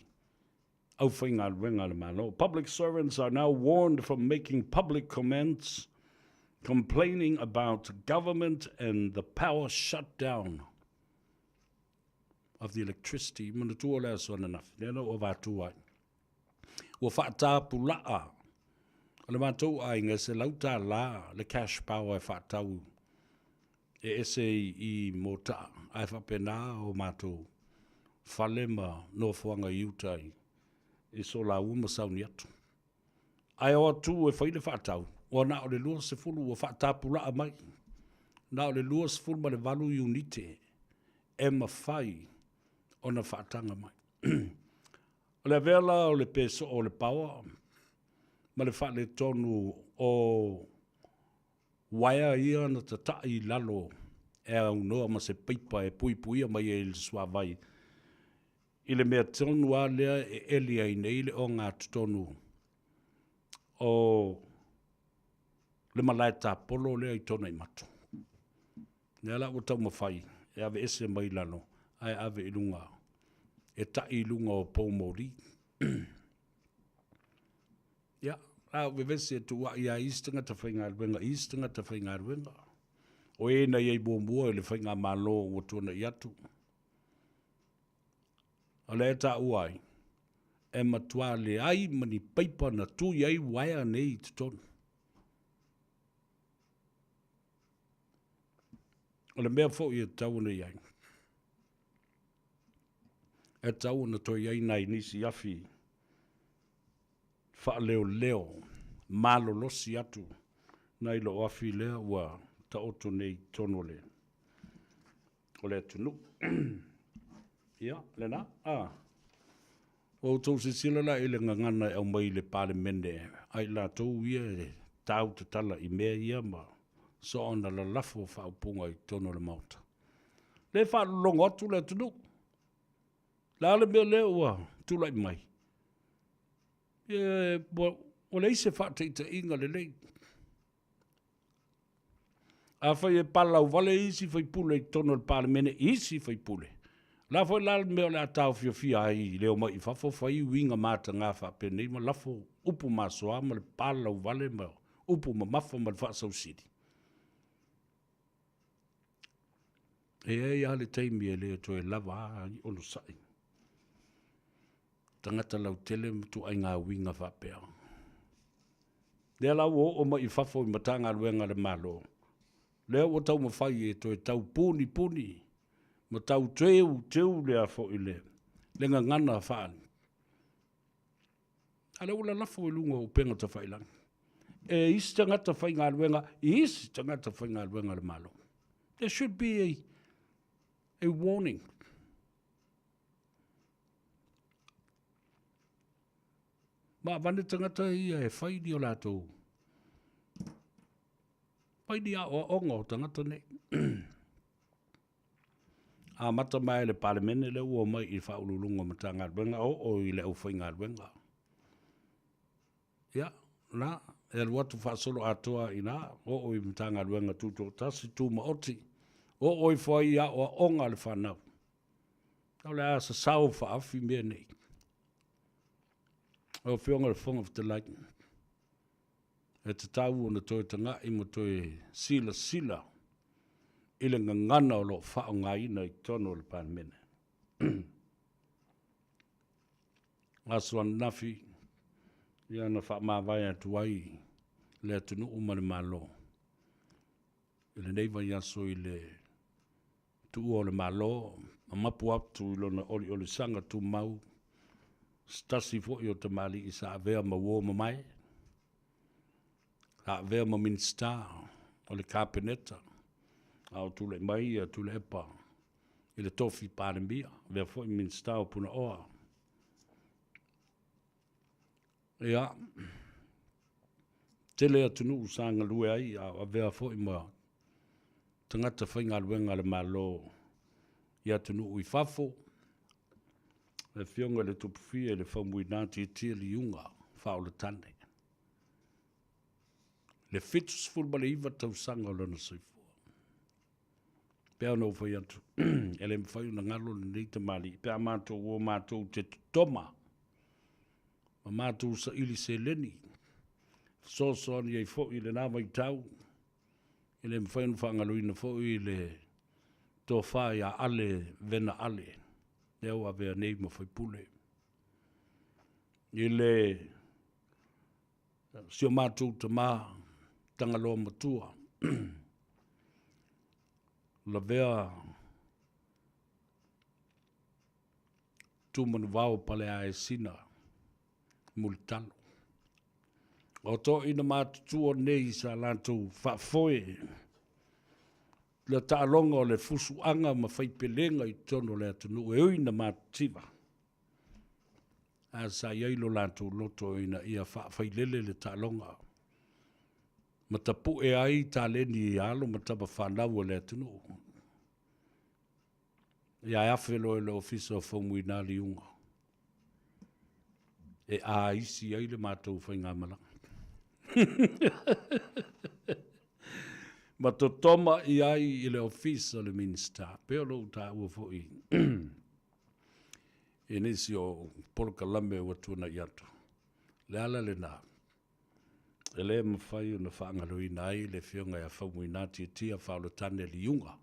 aufaigaluega a le Malo. Public servants are now warned from making public comments complaining about government and the power shutdown of the electricity. Manatua le aso ananafi, lea na ou avatu ai. Ua faatapulaa o le matou aiga e $100 le cash power e faatau e ese i Motaa, ae faapena o matou fale ma nofoaga i uta i Solaua ma Sauniatu. Ae o atu e fai le faatau, ua na o le 20 ua faatapulaa mai, na o le 28 iunite e mafai ona faataga mai. O le avea la o le pe soo o le paoa ma le faaletonu o uaea ia na tatai i lalo e aunoa ma se paipa e puipuia mai ai le suavai i le mea tonu lava lea e eli ai nei le ogatotonu o le malae tapolo lea i Tonaimatu. Lea la ua taumafai e aveese mai lalo ae ave i luga e tai i luga o poumoli. Ia, a ou vevesi e tuuai lava i isi tagata faigaluega i isi tagata faigaluega. O e na i ai muamua i le faigamalo ua tuanai atu. O lea e taua ai, e matua leai ma ni paipa na tui ai uaea nei i totonu. O le mea foi e tatau ona i ai, e tatau ona toe i ai nai nisi afi faaleoleo malolosi atu nai lou afi lea ua taoto nei i totonu o le o le atunuu. Ia, lena, a. Ua outou silasila la i le gagana e aumai i le Palemene a i latou ia e tau tatala i mea ia ma soona lalafo faaupuga i totonu o le Maota. Lea e faalologo atu le atunuu. Le a le mea lea ua tulai mai? Ia, ua leai se faataitaiga lelei. Afai e palalauvale isi faipule i totonu o le Palemene i isi faipule, o le a foi la le mea o le a taofiofia ai i le omai i fafo fai uiga mataga faapenei ma lafo upu masoa ma le palalauvale ma upu mamafa ma le faasausili? E i ai lava le taimi e le toe lava ai onosai tagata lautele ma ituaiga uiga faapea. Lea la ua oo mai i fafo i Matagaluega a le Malo, lea ua taumafai e toe tau punipuni ma tau teuteu lea foi le, le gagana faa A lea ua lalafo i luga o upega tafailagi e isi tagata faigaluega i isi tagata faigaluega a le Malo. There should be a warning. Ma avane tagata ia e fai ni o latou fai ni aoaoga o tagata nei. Amata mai le Palemene lea ua omai i Faauluuluga o Matagaluega, oo i le aufaigaluega. Ia, na, e alu atu faasoloatoa i ina, oo i Matagaluega Tutoatasi, Tumaoti, oo ifo ai i aoaoga a le fanau. O le a sasao faaafi mea nei. Lau Afioga i le Fofoga Fetalai, e tatau ona toe tagai ma toe silasila i le gagana o lo o faaaogaina i totonu o le Palemene. Aso ananafi, ia na faamavae atu ai le atunuu ma le Malo i lenei vaiaso i le tuua o le Malo ma mapu atu i lona oliolisaga tumau se tasi foi o tamalii sa avea ma uo mamae, sa avea ma Minisita o le Kapeneta a o tulai mai ia Tuilaepa i le tofi Palemia, avea foi ma Minisita o Punaoa. Ia, tele atunuu sa galue ai a o avea foi ma tagata faigaluega a le Malo i atunuu i fafo. Le Afioga i le Tupufia i le Faumuina Tietie Liuga Faaolatane, le 79 tausaga o lona soifua. Pei ona ou fai atu, e le mafai ona galo lenei tamalii pe a matou o matou te totoma ma matou saili seleni, fesoasoani ai foi i lena vaitau. E le mafai ona faagaloina foi le tofa ia Ale Vena Ale, lea ua avea nei ma faipule. I le si o matou tama Tagaloa Matua, lavea Tumanuvao Paleaesina Mulitalo. O toeaiina matutua nei sa latou faafoe le taaloga o le fusuaga ma faipelega i totonu o le atunuu e ui ina matitiva, ae sa i ai lo latou loto ina ia faafailele le taaloga ma tapue ai taleni i alo ma tama fanau a le atunuu. Ia ae afe loa i le Ofisa o Faumuina Liuga e aisi ai le matou faigamalaga. Ma totoma i ai i le Ofisa o le Minisita, pei o lou taua foi i nisi o polokalame ua tuanai atu. Le ala lena, e le mafai ona faagaloina ai le Afioga ia Faumuina Tiatia Faaolatane Liuga.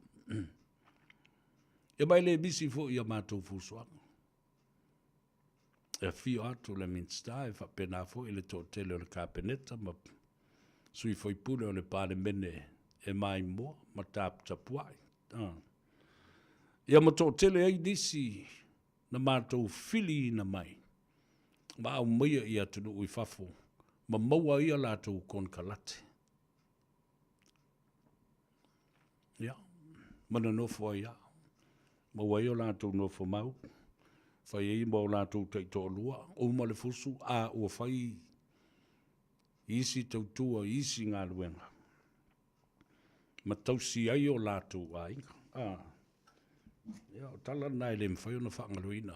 Ia ma e le misi foi ia matou fusuaga. E afio atu le Minisita e faapena foi le toatele o le Kapeneta ma sui faipule o le Palemene e maimoa ma taputapuai. Ah. Ia ma toatele ai nisi na matou filiina mai ma aumaia i atunuu i fafo ma maua ai a latou konekarate. Ia, ma nonofo ai lava. Maua ai o latou nofo mau, fai ai ma o latou taitoalua, uma le fusu, a ua fai isi tautua i isi galuega ma tausi ai o latou aiga. A, ia, o tala na e le mafai ona faagaloina.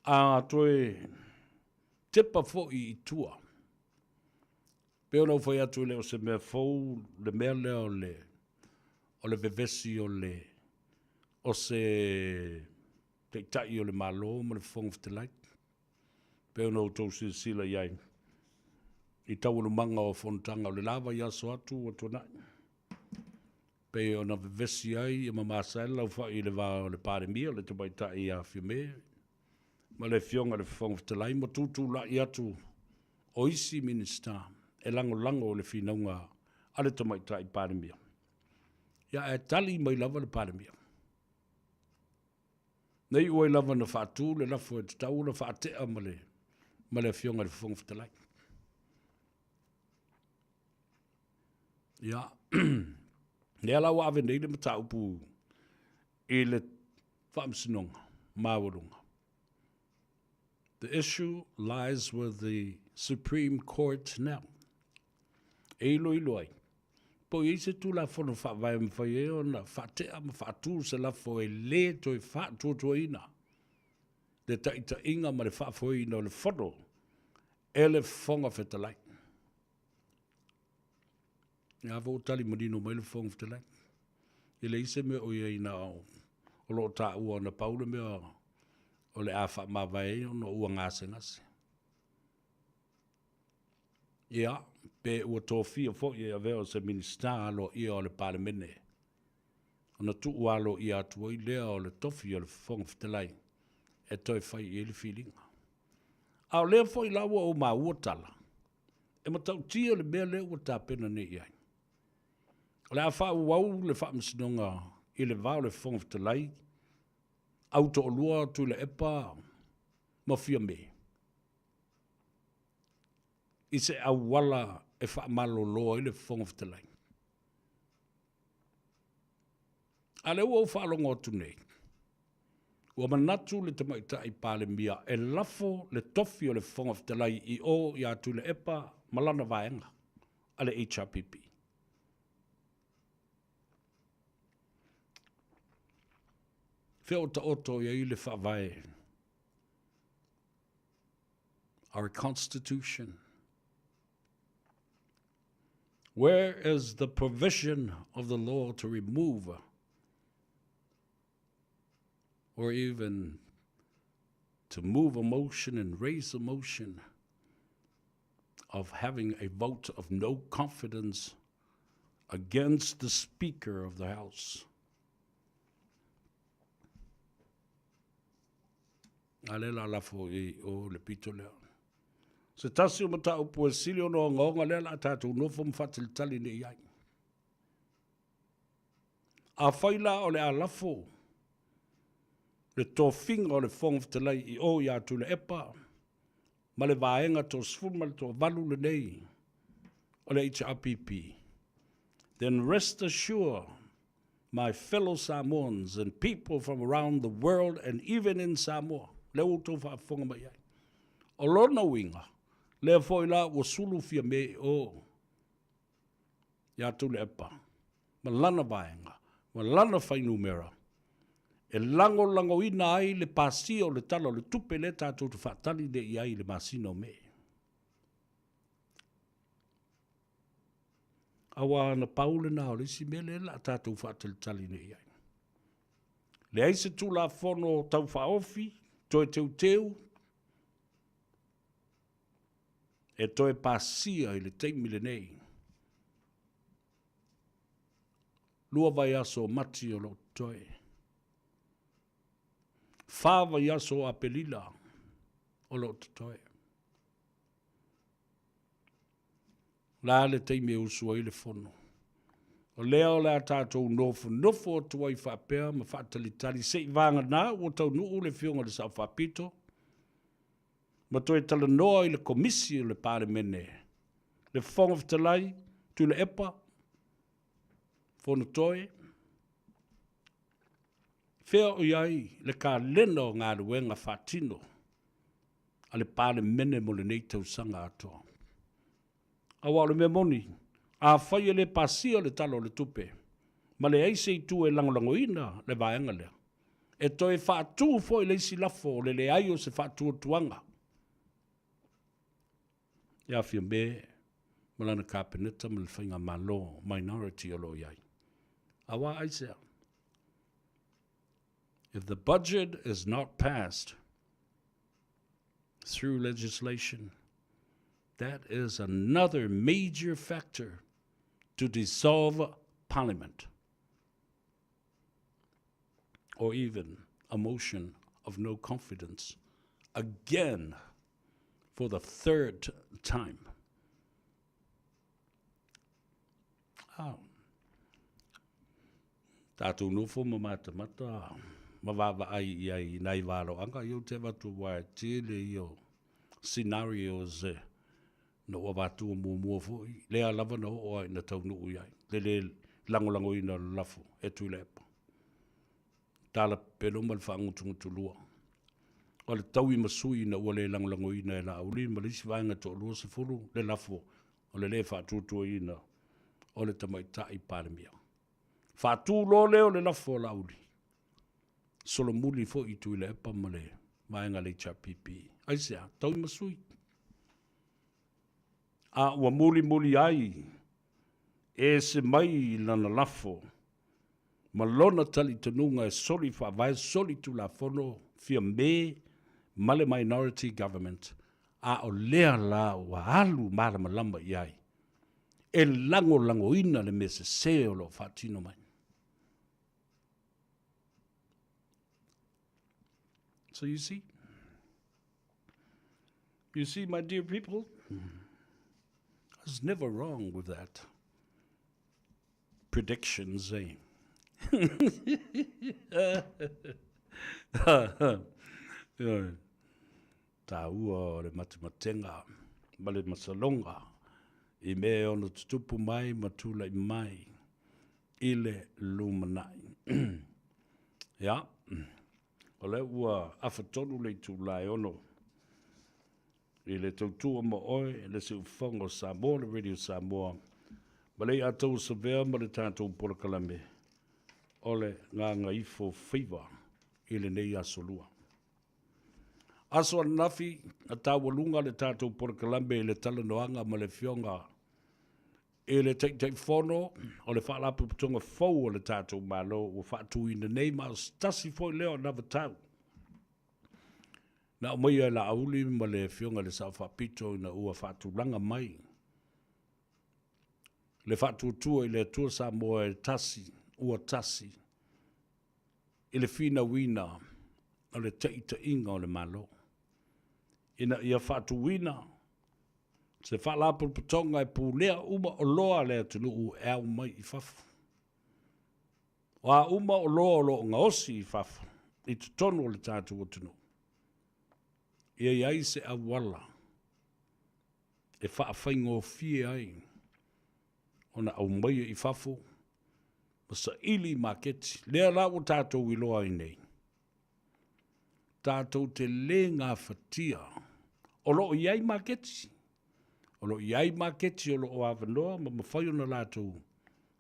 A toe tepa foi i tua, pei ona ou fai atu e le o se mea fou le mea lea o le, o le vevesi o le, o se Taitai o le Malo ma le Fofoga Fetalai. Pei ona outou silasila i ai i taualumaga o fonotaga o le la vaiaso atu ua tuanai, pei ona vevesi ai ia ma laufai i le va o le Palemia, le Tamaitai ia Fiame, ma le Afioga i le Fofoga Fetalai, ma tutulai atu o isi Minisita e lagolago i le finauga a le Tamaitai Palemia. Ia, ae tali mai lava le Palemia. Na iu ai lava na faatu le lafo e tatau ona faatea ma le, ma le Afioga i le Fofoga Fetalai. Ia, lea la ua ave nei le mataupu i le Faamasinoga Maualuga. The issue lies with the Supreme Court now. E iloilo ai. Po o i ai se Tulafono Faavae e mafai ai ona faatea ma faatu se lafo e lē toe faatuatuaina le taitaiga ma le faafoeina o le Fono e le Fofoga Fetalai. Lena foi ua tali manino mai le Fofoga Fetalai, e leai se mea o i ai na o lo o taua na pau le mea o le a faamavae ai ona ua gasegase. Ia, pe ua tofia foi e avea o se Minisita aloaia o le Palemene, ona tuu aloaia atu ai lea o le tofi o le Fofoga Fetalai e toe fai i ai le filiga. A o lea foi la ua ou maua tala, e matautia le mea lea ua tapena nei i ai. O le a faaauau le faamasinoga i le va o le Fofoga Fetalai, au toalua Tuilaepa ma Fiame, i se auala e faamalolo ai le Fofoga Fetalai. A lea ua ou faalogo atu nei, ua manatu le Tamaitai Palemia e lafo le tofi o le Fofoga Fetalai i o ia Tuilaepa ma lana vaega a le HRPP. Fea o taoto i ai le faavae? Our Constitution. Where is the provision of the law to remove or even to move a motion and raise a motion of having a vote of no confidence against the Speaker of the House? A lea la lafo i o le pito lea. Se tasi o mataupu e sili ona ogaoga lea la tatou nofo ma faatalitali nei i ai. Afai la o le a lafo le tofiga o le Fofoga Fetalai i o ia Tuilaepa ma le Vaega 18 lenei o le HRPP, then rest assured my fellow Samoans and people from around the world and even in Samoa, lea ua outou faafofoga mai ai. O lona uiga, lea foi la ua sulu Fiame i o ia Tuilaepa ma lana vaega ma lana fuainumera e lagolagoina ai le pasia o le Tala o le Tupe lea tatou te faatali nei i ai i le masina o Me. Aua na pau lena o le isi mea lea o le a tatou faatalitali nei i ai. Leai se Tulafono Tau Faaofi toe teuteu e toe pasia i le taimi lenei. 2 vaiaso o Mati o lo o totoe. 4 vaiaso o Aperila o lo o totoe. O le a le taimi e usu ai le fono? O lea o le a tatou nofonofo atu ai faapea ma faatalitali se i vagana ua taunuu le Afioga i le Sao Faapito ma toe talanoa i le Komisi o le Palemene, le Fofoga Fetalai, Tuilaepa, Fonotoe, fea o i ai le kalena o galuega faatino a le Palemene mo lenei tausaga atoa. Aua o le mea moni, afai e le pasia le Tala o le Tupe ma leai se itu e lagolagoina le vaega lea, e toe faatu foi le isi lafo o le leai o se faatuatuaga ia Fiame ma lana Kapeneta ma le Faigamalo minority o lo o i ai. Aua aisea? If the budget is not passed through legislation, that is another major factor to dissolve Parliament or even a motion of no confidence again for the third time. Ah. Tātou nofo ma matamata ma vaavaai i ai i nai valoaga ia ou te avatu aua e tele ia o scenarios e na ou avatua muamua foi lea lava na oo lava ina taunuu i ai le le lagolagoina o le lafo e Tuilaepa. Tala pepelo ma le faagutugutulua o le taui ma sui ina ua le lagolagoina e Laauli ma le isi vaega e toa-20 le lafo o le le faatuatuaina. o le Tamaitai Palemia. Faatu loa lea o le lafo a Laauli, solomuli foi i Tuilaepa ma le vaega a le HRPP. Aisea? Taui ma sui. A ua mulimuli ai e ese mai lana lafo ma lona talitonuga e soli faavae, soli tulafono, Fiame ma le Minority Government, a o lea la ua alu malamalama i ai e lagolagoina le mea sese o lo o faatino mai. So you see, you see, my dear people, I was never wrong with that. Predictions, eh? Tāua o le matematenga ma le masaloga i mea e ono tutupu mai ma tulai mai i le lumanai. Ia, o lea ua afatolu le itula e ono i le tautua ma oe le siufofoga o Samoa, le Radio Samoa, ma le i'a tauasavea ma le tatou polokalame o le Gagaifo Faiva i lenei aso lua. Aso ananafi, na taualuga le tatou polokalame i le talanoaga ma le Afioga i le Taitaifono o le Faalapotopotoga fou o le tatou Malo ua faatuina nei ma o se tasi foi lea o anavatau na aumaia e Laauli ma le Afioga i le Sao Faapito ina ua faatulaga mai le faatuatua i le Atua Samoa e tasi ua tasi i le finauina o le taitaiga o le Malo, ina ia faatuina se faalapotopotoga e pulea uma oloa a le atunuu e ao mai i fafo. O a uma oloa o lo o gaosi i fafo i totonu o le tatou atunuu, ia i ai se auala e faafaigofie ai ona aumaia i fafo ma saili i maketi. Lea la ua tatou iloa ai nei, tatou te lē gafatia, o lo o i ai maketi, o lo o i ai maketi o lo o avanoa ma mafai ona latou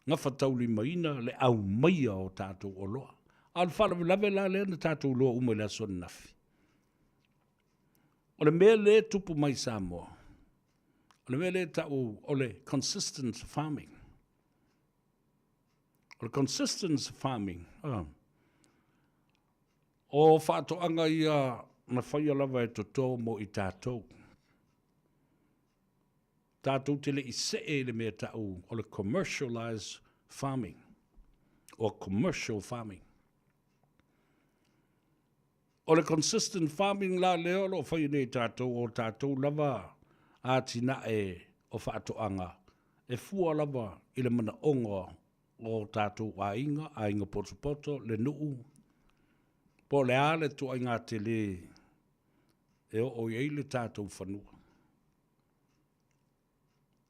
gafataulimaina le aumaia o tatou oloa. A o le faalavelave la lea na tatou iloa uma i le aso ananafi, o le mea lea e tupu mai i Samoa, o le mea lea e tau o le consistent farming. O le consistent farming, o faatoaga ia na faia lava e toto mo i tatou. Tatou te le i see i le mea tau o le commercialized farming or commercial farming. O le consistent farming la lea o lo o faia nei e tatou, o tatou lava atinae o faatoaga e fua lava i le manaoga o tatou aiga, aiga potopoto, le nuu, po o le a le ituaiga tele e oo i ai le tatou fanua.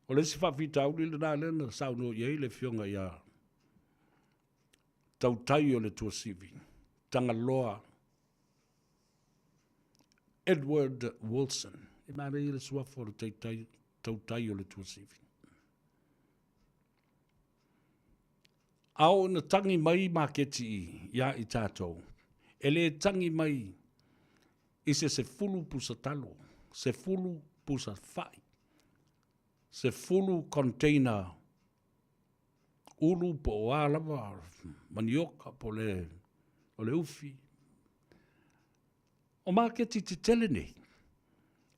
O le isi faafitauli lena lea na saunoa i ai le Afioga ia Tautai o le Tuasivi, Tagaloa Edward Wilson. E manaia le suafa o le taitai, Tautai o le Tuasivi. A oo ina tagi mai maketi iā i tatou, e le tagi mai i se 10 pusa talo, 10 pusa fai, 10 container ulu po o a lava, manioka po o le ufi. O maketi tetele nei,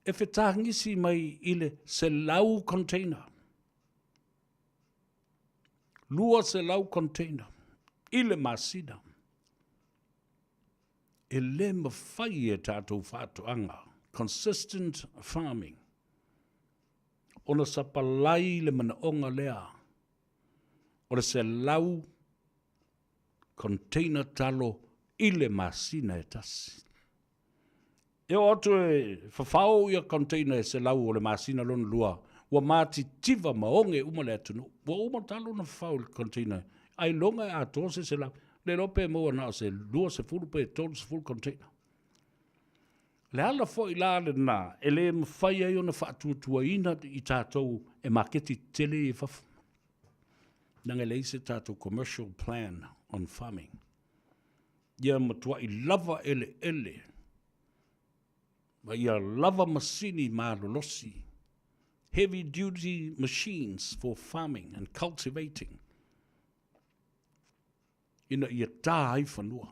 e fetagisi mai i le 100 container. 200 container i le masina. E le mafai e tatou faatoaga, consistent farming, ona sapalai le manaoga lea o le 100 container talo i le masina e tasi. E oo atu e fafao ia container e 100 o le masina lona lua, ua matitiva ma oge uma le atunuu. Ua uma talo ona fafao i le container, ailoga e atoa se 100. Le iloa pe maua na o se 20 pe 30 container. O le ala foi la lena e le mafai ai ona faatuatuaina i tatou e maketi tetele ia i fafo. Leaga e leai se tatou commercial plan on farming. Ia matuai lava eleele ma ia lava masini malolosi, heavy duty machines for farming and cultivating, ina ia tā ai fanua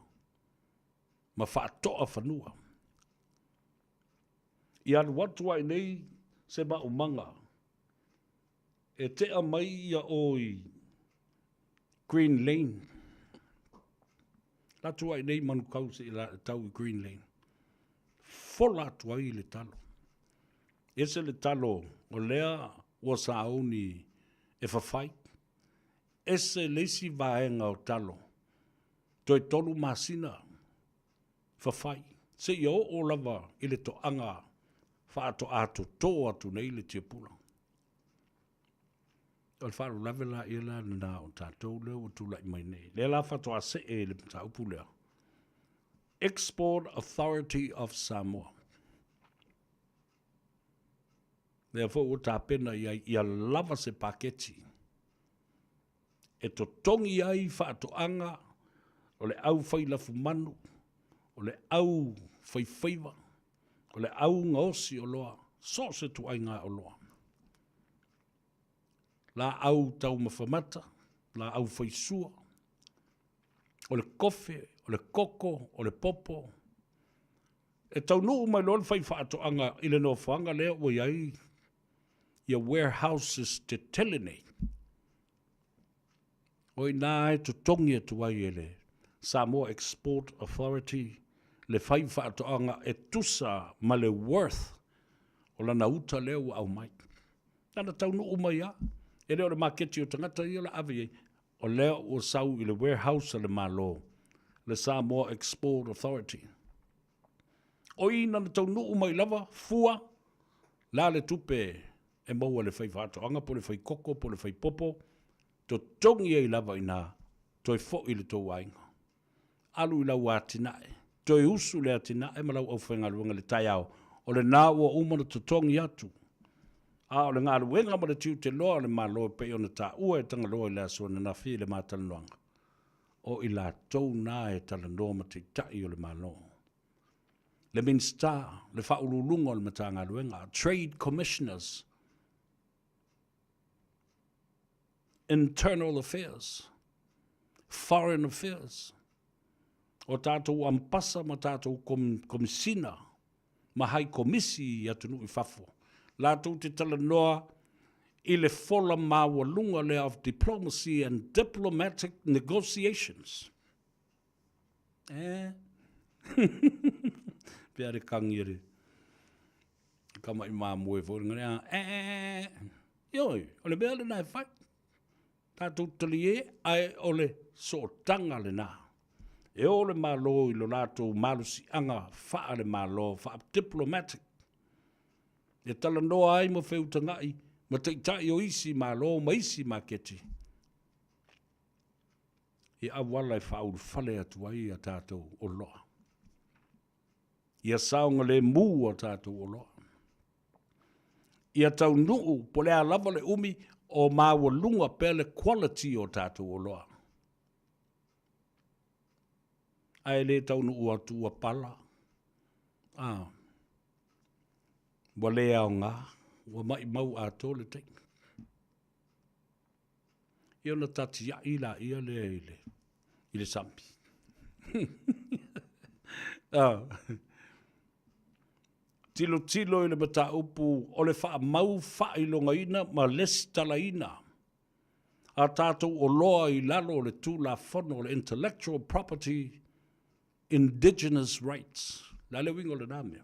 ma faatoa fanua. I alu atu ai nei se maumaga e tea mai ia o i Green Lane. La atu ai nei Manukau se i la tau i Green Lane. Fola atu ai le talo. Ese le talo o lea ua sauni e fafai. Ese le isi vaega o talo. Toe tolu masina fafai seia oo lava i le toaga faatoa toto atu nei le tiapula. O le faalavelave la ia la lena o tatou lea ua tulai mai nei. Lea la faatoa see i le mataupu lea. Export Authority of Samoa. Lea foi ua tapena i ai ia lava se paketi e totogi ai faatoaga o le au fai lafumanu, o le au faifaiva, o le au gaosi oloa, so o se ituaiga oloa. Laau taumafa mata, laau faisua, o le kofe, o le koko, o le popo. E taunuu mai loa le faifaatoaga i le nofoaga lea ua i ai ia warehouses tetele nei. O i ina e totogi atu ai e le Samoa Export Authority le faifaatoaga e tusa ma le worth o lana uta lea ua aumai. Lana taunuu mai lava, e le o le maketi o tagata ia o le a ave i ai, o lea ua sau i le warehouse a le Malo, le Samoa Export Authority. O i na taunuu mai lava fua la le tupe e maua e le faifaatoaga po o le faikoko po o le faipopo, totogi ai lava i ina, toe foi i le tou aiga. Alu i lau atinae, toe usu le atinae ma lau aufaigaluega i le taeao, o lena ua uma ona totogi atu. A o le galuega ma le tiute loa o le Malo e pei ona taua e Tagaloa i le aso ananafi i le ma talanoaga, o i latou na e talanoa ma Taitai o le Malo. Le Minisita, le Faauluuluga o le Matagaluega, Trade Commissioners, Internal Affairs, Foreign Affairs, o tatou ampasa ma tatou komisina ma hai komisi i atunuu i fafo, latou te talanoa i le fola maualuga lea of diplomacy and diplomatic negotiations. Eh? Pea le kangi a le kamaʻi mamoe foi le gane, eh, Ioe, o le mea lena e fai. Tatou talie, ae o le sootaga lena. E o le Malo i lo latou malosiaga faale-Malo, faa-diplomatic, e talanoa ai ma feutagaʻi ma taitai o isi Malo ma isi maketi i auala e faaulufale atu ai a tatou oloa. Ia saogalemu a tatou oloa. Ia taunuu po o le a lava le umi o maualuga pea le quality o tatou oloa. Ae le taunuu atu ua pala, a, ua le aoga, ua maimau atoa le taimi. Ia ona tatiai laia lea i le, i le sami. Ah. Tilotilo i le mataupu o le faamau faailogaina ma lesitalaina a tatou oloa i lalo o le Tulafono o le Intellectual Property Indigenous Rights. O le a le uiga o lena mea?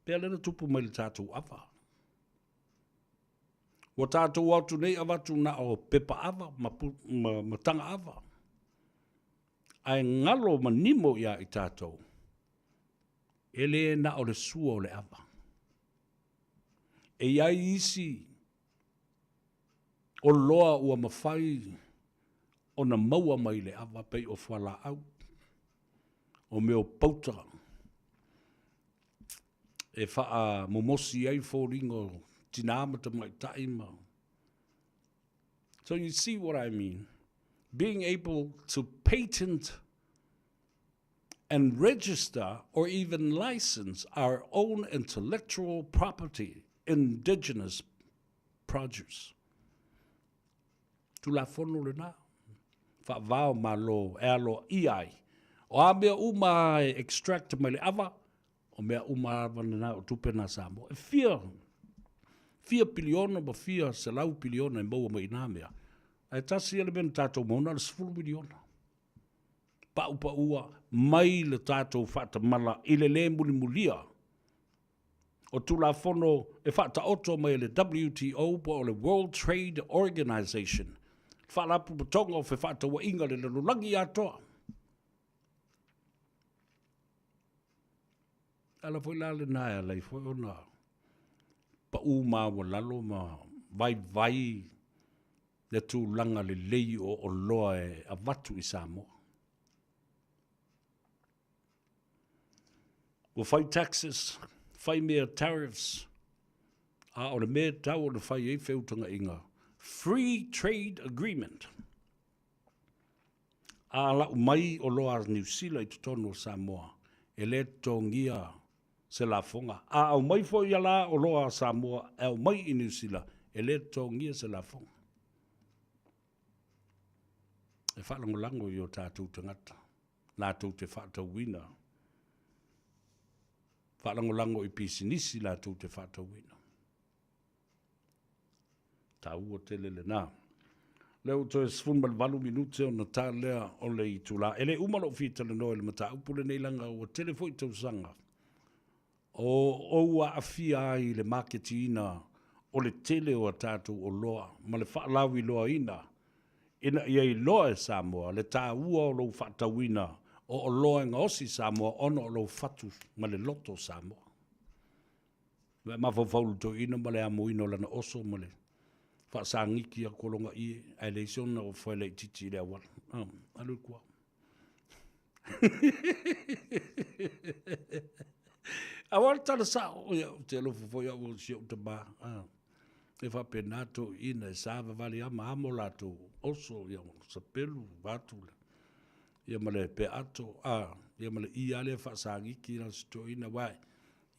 Pea lea na tupu mai le tatou ava. Ua tatou o atu nei avatu na o pepa ava ma, ma, ma taga ava. Ae galo ma nimo ia i tatou, e le na o le sua o le ava. E i ai isi oloa ua mafai ona maua mai le ava pei o fualaau, o mea o pauta e faamomosi ai foliga o tinā ma tamaitai ma. So you see what I mean. Being able to patent and register or even license our own intellectual property, indigenous produce. Tulafono lena, faavao malo e alo ia ai. O a mea uma e extract mai le ava, o mea uma lava lena o tupe na Samoa. E fia, fia piliona ma fia selau piliona e maua mai i nā mea. Ae tasi ia le mea na tatou maua, na o le 10 miliona. Paʻupaʻua mai le tatou faatamala i le lē mulimulia o Tulafono e faataoto mai e le WTO po o le World Trade Organization, Faalapotopotoga o Fefaatauaiga i le Lalolagi atoa. Ala foi la lena e ala ai foi ona paʻu maualalo ma vaivai le tulaga lelei o oloa e avatu i Samoa. Ua fai taxes, fai mea tariffs, a o le mea e tatau ona fai ai feutagaiga, free trade agreement. A lau mai oloa a Niu Sila i totonu o Samoa, e le totogia se lafoga. A aumai foi ia la oloa a Samoa e aumai i Niu Sila, e le totogia se lafoga. E faalagolago i o tatou tagata latou te faatauina, faalagolago i pisinisi latou te faatauina. Taua tele lena. Lea ua toe 18 minute ona ta lea o le itula. E le uma lou fia talanoa i le mataupu lenei leaga ua tele foi tausaga o ou aafia ai i le maketiina o le tele o a tatou oloa ma le faalauiloaina ina ia iloa e Samoa le taua o lou faatauina o oloa e gaosi i Samoa ona o lou fatu ma le loto Samoa. Ua e mafaufau i le toeaina ma le amoina o lana oso ma le faasagiti atu o lona ie, ae leai se ona ofoe laitiiti i le auala. Oh, alu i tua. Aua le tala sao, ia, ou te alofa foi au o si ou tamā. Ah, e faapena toeaiina e savavali lava ma amo latou oso, ia, sapelu, vaeatu le, ia ma le peaato, ah, ia ma le ie lava lea faasagiti na o si toeaina, aua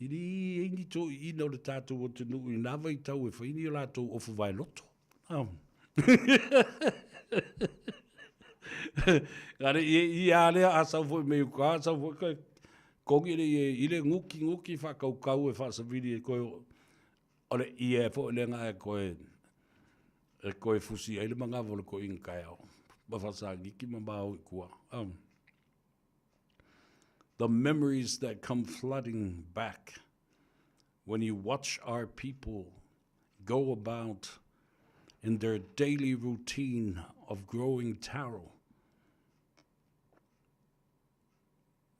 E leai ni toeaiina o le tatou atunuu i na vaitau e fai ni o latou ofu vaeloto. Gare ie ie a lea a sau foi mai uka, sau foi koe kongi le ie i le nguki nguki whakaukau e whaasawiri e koe o le ie foi le nga e koe e koe fusi ai le mangawa o le koinga kaeao. Ma whaasangiki ma maui kua. The memories that come flooding back when you watch our people go about in their daily routine of growing taro,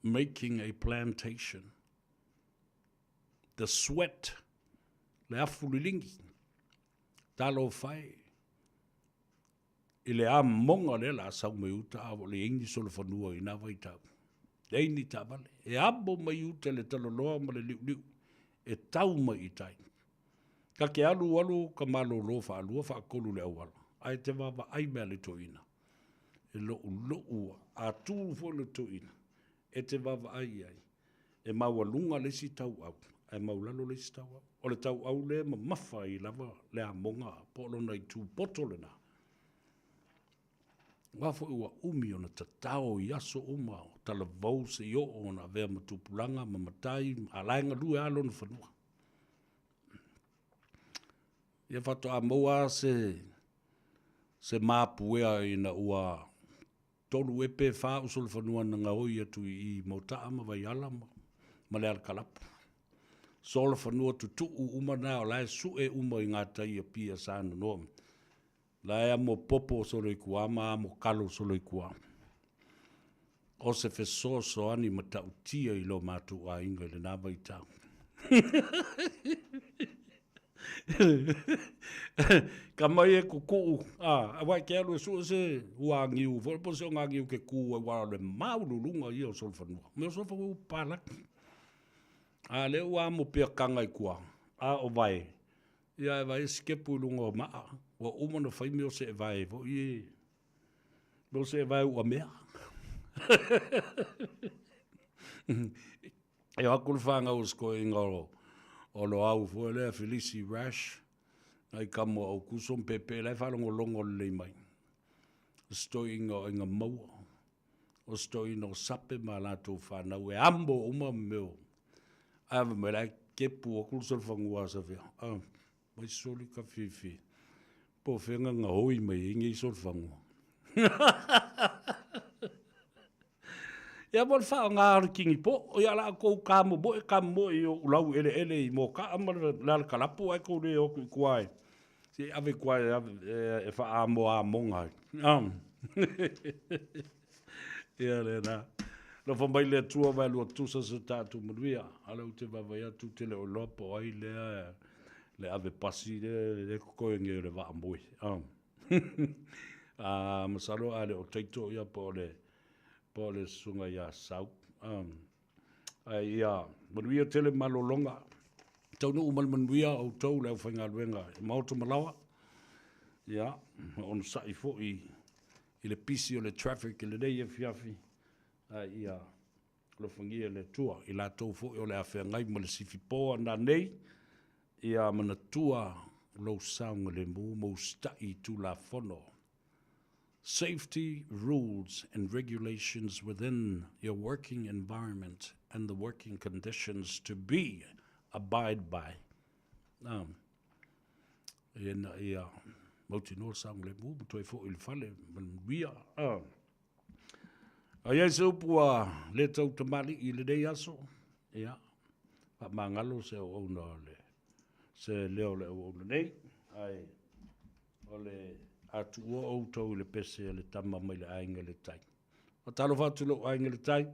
making a plantation. The sweat, le afu lilingi, talofa e, I le amoga lea o le a sau mai uta a ua leai ni solofanua i na vaitau. Leai ni taavale. E amo mai uta le taloloa ma le liuliu e tau mai i tai. Ka ke alu alu ka malolo faalua faatolu le auala, ae te vaavaai mea le toeaina. E loulou a tu foi le toeaina e te vaavaai i ai. E maualuga le isi tauau ae maulalo le isi tauau. O le tauau lea e mamafa ai lava le amoga po o lona itu poto lena. Aua foi ua umi ona tatao i aso uma o talavou seia oo ona avea ma tupulaga ma matai a o la e galue lava lona fanua. Ia faatoa maua lava se, se mapuea ina ua Tolu ea pe fa o solofanua na gaoi atu i i Mota'a ma Vaiala ma le Alakalapu. Solofanua tutu'u uma na o la e su'e uma i gatai i Apia sa nonoa. La e amo popo solo i kuā ma amo kalo solo i kuā. O se fesoasoani matautia i lo matou aiga i lena vaitau. Ka mai e kukuu, a, aua e ke alu e sue se uagiu foi po o se ogagiu ke kū ai, aua o le maululuga ia o solofanua. Mea o solofanua ua papalagi. A lea ua amo pea kaga i kua, a o vae, ia e vae sikepu i luga o maa. Ua uma ona fai mea o seevae foi e, mea o seevae uamea. E o atu le fanau o si toeaina o Loau foi lea Felisi Rash, nai tama o Aukuso ma Pepe la e faalogologo lelei mai. O si toeaina o Aiga Maua, o si toeaina o Sape ma latou fanau e amo uma mea o ae fai mai la e kepu atu le solofanua a Savea. Ah, mai soli ka fifi. Po o fea na gaoi mai ai nei solofanua. Ia mo le faaaoga o le kinipo, ia o la outou kamomoe kamomoe i ou laueleele i Mokaa ma le Alakalapu ae tou le o atu i tua e se i ave i tua e faaamoamoga ai. Ia lena. Alofa mai le Atua vaelua tusa so tatou manuia. A o lea ou te vaavaai atu ou te le o iloa po o ai lea le ave pasi lea e totoe nei o le vaamoe. Masalo a le o Taito ia po o le po o le susuga ia Sau. Ae ia manuia tele malologa. Taunuu ma le manuia outou le aufaigaluega i Maota Malaoa. Ia, onosai foi i le pisi o le traffic i lenei afiafi. Ae ia alofagia e le Atua i latou foi o le a feagai ma le sifipo ananei, ia manatua lou saogalemu ma usitai i Tulafono Safety rules and regulations within your working environment and the working conditions to be abide by. Um, ina ia mautinoa le saogalemu ma toe foi i le fale ma le manuia. Um, a i ai se upu ua le tau tamalii i lenei aso, ia, faamagalo se auauna o le, se leo o le auauna nei, ae O le a tuua outou i le pese a le tama mai le aiga i le tai. Faatalofa atu i lou aiga i le tai.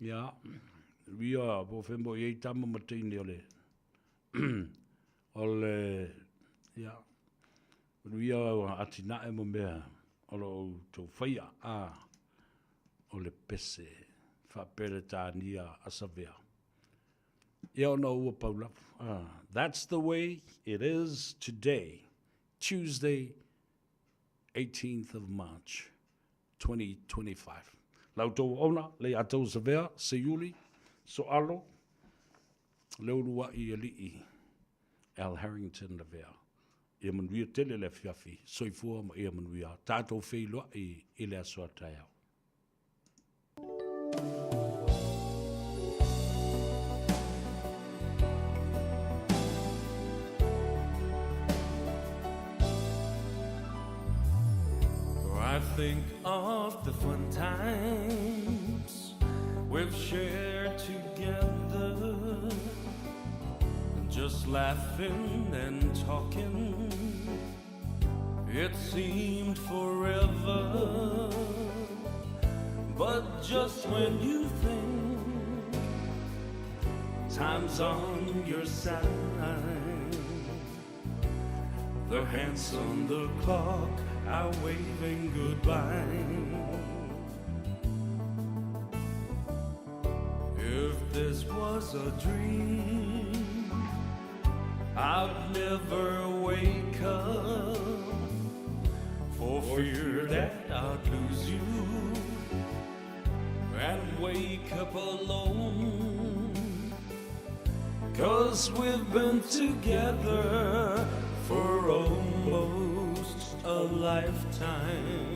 Ia, ia po o fea mea o i ai tama ma teine o le, o le, ia, manuia atinae ma mea o lo o outou faia. A, o le pese faa-Peretania a Savea. Ia ona ua pau lava. Ah, that's the way it is today, Tuesday, 18th of March, 2025. La outou auauna, Leiataua Savea, Seiuli, Soalo, le uluai alii, Al Harrington Lavea. Ia manuia tele le afiafi, soifua ma ia manuia. Tatou feiloai i le aso a taeao. I think of the fun times we've shared together, just laughing and talking. It seemed forever, but just when you think time's on your side, the hands on the clock are waving goodbye. If this was a dream, I'd never wake up for fear that I'd lose you and wake up alone. Cause we've been together for almost a lifetime.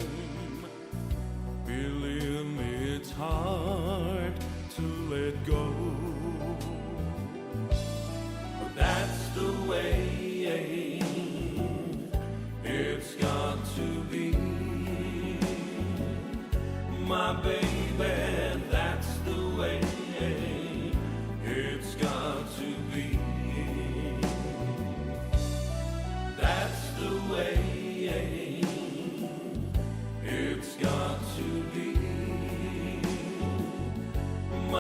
Believe me, it's hard to let go. But that's the way it's got to be. My baby.